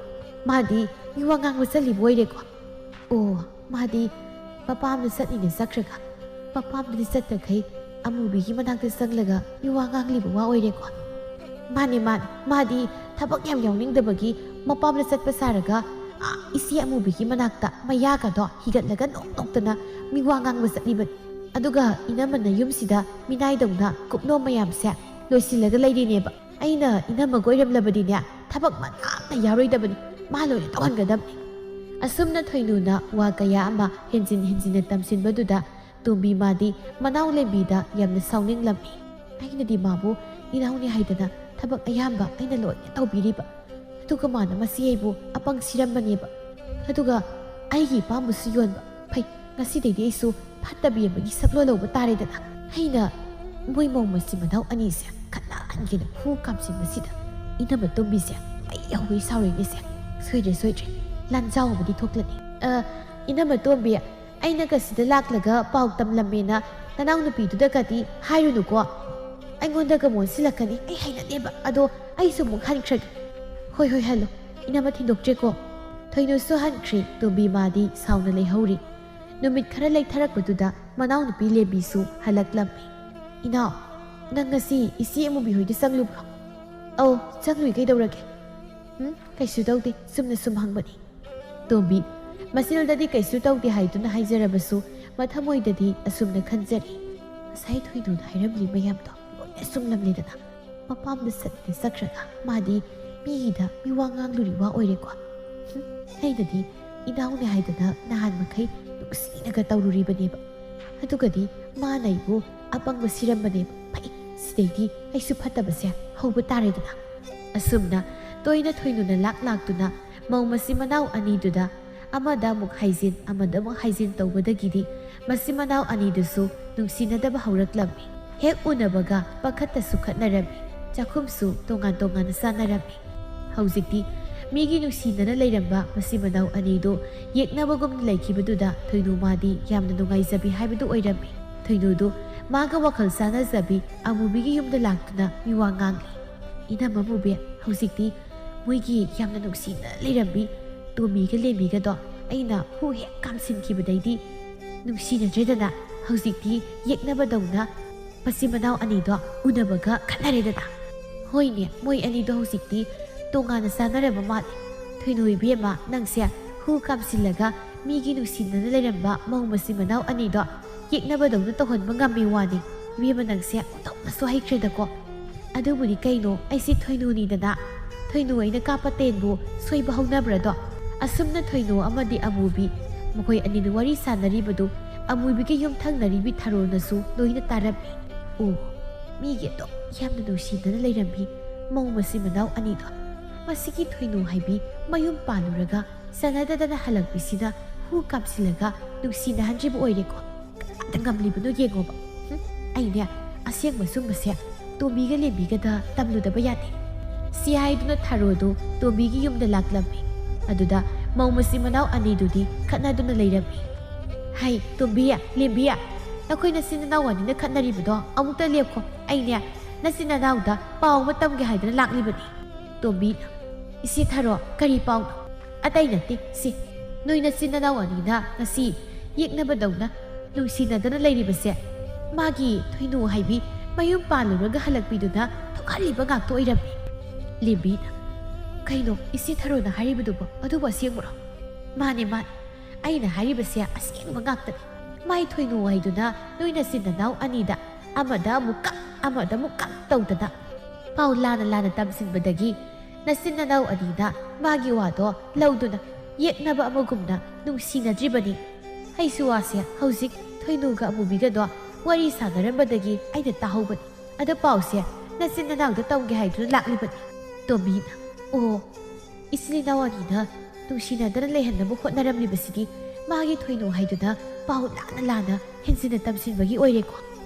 ꯃꯥꯗꯤ ꯃꯤꯋꯥ ꯉꯥꯡꯕ ꯆꯠꯂꯤꯕ ꯑꯣꯏꯔꯦꯀꯣ꯫ ꯑꯣ, ꯃꯥꯗꯤ ꯃꯄꯥꯝꯗ ꯆꯠꯅꯤꯅ ꯆꯠꯈ꯭ꯔꯒ ꯃꯄꯥꯝꯗꯗꯤ ꯆꯠꯇꯈꯩ ꯑꯃꯨꯕꯤꯒꯤ ꯃꯅꯥꯛꯇ ꯆꯪꯂꯒ ꯃꯤꯋꯥ ꯉꯥꯡꯂꯤꯕ ꯋꯥ ꯑꯣꯏꯔꯦꯀꯣ꯫ ꯃꯥꯅꯦ, ꯃꯥꯅꯦ, ꯃꯥꯗꯤ ꯊꯕꯛ ꯌꯥꯝ ꯌꯥꯎꯅꯤꯡꯗꯕꯒꯤ ꯃꯄꯥꯝꯗ ꯆꯠꯄ ꯁꯥꯔꯒ, ꯑꯥ, ꯏꯆꯦ ꯑꯃꯨꯕꯤꯒꯤ ꯃꯅꯥꯛꯇ ꯃꯌꯥꯒꯗꯣ ꯍꯤꯒꯠꯂꯒ ꯅꯣꯛ ꯅꯣꯛꯇꯅ ꯃꯤꯋꯥ ꯉꯥꯡꯕ ꯆꯠꯂꯤꯕꯅꯤ꯫ ꯑꯗꯨꯒ ꯏꯅꯝꯃꯅ ꯌꯨꯝꯁꯤꯗ ꯃꯤꯅꯥꯏꯗꯧꯅ ꯀꯨꯞꯅꯣꯝ ꯃꯌꯥꯝꯁꯦ ꯂꯣꯏꯁꯤꯜꯂꯒ ꯂꯩꯔꯤꯅꯦꯕ꯫ ꯑꯩꯅ ꯏꯅꯝꯃꯒ ꯑꯣꯏꯔꯝꯂꯕꯗꯤꯅꯦ, ꯊꯕꯛ ꯃꯅꯥ ꯑꯃ ꯌꯥꯔꯣꯏꯗꯕꯅꯤ, ꯃꯥ ꯂꯣꯏꯅ ꯇꯧꯍꯟꯒꯗꯕꯅꯤ꯫ ꯑꯁꯨꯝꯅ ꯊꯣꯏꯅꯨꯅ ꯋꯥ ꯀꯌꯥ ꯑꯃ ꯍꯦꯟꯖꯤꯟ ꯍꯦꯟꯖꯤꯟꯅ ꯇꯝꯁꯤꯟꯕꯗꯨꯗ ꯇꯣꯝꯕꯤ ꯃꯥꯗꯤ ꯃꯅꯥꯎ ꯂꯦꯝꯕꯤꯗ ꯌꯥꯝꯅ ꯁꯥꯎꯅꯤꯡꯂꯝꯃꯤ꯫ ꯑꯩꯅꯗꯤ ꯃꯥꯕꯨ ꯏꯅꯥꯎꯅꯤ ꯍꯥꯏꯗꯅ ꯊꯕꯛ ꯑꯌꯥꯝꯕ ꯑꯩꯅ ꯂꯣꯏꯅ ꯇꯧꯕꯤꯔꯤꯕ, ꯑꯗꯨꯒ ꯃꯥꯅ ꯃꯁꯤ ꯑꯩꯕꯨ ꯑꯄꯪ ꯁꯤꯔꯝꯕꯅꯦꯕ꯫ ꯑꯗꯨꯒ ꯑꯩꯒꯤ ꯏꯄꯥꯝꯕꯁꯨ ꯌꯣꯟꯕ꯫ ꯐꯩ, ꯉꯁꯤꯗꯩꯗꯤ ꯑꯩꯁꯨ ꯐꯠꯇꯕꯤ ꯑꯃꯒꯤ ꯁꯛꯂꯣꯟ ꯂꯧꯕ ꯇꯥꯔꯦꯗꯅ꯫ ꯑꯩꯅ ꯃꯣꯏ ꯃꯧ ꯃꯆꯤꯟ ꯃꯅꯥꯎ ꯑꯅꯤꯁꯦ ꯈꯠꯅꯍꯟꯒꯦꯅ ꯈꯨ ꯀꯥꯝꯁꯤꯟꯕꯁꯤꯗ ꯏꯅꯝꯃ ꯇꯣꯝꯕꯤꯁꯦ ꯑꯩ ꯍꯧꯒꯩ ꯁꯥꯎꯔꯤꯅꯦꯁꯦ꯫ ꯁꯣꯏꯗ꯭ꯔꯦ, ꯁꯣꯏꯗ꯭ꯔꯦ, ꯂꯥꯟꯖꯥꯎ ꯑꯃꯗꯤ ꯊꯣꯛꯂꯅꯤ꯫ ꯑ, ꯏꯅꯝꯃ ꯇꯣꯝꯕꯤ, ꯑꯩꯅ ꯀꯁꯤꯗ ꯂꯥꯛꯂꯒ ꯄꯥꯎ ꯇꯝꯂꯝꯃꯦꯅ ꯅꯅꯥꯎꯅꯨꯄꯤꯗꯨꯗꯒꯗꯤ ꯍꯥꯏꯔꯨꯅꯨꯀꯣ꯫ ꯑꯩꯉꯣꯟꯗꯒ ꯃꯣꯟꯁꯤꯜꯂꯛꯀꯅꯤ, ꯑꯩ ꯍꯩꯅꯗꯦꯕ꯫ ꯑꯗꯣ ꯑꯩꯁꯨ ꯑꯃꯨꯛ ꯍꯟꯈ꯭ꯔꯒꯦ꯫ ꯍꯣꯏ, ꯍꯣꯏ, ꯍꯜꯂꯣ꯫ ꯏꯅꯝꯃ ꯊꯤꯟꯗꯣꯛꯇ꯭ꯔꯦꯀꯣ꯫ ꯊꯣꯏꯅꯨꯁꯨ ꯍꯟꯈ꯭ꯔꯦ, ꯇꯣꯝꯕꯤ ꯃꯥꯗꯤ ꯁꯥꯎꯅ ꯂꯩꯍꯧꯔꯤ꯫ ꯅꯨꯃꯤꯠ ꯈꯔ ꯂꯩꯊꯔꯛꯄꯗꯨꯗ ꯃꯅꯥꯎꯅꯨꯄꯤ ꯂꯦꯝꯕꯤꯁꯨ ꯍꯜꯂꯛꯂꯝꯃꯤ꯫ "ꯏꯅꯥꯎ, ꯅꯪ ꯉꯁꯤ ꯏꯆꯦ ꯑꯃꯨꯕꯤ ꯍꯣꯏꯗ ꯆꯪꯂꯨꯕ꯭ꯔꯣ?" "ꯑꯧ, ꯆꯪꯂꯨꯏ, ꯀꯩꯗꯧꯔꯒꯦ?" "ꯎꯝ, ꯀꯩꯁꯨ ꯇꯧꯗꯦ, ꯆꯨꯝꯅ ꯁꯨꯝ ꯍꯪꯕꯅꯤ꯫" ꯇꯣꯝꯕꯤ, ꯃꯆꯤꯜꯗꯗꯤ ꯀꯩꯁꯨ ꯇꯧꯗꯦ ꯍꯥꯏꯗꯨꯅ ꯍꯥꯏꯖꯔꯕꯁꯨ, ꯃꯊꯃꯣꯏꯗꯗꯤ ꯑꯁꯨꯝꯅ ꯈꯟꯖꯔꯤ, "ꯉꯁꯥꯏ ꯊꯣꯏꯅꯨꯅ ꯍꯥꯏꯔꯝꯂꯤ ꯃꯌꯥꯝꯗꯣ ꯂꯣꯏꯅ ꯆꯨꯝꯂꯝꯂꯦꯗꯅ꯫ ꯃꯄꯥꯝꯗ ꯆꯠꯅ ꯆꯠꯈ꯭ꯔꯒ ꯃꯥꯗꯤ ꯃꯤꯒꯤꯗ ꯃꯤꯋꯥ ꯉꯥꯡꯂꯨꯔꯤ ꯋꯥ ꯑꯣꯏꯔꯦꯀꯣ꯫ ꯍꯨꯝ, ꯑꯩꯅꯗꯤ ꯏꯅꯥꯎꯅꯦ ꯍꯥꯏꯗꯅ ꯅꯍꯥꯟ ꯃꯈꯩ ꯅꯨꯡꯁꯤꯅꯒ ꯇꯧꯔꯨꯔꯤꯕꯅꯦꯕ꯫ ꯑꯗꯨꯒꯗꯤ ꯃꯥꯅ ꯑꯩꯕꯨ ꯑꯄꯪꯕ ꯁꯤꯔꯝꯕꯅꯦꯕ꯫ ꯐꯩ, ꯁꯤꯗꯩꯗꯤ ꯑꯩꯁꯨ ꯐꯠꯇꯕꯁꯦ ꯍꯧꯕ ꯇꯥꯔꯦꯗꯅ꯫" ꯑꯁꯨꯝꯅ ꯇꯣꯏꯅ ꯊꯣꯏꯅꯨꯅ ꯂꯥꯛ ꯂꯥꯛꯇꯨꯅ ꯃꯧ ꯃꯆꯤꯟ ꯃꯅꯥꯎ ꯑꯅꯤꯗꯨꯗ ꯑꯃꯗ ꯑꯃꯨꯛ ꯍꯥꯏꯖꯤꯟ, ꯑꯃꯗ ꯑꯃꯨꯛ ꯍꯥꯏꯖꯤꯟ ꯇꯧꯕꯗꯒꯤꯗꯤ ꯃꯆꯤꯟ ꯃꯅꯥꯎ ꯑꯅꯤꯗꯨꯁꯨ ꯅꯨꯡꯁꯤꯅꯗꯕ ꯍꯧꯔꯛꯂꯝꯃꯤ꯫ ꯍꯦꯛ ꯎꯅꯕꯒ ꯄꯪꯈꯠꯇ ꯁꯨꯈꯠꯅꯔꯝꯃꯤ꯫ ꯆꯥꯛꯈꯨꯝꯁꯨ ꯇꯣꯉꯥꯟ ꯇꯣꯉꯥꯟꯅ ꯆꯥꯅꯔꯝꯃꯤ꯫ ꯍꯧꯖꯤꯛꯇꯤ ꯃꯤꯒꯤ ꯅꯨꯡꯁꯤꯅꯅ ꯂꯩꯔꯝꯕ ꯃꯆꯤꯟ ꯃꯅꯥꯎ ꯑꯅꯤꯗꯨ ꯌꯦꯛꯅꯕꯒꯨꯝ ꯂꯩꯈꯤꯕꯗꯨꯗ ꯊꯣꯏꯅꯨ ꯃꯥꯗꯤ ꯌꯥꯝꯅ ꯅꯨꯡꯉꯥꯏꯖꯕꯤ ꯍꯥꯏꯕꯗꯨ ꯑꯣꯏꯔꯝꯃꯤ꯫ ꯊꯣꯏꯅꯨꯗꯨ ꯃꯥꯒ ꯋꯥꯈꯜ ꯆꯥꯟꯅꯖꯕꯤ ꯑꯃꯨꯕꯤꯒꯤ ꯌꯨꯝꯗ ꯂꯥꯛꯇꯨꯅ ꯃꯤꯋꯥ ꯉꯥꯡꯂꯤ꯫ "ꯏꯅꯝꯃ ꯑꯃꯨꯕꯤ, ꯍꯧꯖꯤꯛꯇꯤ ꯃꯣꯏꯒꯤ ꯌꯥꯝꯅ ꯅꯨꯡꯁꯤꯅ ꯂꯩꯔꯝꯕꯤ ꯇꯣꯝꯕꯤꯒ ꯂꯦꯝꯕꯤꯒꯗꯣ ꯑꯩꯅ ꯍꯨ ꯍꯦꯛ ꯀꯥꯝꯁꯤꯟꯈꯤꯕꯗꯩꯗꯤ ꯅꯨꯡꯁꯤꯅꯗ꯭ꯔꯦꯗꯅ, ꯍꯧꯖꯤꯛꯇꯤ ꯌꯦꯛꯅꯕꯗꯧꯅ ꯃꯆꯤꯟ ꯃꯅꯥꯎ ꯑꯅꯤꯗꯣ ꯎꯅꯕꯒ ꯈꯠꯅꯔꯦꯗꯅ?" "ꯍꯣꯏꯅꯦ, ꯃꯣꯏ ꯑꯅꯤꯗꯣ ꯍꯧꯖꯤꯛꯇꯤ ꯇꯣꯉꯥꯟꯅ ꯆꯥꯟꯅꯔꯕ ꯃꯥꯜꯂꯦ꯫ ꯊꯣꯏꯅꯨ ꯏꯕꯦꯝꯃ, ꯅꯪꯁꯦ ꯍꯨ ꯀꯥꯝꯁꯤꯜꯂꯒ ꯃꯤꯒꯤ ꯅꯨꯡꯁꯤꯅꯅ ꯂꯩꯔꯝꯕ ꯃꯧ ꯃꯆꯤꯟ ꯃꯅꯥꯎ ꯑꯅꯤꯗꯣ ꯌꯦꯛꯅꯕꯗꯧꯅ ꯇꯧꯍꯟꯕ ꯉꯝꯃꯤ ꯋꯥꯅꯤ꯫ ꯏꯕꯦꯝꯃ, ꯅꯪꯁꯦ ꯑꯣꯟꯊꯣꯛꯅꯁꯨ ꯍꯩꯈ꯭ꯔꯦꯗꯀꯣ꯫ ꯑꯗꯨꯕꯨꯗꯤ ꯀꯩꯅꯣ, ꯑꯩꯁꯦ ꯊꯣꯏꯅꯨꯅꯤꯗꯅ꯫ ꯊꯣꯏꯅꯨ ꯑꯩꯅ ꯀꯥꯞꯄ ꯇꯦꯟꯕꯨ ꯁꯣꯏꯕ ꯍꯧꯅꯕ꯭ꯔꯗꯣ? ꯑꯁꯨꯝꯅ ꯊꯣꯏꯅꯨ ꯑꯃꯗꯤ ꯑꯃꯨꯕꯤ ꯃꯈꯣꯏ ꯑꯅꯤꯅ ꯋꯥꯔꯤ ꯁꯥꯟꯅꯔꯤꯕꯗꯨ ꯑꯃꯨꯕꯤꯒꯤ ꯌꯨꯝ ꯊꯪꯅꯔꯤꯕꯤ ꯊꯔꯣꯅꯁꯨ ꯂꯣꯏꯅ ꯇꯥꯔꯝꯃꯤ꯫ ꯑꯣ, ꯃꯤꯒꯤ ꯑꯗꯨꯝ ꯌꯥꯝꯅ ꯅꯨꯡꯁꯤꯅꯅ ꯂꯩꯔꯝꯃꯤ ꯃꯧ ꯃꯆꯤꯟ ꯃꯅꯥꯎ ꯑꯅꯤꯗꯣ꯫ ꯃꯁꯤꯒꯤ ꯊꯣꯏꯅꯨ ꯍꯥꯏꯕꯤ ꯃꯌꯨꯝ ꯄꯥꯜꯂꯨꯔꯒ ꯆꯥꯟꯅꯗꯗꯅ ꯍꯜꯂꯛꯄꯤꯁꯤꯅ ꯍꯨ ꯀꯥꯝꯁꯤꯜꯂꯒ ꯅꯨꯡꯁꯤꯅꯍꯟꯗ꯭ꯔꯤꯕ ꯑꯣꯏꯔꯦꯀꯣ꯫ ꯀꯅꯥꯗ ꯉꯝꯂꯤꯕꯅꯣ ꯌꯦꯡꯉꯣꯕ꯫ ꯍꯨꯝ, ꯑꯩꯅꯦ ꯑꯁꯦꯡꯕ ꯁꯨꯝꯕꯁꯦ ꯇꯣꯝꯕꯤꯒ ꯂꯦꯝꯕꯤꯒꯗ ꯇꯝꯂꯨꯗꯕ ꯌꯥꯗꯦ꯫" ꯁꯤ ꯍꯥꯏꯗꯨꯅ ꯊꯔꯣꯗꯨ ꯇꯣꯝꯕꯤꯒꯤ ꯌꯨꯝꯗ ꯂꯥꯛꯂꯝꯃꯤ꯫ ꯑꯗꯨꯗ ꯃꯧ ꯃꯆꯤꯟ ꯃꯅꯥꯎ ꯑꯅꯤꯗꯨꯗꯤ ꯈꯠꯅꯗꯨꯅ ꯂꯩꯔꯝꯃꯤ꯫ "ꯍꯩ, ꯇꯣꯝꯕꯤ, ꯂꯦꯝꯕꯤ, ꯅꯈꯣꯏ ꯅꯆꯤꯟ ꯅꯅꯥꯎ ꯑꯅꯤꯅ ꯈꯠꯅꯔꯤꯕꯗꯣ ꯑꯃꯨꯛꯇ ꯂꯦꯞꯈꯣ꯫ ꯑꯩꯅꯦ ꯅꯆꯤꯟ ꯅꯅꯥꯎꯗ ꯄꯥꯎ ꯑꯃ ꯇꯝꯒꯦ ꯍꯥꯏꯗꯅ ꯂꯥꯛꯂꯤꯕꯅꯤ꯫" ꯇꯣꯝꯕꯤꯅ, "ꯏꯆꯦ ꯊꯔꯣ, ꯀꯔꯤ ꯄꯥꯎꯅꯣ?" "ꯑꯇꯩ ꯅꯠꯇꯦ ꯁꯤ, ꯅꯣꯏ ꯅꯆꯤꯟ ꯅꯅꯥꯎ ꯑꯅꯤꯅ ꯉꯁꯤ ꯌꯦꯛꯅꯕꯗꯧꯅ ꯅꯨꯡꯁꯤꯅꯗꯅ ꯂꯩꯔꯤꯕꯁꯦ ꯃꯥꯒꯤ ꯊꯣꯏꯅꯨ ꯍꯥꯏꯕꯤ ꯃꯌꯨꯝ ꯄꯥꯜꯂꯨꯔꯒ ꯍꯜꯂꯛꯄꯤꯗꯨꯅ ꯊꯣꯛꯍꯜꯂꯤꯕ ꯉꯥꯛꯇ ꯑꯣꯏꯔꯝꯃꯤ꯫" ꯂꯦꯝꯕꯤꯅ, "ꯀꯩꯅꯣ ꯏꯆꯦ ꯊꯔꯣꯅ ꯍꯥꯏꯔꯤꯕꯗꯨꯕꯣ? ꯑꯗꯨꯕꯨ ꯑꯁꯦꯡꯕꯔꯣ?" "ꯃꯥꯅꯦ, ꯃꯥꯅꯦ꯫ ꯑꯩꯅ ꯍꯥꯏꯔꯤꯕꯁꯦ ꯑꯁꯦꯡꯕ ꯉꯥꯛꯇꯅꯤ꯫ ꯃꯥꯏ ꯊꯣꯏꯅꯨ ꯍꯥꯏꯗꯨꯅ ꯅꯣꯏ ꯅꯆꯤꯟ ꯅꯅꯥꯎ ꯑꯅꯤꯗ ꯑꯃꯗ ꯑꯃꯨꯛ ꯀꯛ, ꯑꯃꯗ ꯑꯃꯨꯛ ꯀꯛ ꯇꯧꯗꯅ ꯄꯥꯎ ꯂꯥꯟꯅ ꯂꯥꯟꯅ ꯇꯝꯁꯤꯟꯕꯗꯒꯤ ꯅꯆꯤꯟ ꯅꯅꯥꯎ ꯑꯅꯤꯅ ꯃꯥꯒꯤ ꯋꯥꯗꯣ ꯂꯧꯗꯨꯅ ꯌꯦꯛꯅꯕ ꯑꯃꯒꯨꯝꯅ ꯅꯨꯡꯁꯤꯅꯗ꯭ꯔꯤꯕꯅꯤ꯫ ꯑꯩꯁꯨ ꯋꯥꯁꯦ ꯍꯧꯖꯤꯛ ꯊꯣꯏꯅꯨꯒ ꯑꯃꯨꯕꯤꯒꯗꯣ ꯋꯥꯔꯤ ꯁꯥꯟꯅꯔꯝꯕꯗꯒꯤ ꯑꯩꯅ ꯇꯥꯍꯧꯕꯅꯤ꯫ ꯑꯗ ꯄꯥꯎꯁꯦ ꯅꯆꯤꯟ ꯅꯅꯥꯎꯗ ꯇꯝꯒꯦ ꯍꯥꯏꯗꯨꯅ ꯂꯥꯛꯂꯤꯕꯅꯤ꯫" ꯇꯣꯝꯕꯤꯅ, "ꯑꯣ, ꯏꯆꯤꯜ ꯏꯅꯥꯎ ꯑꯅꯤꯅ ꯅꯨꯡꯁꯤꯅꯗꯅ ꯂꯩꯍꯟꯅꯕ ꯍꯣꯠꯅꯔꯝꯂꯤꯕꯁꯤꯗꯤ ꯃꯥꯒꯤ ꯊꯣꯏꯅꯨ ꯍꯥꯏꯗꯨꯅ ꯄꯥꯎ ꯂꯥꯟꯅ ꯂꯥꯟꯅ ꯍꯦꯟꯖꯤꯟꯅ ꯇꯝꯁꯤꯟꯕꯒꯤ ꯑꯣꯏꯔꯦꯀꯣ꯫"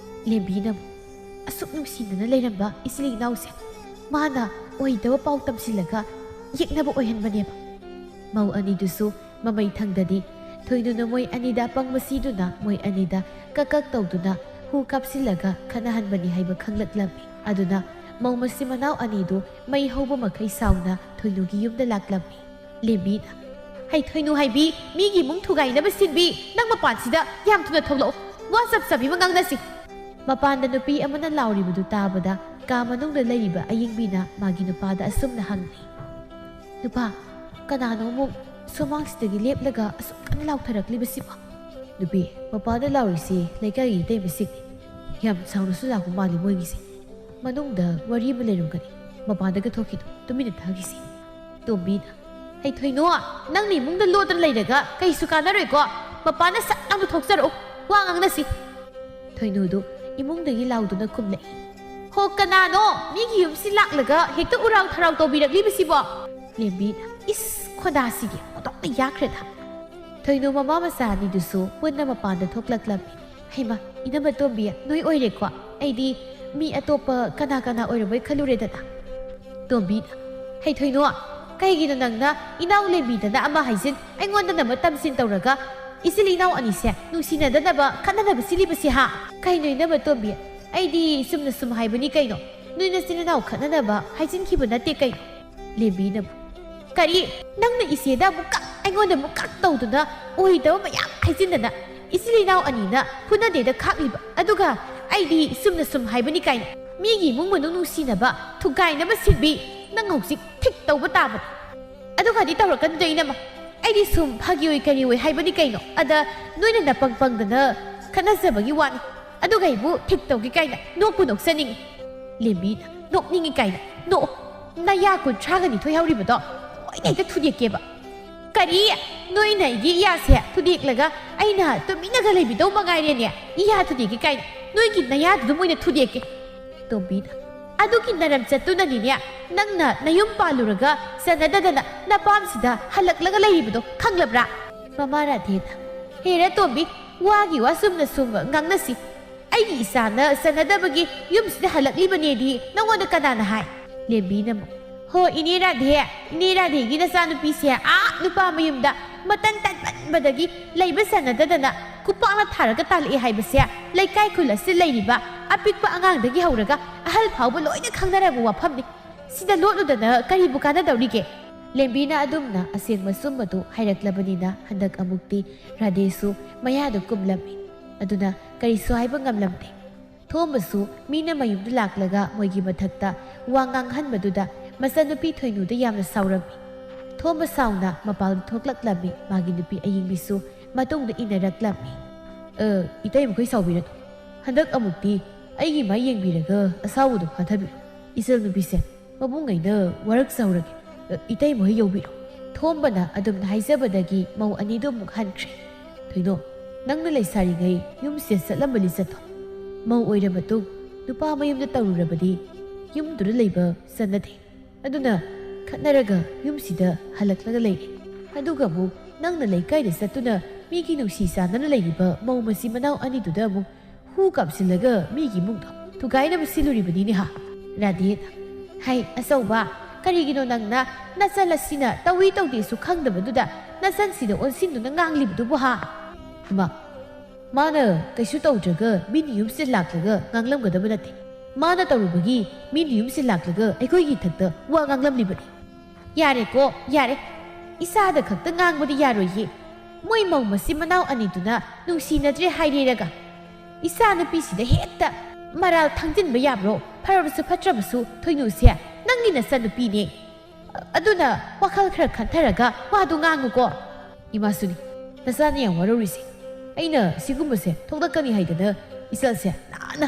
ꯂꯦꯝꯕꯤꯅ ꯑꯃꯨꯛ, "ꯑꯁꯨꯛ ꯅꯨꯡꯁꯤꯅꯅ ꯂꯩꯔꯝꯕ ꯏꯆꯤꯜ ꯏꯅꯥꯎꯁꯦ ꯃꯥꯅ ꯑꯣꯏꯗꯕ ꯄꯥꯎ ꯇꯝꯁꯤꯜꯂꯒ ꯌꯦꯛꯅꯕ ꯑꯣꯏꯍꯟꯕꯅꯦꯕ꯫" ꯃꯧ ꯑꯅꯤꯗꯨꯁꯨ ꯃꯃꯩ ꯊꯪꯗꯗꯤ ꯊꯣꯏꯅꯨꯅ ꯃꯣꯏ ꯑꯅꯤꯗ ꯑꯄꯪꯕ ꯁꯤꯗꯨꯅ ꯃꯣꯏ ꯑꯅꯤꯗ ꯀꯛ ꯀꯛ ꯇꯧꯗꯨꯅ ꯍꯨ ꯀꯥꯞꯁꯤꯜꯂꯒ ꯈꯠꯅꯍꯟꯕꯅꯤ ꯍꯥꯏꯕ ꯈꯪꯂꯛꯂꯝꯃꯤ꯫ ꯑꯗꯨꯅ ꯃꯧ ꯃꯆꯤꯟ ꯃꯅꯥꯎ ꯑꯅꯤꯗꯨ ꯃꯩ ꯍꯧꯕ ꯃꯈꯩ ꯁꯥꯎꯅ ꯊꯣꯏꯅꯨꯒꯤ ꯌꯨꯝꯗ ꯂꯥꯛꯂꯝꯃꯤ꯫ ꯂꯦꯝꯕꯤꯅ, "ꯍꯩ ꯊꯣꯏꯅꯨ ꯍꯥꯏꯕꯤ, ꯃꯤꯒꯤ ꯏꯃꯨꯡ ꯊꯨꯒꯥꯏꯅꯕ ꯁꯤꯟꯕꯤ, ꯅꯪ ꯃꯄꯥꯟꯁꯤꯗ ꯌꯥꯝ ꯊꯨꯅ ꯊꯣꯛꯂꯛꯑꯣ, ꯋꯥ ꯆꯞ ꯆꯞ ꯑꯃ ꯉꯥꯡꯅꯁꯤ꯫" ꯃꯄꯥꯟꯗ ꯅꯨꯄꯤ ꯑꯃꯅ ꯂꯥꯎꯔꯤꯕꯗꯨ ꯇꯥꯕꯗ ꯀꯥ ꯃꯅꯨꯡꯗ ꯂꯩꯔꯤꯕ ꯑꯌꯤꯡꯕꯤꯅ ꯃꯥꯒꯤ ꯅꯨꯄꯥꯗ ꯑꯁꯨꯝꯅ ꯍꯪꯂꯤ, "ꯅꯨꯄꯥ, ꯀꯅꯥꯅꯣ ꯑꯃꯨꯛ ꯁꯨꯃꯥꯡꯁꯤꯗꯒꯤ ꯂꯦꯞꯂꯒ ꯑꯁꯨꯛ ꯀꯟꯅ ꯂꯥꯎꯊꯔꯛꯂꯤꯕꯁꯤꯕꯣ?" "ꯅꯨꯄꯤ, ꯃꯄꯥꯟꯗ ꯂꯥꯎꯔꯤꯁꯤ ꯂꯩꯀꯥꯏꯒꯤ ꯏꯇꯩꯃꯁꯤꯡꯅꯤ꯫ ꯌꯥꯝ ꯁꯥꯎꯅꯁꯨ ꯂꯥꯛꯄ ꯃꯥꯜꯂꯤ ꯃꯣꯏꯒꯤꯁꯦ꯫ ꯃꯅꯨꯡꯗ ꯋꯥꯔꯤ ꯑꯃ ꯂꯩꯔꯝꯒꯅꯤ꯫ ꯃꯄꯥꯟꯗꯒ ꯊꯣꯛꯈꯤꯅꯨ, ꯇꯨꯃꯤꯟꯅ ꯇꯥꯈꯤꯁꯤ꯫" ꯇꯣꯝꯕꯤꯅ, "ꯍꯩ ꯊꯣꯏꯅꯣ, ꯅꯪꯅ ꯏꯃꯨꯡꯗ ꯂꯣꯠꯇꯅ ꯂꯩꯔꯒ ꯀꯩꯁꯨ ꯀꯥꯟꯅꯔꯣꯏꯀꯣ꯫ ꯃꯄꯥꯟꯗ ꯁꯠ ꯂꯥꯎꯅ ꯊꯣꯛꯆꯔꯛꯎ, ꯋꯥ ꯉꯥꯡꯅꯁꯤ꯫" ꯊꯣꯏꯅꯨꯗꯨ ꯏꯃꯨꯡꯗꯒꯤ ꯂꯥꯎꯗꯨꯅ ꯈꯨꯝꯂꯛꯏ, "ꯍꯣ, ꯀꯅꯥꯅꯣ ꯃꯤꯒꯤ ꯌꯨꯝꯁꯤ ꯂꯥꯛꯂꯒ ꯍꯦꯛꯇ ꯎꯔꯥꯎ ꯊꯔꯥꯎ ꯇꯧꯕꯤꯔꯛꯂꯤꯕꯁꯤꯕꯣ?" ꯂꯦꯝꯕꯤꯅ, "ꯏꯁ, ꯈꯣꯟꯗꯥꯁꯤꯒꯤ ꯑꯣꯟꯊꯣꯛꯅ ꯌꯥꯈ꯭ꯔꯦꯗ꯫" ꯊꯣꯏꯅꯨ ꯃꯃꯥ ꯃꯆꯥ ꯑꯅꯤꯗꯨꯁꯨ ꯄꯨꯟꯅ ꯃꯄꯥꯟꯗ ꯊꯣꯛꯂꯛꯂꯝꯃꯤ꯫ "ꯍꯩꯃ, ꯏꯅꯝꯃ ꯇꯣꯝꯕꯤ, ꯅꯣꯏ ꯑꯣꯏꯔꯦꯀꯣ? ꯑꯩꯗꯤ ꯃꯤ ꯑꯇꯣꯞꯄ ꯀꯅꯥ ꯀꯅꯥ ꯑꯣꯏꯔꯕꯣꯏ ꯈꯜꯂꯨꯔꯦꯗꯅ꯫" ꯇꯣꯝꯕꯤꯅ, "ꯍꯩ ꯊꯣꯏꯅꯣ, ꯀꯩꯒꯤꯅꯣ ꯅꯪꯅ ꯏꯅꯥꯎ ꯂꯦꯝꯕꯤꯗꯅ ꯑꯃ ꯍꯥꯏꯖꯤꯟ, ꯑꯩꯉꯣꯟꯗꯅ ꯑꯃ ꯇꯝꯁꯤꯟ ꯇꯧꯔꯒ ꯏꯆꯤꯜ ꯏꯅꯥꯎ ꯑꯅꯤꯁꯦ ꯅꯨꯡꯁꯤꯅꯗꯅꯕ ꯈꯠꯅꯅꯕ ꯁꯤꯜꯂꯤꯕꯁꯤ ꯍꯥ? ꯀꯩꯅꯣ ꯏꯅꯝꯃ ꯇꯣꯝꯕꯤ, ꯑꯩꯗꯤ ꯆꯨꯝꯅ ꯁꯨꯝ ꯍꯥꯏꯕꯅꯤ ꯀꯩꯅꯣ꯫ ꯅꯣꯏ ꯅꯆꯤꯜ ꯏꯅꯥꯎ ꯈꯠꯅꯅꯕ ꯍꯥꯏꯖꯤꯟꯈꯤꯕ ꯅꯠꯇꯦ ꯀꯩꯅꯣ꯫" ꯂꯦꯝꯕꯤꯅꯕꯨ, "ꯀꯔꯤ? ꯅꯪꯅ ꯏꯆꯦꯗ ꯑꯃꯨꯛ ꯀꯛ, ꯑꯩꯉꯣꯟꯗ ꯑꯃꯨꯛ ꯀꯛ ꯇꯧꯗꯨꯅ ꯑꯣꯏꯗꯕ ꯃꯌꯥꯝ ꯍꯥꯏꯖꯤꯟꯗꯅ ꯏꯆꯤꯜ ꯏꯅꯥꯎ ꯑꯅꯤꯅ ꯐꯨꯅꯗꯦꯗ ꯈꯥꯛꯂꯤꯕ, ꯑꯗꯨꯒ ꯑꯩꯗꯤ ꯆꯨꯝꯅ ꯁꯨꯝ ꯍꯥꯏꯕꯅꯤ ꯀꯥꯏꯅ ꯃꯤꯒꯤ ꯏꯃꯨꯡ ꯃꯅꯨꯡ ꯅꯨꯡꯁꯤꯅꯕ ꯊꯨꯒꯥꯏꯅꯕ ꯁꯤꯟꯕꯤ, ꯅꯪ ꯍꯧꯖꯤꯛ ꯊꯤꯛ ꯇꯧꯕ ꯇꯥꯕꯅꯤ꯫ ꯑꯗꯨꯒꯗꯤ ꯇꯧꯔꯛꯀꯅꯨꯗ ꯏꯅꯝꯃ, ꯑꯩꯗꯤ ꯁꯨꯝ ꯐꯥꯒꯤ ꯑꯣꯏ ꯀꯔꯤ ꯑꯣꯏ ꯍꯥꯏꯕꯅꯤ ꯀꯩꯅꯣ, ꯑꯗ ꯅꯣꯏꯅ ꯅꯄꯪ ꯄꯪꯗꯅ ꯈꯠꯅꯖꯕꯒꯤ ꯋꯥꯅꯤ꯫ ꯑꯗꯨꯒ ꯑꯩꯕꯨ ꯊꯤꯛ ꯇꯧꯒꯦ ꯀꯥꯏꯅ ꯅꯣꯛꯄꯨ ꯅꯣꯛꯆꯅꯤꯡꯉꯤ꯫" ꯂꯦꯝꯕꯤꯅ, "ꯅꯣꯛꯅꯤꯡꯉꯤ ꯀꯥꯏꯅ ꯅꯣꯛꯑꯣ, ꯅꯌꯥ ꯀꯨꯟꯊ꯭ꯔꯥꯒ ꯅꯤꯊꯣꯏ ꯍꯧꯔꯤꯕꯗꯣ ꯂꯣꯏꯅ ꯍꯦꯛꯇ ꯊꯨꯗꯦꯛꯀꯦꯕ꯫" "ꯀꯔꯤ? ꯅꯣꯏꯅ ꯑꯩꯒꯤ ꯏꯌꯥꯁꯦ ꯊꯨꯗꯦꯛꯂꯒ ꯑꯩꯅ ꯇꯨꯃꯤꯟꯅꯒ ꯂꯩꯕꯤꯗꯧ ꯃꯉꯥꯏꯔꯦꯅꯦ? ꯏꯌꯥ ꯊꯨꯗꯦꯛꯀꯦ ꯀꯥꯏꯅ ꯅꯣꯏꯒꯤ ꯅꯌꯥꯗꯨꯗ ꯃꯣꯏꯅ ꯊꯨꯗꯦꯛꯀꯦ꯫" ꯇꯣꯝꯕꯤꯅ, "ꯑꯗꯨꯒꯤ ꯅꯔꯝ ꯆꯠꯇꯨꯅꯅꯤꯅꯦ ꯅꯪꯅ ꯅꯌꯨꯝ ꯄꯥꯜꯂꯨꯔꯒ ꯆꯟꯅꯗꯗꯅ ꯅꯄꯥꯝꯁꯤꯗ ꯍꯜꯂꯛꯂꯒ ꯂꯩꯔꯤꯕꯗꯣ ꯈꯪꯂꯕ꯭ꯔꯥ?" ꯃꯃꯥ ꯔꯥꯙꯦꯅ, "ꯍꯦꯔ ꯇꯣꯝꯕꯤ, ꯋꯥꯒꯤ ꯋꯥ ꯆꯨꯝꯅ ꯁꯨꯝ ꯉꯥꯡꯅꯁꯤ꯫ ꯑꯩꯒꯤ ꯏꯆꯥꯅ ꯆꯟꯅꯗꯕꯒꯤ ꯌꯨꯝꯁꯤꯗ ꯍꯜꯂꯛꯂꯤꯕꯅꯦꯗꯤ ꯅꯉꯣꯟꯗ ꯀꯅꯥꯅ ꯍꯥꯏ?" ꯂꯦꯝꯕꯤꯅ ꯑꯃꯨꯛ, "ꯍꯣ, ꯏꯅꯦ ꯔꯥꯙꯦ, ꯏꯅꯦ ꯔꯥꯙꯦꯒꯤ ꯅꯆꯥꯅꯨꯄꯤꯁꯦ ꯑꯥ ꯅꯨꯄꯥ ꯃꯌꯨꯝꯗ ꯃꯇꯟ ꯇꯟꯃꯟꯕꯗꯒꯤ ꯂꯩꯕ ꯆꯟꯅꯗꯗꯅ ꯈꯨꯄꯥꯛꯅ ꯊꯥꯔꯒ ꯇꯥꯜꯂꯛꯑꯦ ꯍꯥꯏꯕꯁꯦ ꯂꯩꯀꯥꯏ ꯈꯨꯜ ꯑꯁꯤꯗ ꯂꯩꯔꯤꯕ ꯑꯄꯤꯛꯄ ꯑꯉꯥꯡꯗꯒꯤ ꯍꯧꯔꯒ ꯑꯍꯜ ꯐꯥꯎꯕ ꯂꯣꯏꯅ ꯈꯪꯅꯔꯕ ꯋꯥꯐꯝꯅꯤ꯫ ꯁꯤꯗ ꯂꯣꯠꯂꯨꯗꯅ ꯀꯔꯤꯕꯨ ꯀꯥꯟꯅꯗꯧꯔꯤꯒꯦ? ꯂꯦꯝꯕꯤꯅ ꯑꯗꯨꯝꯅ ꯑꯁꯦꯡꯕ ꯁꯨꯝꯕꯗꯨ ꯍꯥꯏꯔꯛꯂꯕꯅꯤꯅ ꯍꯟꯗꯛ ꯑꯃꯨꯛꯇꯤ ꯔꯥꯙꯦꯁꯨ ꯃꯌꯥꯗꯨ ꯀꯨꯝꯂꯝꯃꯤ꯫ ꯑꯗꯨꯅ ꯀꯔꯤꯁꯨ ꯍꯥꯏꯕ ꯉꯝꯂꯝꯗꯦ꯫ ꯊꯣꯝꯕꯁꯨ ꯃꯤꯅ ꯃꯌꯨꯝꯗ ꯂꯥꯛꯂꯒ ꯃꯣꯏꯒꯤ ꯃꯊꯛꯇ ꯋꯥ ꯉꯥꯡꯍꯟꯕꯗꯨꯗ ꯃꯆꯟꯅꯨꯄꯤ ꯊꯣꯏꯅꯨꯗ ꯌꯥꯝꯅ ꯁꯥꯎꯔꯝꯃꯤ꯫ ꯊꯣꯝꯕ ꯁꯥꯎꯅ ꯃꯄꯥꯜꯗ ꯊꯣꯛꯂꯛꯂꯝꯃꯤ꯫ ꯃꯥꯒꯤ ꯅꯨꯄꯤ ꯑꯌꯤꯡꯕꯤꯁꯨ ꯃꯇꯨꯡꯗ ꯏꯟꯅꯔꯛꯂꯝꯃꯤ꯫ "ꯑ, ꯏꯇꯩꯃꯈꯣꯏ ꯁꯥꯎꯕꯤꯔꯅꯨ꯫ ꯍꯟꯗꯛ ꯑꯃꯨꯛꯇꯤ ꯑꯩꯒꯤ ꯃꯥꯏ ꯌꯦꯡꯕꯤꯔꯒ ꯑꯁꯥꯎꯕꯗꯣ ꯐꯥꯊꯕꯤꯔꯣ꯫ ꯏꯆꯜ ꯅꯨꯄꯤꯁꯦ ꯃꯕꯨꯡꯉꯩꯅ ꯋꯥꯔꯛꯆꯍꯧꯔꯒꯦ꯫ ꯑ, ꯏꯇꯩꯃꯍꯣꯏ ꯌꯧꯕꯤꯔꯣ꯫" ꯊꯣꯝꯕꯅ ꯑꯗꯨꯝꯅ ꯍꯥꯏꯖꯕꯗꯒꯤ ꯃꯧ ꯑꯅꯤꯗꯨ ꯑꯃꯨꯛ ꯍꯟꯈ꯭ꯔꯦ꯫ "ꯊꯣꯏꯅꯣ, ꯅꯪꯅ ꯂꯩꯁꯥꯔꯤꯉꯩ ꯌꯨꯝꯁꯤꯗ ꯆꯠꯂꯝꯕ ꯂꯤꯆꯠꯇꯣ꯫ ꯃꯧ ꯑꯣꯏꯔ ꯃꯇꯨꯡ ꯅꯨꯄꯥ ꯃꯌꯨꯝꯗ ꯇꯧꯔꯨꯔꯕꯗꯤ ꯌꯨꯝꯗꯨꯗ ꯂꯩꯕ ꯆꯠꯅꯗꯦ꯫ ꯑꯗꯨꯅ ꯈꯠꯅꯔꯒ ꯌꯨꯝꯁꯤꯗ ꯍꯜꯂꯛꯂꯒ ꯂꯩꯔꯦ꯫ ꯑꯗꯨꯒ ꯑꯃꯨꯛ ꯅꯪꯅ ꯂꯩꯀꯥꯏꯗ ꯆꯠꯇꯨꯅ ꯃꯤꯒꯤ ꯅꯨꯡꯁꯤ ꯆꯥꯟꯅꯅ ꯂꯩꯔꯤꯕ ꯃꯧ ꯃꯆꯤꯟ ꯃꯅꯥꯎ ꯑꯅꯤꯗꯨꯗ ꯑꯃꯨꯛ ꯍꯨ ꯀꯥꯝꯁꯤꯜꯂꯒ ꯃꯤꯒꯤ ꯏꯃꯨꯡꯗꯣ ꯊꯨꯒꯥꯏꯅꯕ ꯁꯤꯜꯂꯨꯔꯤꯕꯅꯤꯅꯦ ꯍꯥ?" ꯔꯥꯙꯦꯅ꯫ "ꯍꯩ ꯑꯆꯧꯕ, ꯀꯔꯤꯒꯤꯅꯣ ꯅꯪꯅ ꯅꯆꯜ ꯑꯁꯤꯅ ꯇꯧꯏ ꯇꯧꯗꯦꯁꯨ ꯈꯪꯗꯕꯗꯨꯗ ꯅꯆꯜꯁꯤꯗ ꯑꯣꯟꯁꯤꯟꯗꯨꯅ ꯉꯥꯡꯂꯤꯕꯗꯨꯕꯨ ꯍꯥ?" "ꯏꯃꯥ, ꯃꯥꯅ ꯀꯩꯁꯨ ꯇꯧꯗ꯭ꯔꯒ ꯃꯤꯅ ꯌꯨꯝꯁꯤꯗ ꯂꯥꯛꯂꯒ ꯉꯥꯡꯂꯝꯒꯗꯕ ꯅꯠꯇꯦ꯫ ꯃꯥꯅ ꯇꯧꯔꯨꯕꯒꯤ ꯃꯤꯅ ꯌꯨꯝꯁꯤꯗ ꯂꯥꯛꯂꯒ ꯑꯩꯈꯣꯏꯒꯤ ꯏꯊꯛꯇ ꯋꯥ ꯉꯥꯡꯂꯝꯂꯤꯕꯅꯤ꯫" "ꯌꯥꯔꯦꯀꯣ, ꯌꯥꯔꯦ꯫ ꯏꯆꯥꯗ ꯈꯛꯇ ꯉꯥꯡꯕꯗꯤ ꯌꯥꯔꯣꯏꯌꯦ꯫ ꯃꯣꯏ ꯃꯧ ꯃꯆꯤꯟ ꯃꯅꯥꯎ ꯑꯅꯤꯗꯨꯅ ꯅꯨꯡꯁꯤꯅꯗ꯭ꯔꯦ ꯍꯥꯏꯔꯦꯔꯒ ꯏꯆꯥ ꯅꯨꯄꯤꯁꯤꯗ ꯍꯦꯛꯇ ꯃꯔꯥꯜ ꯊꯥꯡꯖꯤꯟꯕ ꯌꯥꯕ꯭ꯔꯣ? ꯐꯔꯕꯁꯨ ꯐꯠꯇ꯭ꯔꯕꯁꯨ ꯊꯣꯏꯅꯨꯁꯦ ꯅꯪꯒꯤ ꯅꯆꯟꯅꯨꯄꯤꯅꯦ꯫ ꯑꯗꯨꯅ ꯋꯥꯈꯜ ꯈꯔ ꯈꯟꯊꯔꯒ ꯋꯥꯗꯨ ꯉꯥꯡꯉꯨꯀꯣ꯫" "ꯏꯃꯥꯁꯨꯅꯤ ꯅꯆꯥꯅ ꯌꯥꯝ ꯋꯥꯔꯧꯔꯤꯁꯦ꯫ ꯑꯩꯅ ꯁꯤꯒꯨꯝꯕꯁꯦ ꯊꯣꯛꯂꯛꯀꯅꯤ ꯍꯥꯏꯗꯅ ꯏꯆꯜꯁꯦ ꯅꯥꯟꯅ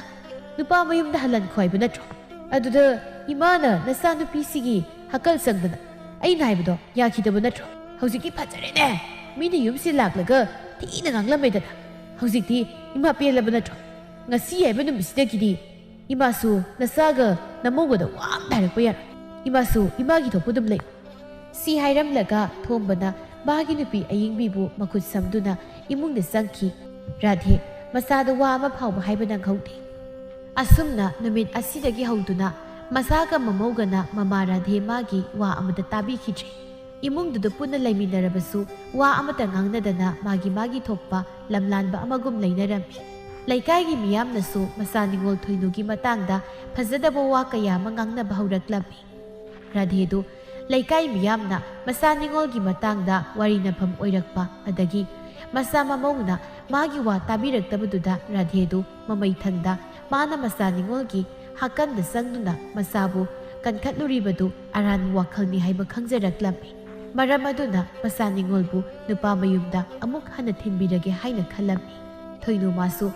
ꯅꯨꯄꯥ ꯃꯌꯨꯝꯗ ꯍꯜꯍꯟꯈꯣ ꯍꯥꯏꯕ ꯅꯠꯇ꯭ꯔꯣ? ꯑꯗꯨꯗ ꯏꯃꯥꯅ ꯅꯆꯥꯅꯨꯄꯤꯁꯤꯒꯤ ꯍꯀꯜ ꯆꯪꯗꯅ ꯑꯩꯅ ꯍꯥꯏꯕꯗꯣ ꯌꯥꯈꯤꯗꯕ ꯅꯠꯇ꯭ꯔꯣ? ꯍꯧꯖꯤꯛꯇꯤ ꯐꯖꯔꯦꯅꯦ꯫ ꯃꯤꯅ ꯌꯨꯝꯁꯤ ꯂꯥꯛꯂꯒ ꯊꯤꯅ ꯉꯥꯡꯂꯝꯃꯦꯗꯅ꯫ ꯍꯧꯖꯤꯛꯇꯤ ꯏꯃꯥ ꯄꯦꯜꯂꯕ ꯅꯠꯇ꯭ꯔꯣ? ꯉꯁꯤ ꯍꯥꯏꯕ ꯅꯨꯃꯤꯠꯁꯤꯗꯒꯤꯗꯤ ꯏꯃꯥꯁꯨ ꯅꯆꯥꯒ ꯅꯃꯧꯒꯗ ꯋꯥ ꯑꯝꯇ ꯍꯥꯏꯔꯛꯄ ꯌꯥꯔꯣꯏ꯫ ꯏꯃꯥꯁꯨ ꯏꯃꯥꯒꯤ ꯊꯣꯛꯄ ꯑꯗꯨꯝ ꯂꯩ꯫" ꯁꯤ ꯍꯥꯏꯔꯝꯂꯒ ꯊꯣꯝꯕꯅ ꯃꯥꯒꯤ ꯅꯨꯄꯤ ꯑꯌꯤꯡꯕꯤꯕꯨ ꯃꯈꯨꯠ ꯁꯝꯗꯨꯅ ꯏꯃꯨꯡꯗ ꯆꯪꯈꯤ꯫ ꯔꯥꯙꯦ ꯃꯆꯥꯗ ꯋꯥ ꯑꯃ ꯐꯥꯎꯕ ꯍꯥꯏꯕ ꯅꯪꯍꯧꯗꯦ꯫ ꯑꯁꯨꯝꯅ ꯅꯨꯃꯤꯠ ꯑꯁꯤꯗꯒꯤ ꯍꯧꯗꯨꯅ ꯃꯆꯥꯒ ꯃꯃꯧꯒꯅ ꯃꯃꯥ ꯔꯥꯙꯦ ꯃꯥꯒꯤ ꯋꯥ ꯑꯃꯗ ꯇꯥꯕꯤꯈꯤꯗ꯭ꯔꯦ꯫ ꯏꯃꯨꯡꯗꯨꯗ ꯄꯨꯟꯅ ꯂꯩꯃꯤꯟꯅꯔꯕꯁꯨ ꯋꯥ ꯑꯃꯠꯇ ꯉꯥꯡꯅꯗꯅ ꯃꯥꯒꯤ ꯃꯥꯒꯤ ꯊꯣꯛꯄ ꯂꯝꯂꯥꯟꯕ ꯑꯃꯒꯨꯝ ꯂꯩꯅꯔꯝꯃꯤ꯫ ꯂꯩꯀꯥꯏꯒꯤ ꯃꯤꯌꯥꯝꯅꯁꯨ ꯃꯆꯥ ꯅꯤꯉꯣꯜ ꯊꯣꯏꯅꯨꯒꯤ ꯃꯇꯥꯡꯗ ꯐꯖꯗꯕ ꯋꯥ ꯀꯌꯥ ꯑꯃ ꯉꯥꯡꯅꯕ ꯍꯧꯔꯛꯂꯝꯃꯤ꯫ ꯔꯥꯙꯦꯗꯨ ꯂꯩꯀꯥꯏ ꯃꯤꯌꯥꯝꯅ ꯃꯆꯥ ꯅꯤꯉꯣꯜꯒꯤ ꯃꯇꯥꯡꯗ ꯋꯥꯔꯤꯅꯐꯝ ꯑꯣꯏꯔꯛꯄ ꯑꯗꯒꯤ ꯃꯆꯥ ꯃꯃꯧꯅ ꯃꯥꯒꯤ ꯋꯥ ꯇꯥꯕꯤꯔꯛꯇꯕꯗꯨꯗ ꯔꯥꯙꯦꯗꯨ ꯃꯃꯩ ꯊꯪꯗ ꯃꯥꯅ ꯃꯆꯥ ꯅꯤꯉꯣꯜꯒꯤ ꯍꯥꯀꯟꯗ ꯆꯪꯗꯨꯅ ꯃꯆꯥꯕꯨ ꯀꯟꯈꯠꯂꯨꯔꯤꯕꯗꯨ ꯑꯔꯥꯟꯕ ꯋꯥꯈꯜꯅꯤ ꯍꯥꯏꯕ ꯈꯪꯖꯔꯛꯂꯝꯃꯤ꯫ ꯃꯔꯝ ꯑꯗꯨꯅ ꯃꯆꯥ ꯅꯤꯉꯣꯜꯕꯨ ꯅꯨꯄꯥ ꯃꯌꯨꯝꯗ ꯑꯃꯨꯛ ꯍꯟꯅ ꯊꯤꯟꯕꯤꯔꯒꯦ ꯍꯥꯏꯅ ꯈꯜꯂꯝꯃꯤ꯫ ꯊꯣꯏꯅꯨ ꯃꯥꯁꯨ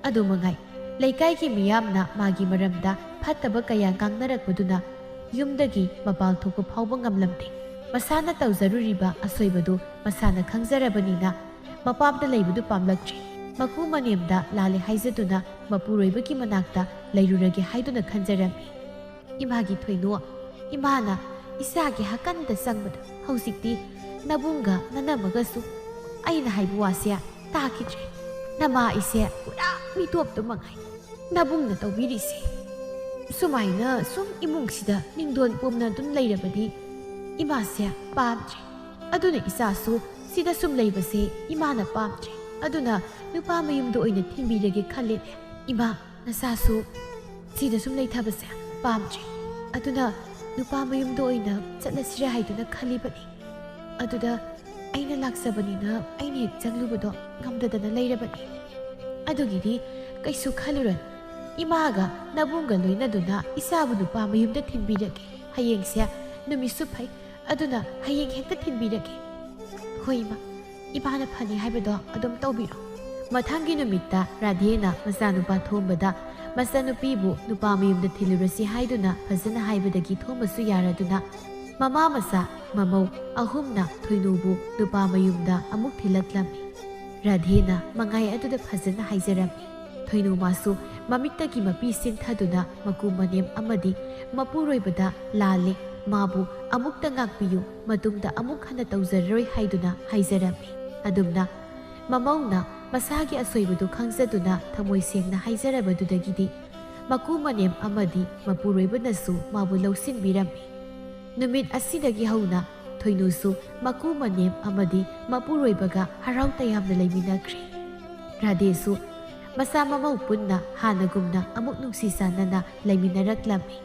ꯑꯗꯨ ꯃꯉꯥꯏ꯫ ꯂꯩꯀꯥꯏꯒꯤ ꯃꯤꯌꯥꯝꯅ ꯃꯥꯒꯤ ꯃꯔꯝꯗ ꯐꯠꯇꯕ ꯀꯌꯥ ꯉꯥꯡꯅꯔꯛꯄꯗꯨꯅ ꯌꯨꯝꯗꯒꯤ ꯃꯄꯥꯜ ꯊꯣꯛꯄ ꯐꯥꯎꯕ ꯉꯝꯂꯝꯗꯦ꯫ ꯃꯁꯥꯅ ꯇꯧꯖꯔꯨꯔꯤꯕ ꯑꯁꯣꯏꯕꯗꯨ ꯃꯁꯥꯅ ꯈꯪꯖꯔꯕꯅꯤꯅ ꯃꯄꯥꯝꯗ ꯂꯩꯕꯗꯨ ꯄꯥꯝꯂꯛꯇ꯭ꯔꯦ꯫ ꯃꯀꯨ ꯃꯅꯦꯝꯗ ꯂꯥꯜꯂꯦ ꯍꯥꯏꯖꯗꯨꯅ ꯃꯄꯨꯔꯣꯏꯕꯒꯤ ꯃꯅꯥꯛꯇ ꯂꯩꯔꯨꯔꯒꯦ ꯍꯥꯏꯗꯨꯅ ꯈꯟꯖꯔꯝꯃꯤ꯫ ꯏꯃꯥꯒꯤ ꯊꯣꯏꯅꯨ, ꯏꯃꯥꯅ ꯏꯆꯥꯒꯤ ꯍꯥꯀꯟꯗ ꯆꯪꯕꯗ ꯍꯧꯖꯤꯛꯇꯤ ꯅꯕꯨꯡꯒ ꯅꯅꯝꯃꯒꯁꯨ ꯑꯩꯅ ꯍꯥꯏꯕ ꯋꯥꯁꯦ ꯇꯥꯈꯤꯗ꯭ꯔꯦ꯫ ꯅꯃꯥ ꯑꯩꯁꯦ ꯄꯨꯔꯥ ꯃꯤꯇꯣꯞꯇꯨ ꯃꯉꯥꯏ꯫ ꯅꯕꯨꯡꯅ ꯇꯧꯕꯤꯔꯤꯁꯦ ꯁꯨꯃꯥꯏꯅ ꯁꯨꯝ ꯏꯃꯨꯡꯁꯤꯗ ꯃꯤꯡꯗꯣꯟ ꯄꯣꯝꯅ ꯑꯗꯨꯝ ꯂꯩꯔꯕꯗꯤ ꯏꯃꯥꯁꯦ ꯄꯥꯝꯗ꯭ꯔꯦ꯫ ꯑꯗꯨꯅ ꯏꯆꯥꯁꯨ ꯁꯤꯗ ꯁꯨꯝ ꯂꯩꯕꯁꯦ ꯏꯃꯥꯅ ꯄꯥꯝꯗ꯭ꯔꯦ꯫ ꯑꯗꯨꯅ ꯅꯨꯄꯥ ꯃꯌꯨꯝꯗ ꯑꯣꯏꯅ ꯊꯤꯟꯕꯤꯔꯒꯦ ꯈꯜꯂꯦꯅꯦ꯫ ꯏꯃꯥ, ꯅꯆꯥꯁꯨ ꯁꯤꯗ ꯁꯨꯝ ꯂꯩꯊꯕꯁꯦ ꯄꯥꯝꯗ꯭ꯔꯦ꯫ ꯑꯗꯨꯅ ꯅꯨꯄꯥ ꯃꯌꯨꯝꯗ ꯑꯣꯏꯅ ꯆꯠꯂꯁꯤꯔ ꯍꯥꯏꯗꯨꯅ ꯈꯜꯂꯤꯕꯅꯤ꯫ ꯑꯗꯨꯗ ꯑꯩꯅ ꯂꯥꯛꯆꯕꯅꯤꯅ ꯑꯩꯅ ꯍꯦꯛ ꯆꯪꯂꯨꯕꯗꯣ ꯉꯝꯗꯗꯅ ꯂꯩꯔꯕꯅꯤ꯫ ꯑꯗꯨꯒꯤꯗꯤ ꯀꯩꯁꯨ ꯈꯜꯂꯨꯔꯅꯨ꯫ ꯏꯃꯥꯒ ꯅꯕꯨꯡꯒ ꯂꯣꯏꯅꯗꯨꯅ ꯏꯆꯥꯕꯨ ꯅꯨꯄꯥ ꯃꯌꯨꯝꯗ ꯊꯤꯟꯕꯤꯔꯒꯦ꯫ ꯍꯌꯦꯡꯁꯦ ꯅꯨꯃꯤꯠꯁꯨ ꯐꯩ, ꯑꯗꯨꯅ ꯍꯌꯦꯡ ꯍꯦꯛꯇ ꯊꯤꯟꯕꯤꯔꯒꯦ꯫ ꯍꯣꯏ ꯏꯃꯥ, ꯏꯃꯥꯅ ꯐꯅꯤ ꯍꯥꯏꯕꯗꯣ ꯑꯗꯨꯝ ꯇꯧꯕꯤꯔꯣ꯫ ꯃꯊꯪꯒꯤ ꯅꯨꯃꯤꯠꯇ ꯔꯥꯙꯦꯅ ꯃꯆꯥꯅꯨꯄꯥ ꯊꯣꯝꯕꯗ ꯃꯆꯥꯅꯨꯄꯤꯕꯨ ꯅꯨꯄꯥ ꯃꯌꯨꯝꯗ ꯊꯤꯜꯂꯨꯔꯁꯤ ꯍꯥꯏꯗꯨꯅ ꯐꯖꯅ ꯍꯥꯏꯕꯗꯒꯤ ꯊꯣꯝꯕꯁꯨ ꯌꯥꯔꯗꯨꯅ ꯃꯃꯥ ꯃꯆꯥ ꯃꯃꯧ ꯑꯍꯨꯝꯅ ꯊꯣꯏꯅꯨꯕꯨ ꯅꯨꯄꯥ ꯃꯌꯨꯝꯗ ꯑꯃꯨꯛ ꯊꯤꯜꯂꯛꯂꯝꯃꯤ꯫ ꯔꯥꯙꯦꯅ ꯃꯉꯥꯏ ꯑꯗꯨꯗ ꯐꯖꯅ ꯍꯥꯏꯖꯔꯝꯃꯤ꯫ ꯊꯣꯏꯅꯨ ꯃꯥꯁꯨ ꯃꯃꯤꯠꯇꯒꯤ ꯃꯄꯤ ꯁꯤꯟꯊꯗꯨꯅ ꯃꯀꯨ ꯃꯅꯦꯝ ꯑꯃꯗꯤ ꯃꯄꯨꯔꯣꯏꯕꯗ ꯂꯥꯜꯂꯦ, ꯃꯥꯕꯨ ꯑꯃꯨꯛꯇ ꯉꯥꯛꯄꯤꯌꯨ, ꯃꯇꯨꯡꯗ ꯑꯃꯨꯛ ꯍꯟꯅ ꯇꯧꯖꯔꯔꯣꯏ ꯍꯥꯏꯗꯨꯅ ꯍꯥꯏꯖꯔꯝꯃꯤ꯫ ꯑꯗꯨꯝꯅ ꯃꯃꯧꯅ ꯃꯁꯥꯒꯤ ꯑꯁꯣꯏꯕꯗꯨ ꯈꯪꯖꯗꯨꯅ ꯊꯃꯣꯏ ꯁꯦꯡꯅ ꯍꯥꯏꯖꯔꯕꯗꯨꯗꯒꯤꯗꯤ ꯃꯀꯨ ꯃꯅꯦꯝ ꯑꯃꯗꯤ ꯃꯄꯨꯔꯣꯏꯕꯅꯁꯨ ꯃꯥꯕꯨ ꯂꯧꯁꯤꯟꯕꯤꯔꯝꯃꯤ꯫ ꯅꯨꯃꯤꯠ ꯑꯁꯤꯗꯒꯤ ꯍꯧꯅ ꯊꯣꯏꯅꯨꯁꯨ ꯃꯀꯨ ꯃꯅꯦꯝ ꯑꯃꯗꯤ ꯃꯄꯨꯔꯣꯏꯕꯒ ꯍꯔꯥꯎ ꯇꯌꯥꯝꯅ ꯂꯩꯃꯤꯟꯅꯈ꯭ꯔꯦ꯫ ꯔꯥꯙꯦꯁꯨ ꯃꯆꯥ ꯃꯃꯧ ꯄꯨꯟꯅ ꯍꯥꯟꯅꯒꯨꯝꯅ ꯑꯃꯨꯛ ꯅꯨꯡꯁꯤ ꯆꯥꯟꯅꯅ ꯂꯩꯃꯤꯟꯅꯔꯛꯂꯝꯃꯤ꯫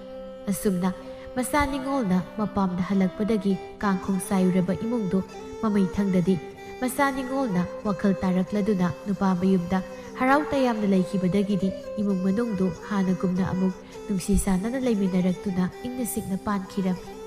ꯑꯁꯨꯝꯅ ꯃꯆꯥ ꯅꯤꯉꯣꯜꯅ ꯃꯄꯥꯝꯗ ꯍꯜꯂꯛꯄꯗꯒꯤ ꯀꯥꯡꯈꯣꯡ ꯆꯥꯏꯔꯨꯔꯕ ꯏꯃꯨꯡꯗꯨ ꯃꯃꯩꯊꯪꯗꯗꯤ ꯃꯆꯥ ꯅꯤꯉꯣꯜꯅ ꯋꯥꯈꯜ ꯇꯥꯔꯛꯂꯗꯨꯅ ꯅꯨꯄꯥ ꯃꯌꯨꯝꯗ ꯍꯔꯥꯎ ꯇꯌꯥꯝꯅ ꯂꯩꯈꯤꯕꯗꯒꯤꯗꯤ ꯏꯃꯨꯡ ꯃꯅꯨꯡꯗꯨ ꯍꯥꯟꯅꯒꯨꯝꯅ ꯑꯃꯨꯛ ꯅꯨꯡꯁꯤ ꯆꯥꯟꯅꯅ ꯂꯩꯃꯤꯟꯅꯔꯛꯇꯨꯅ ꯏꯪꯅ ꯆꯤꯛꯅ ꯄꯥꯟꯈꯤꯔꯝꯃꯤ꯫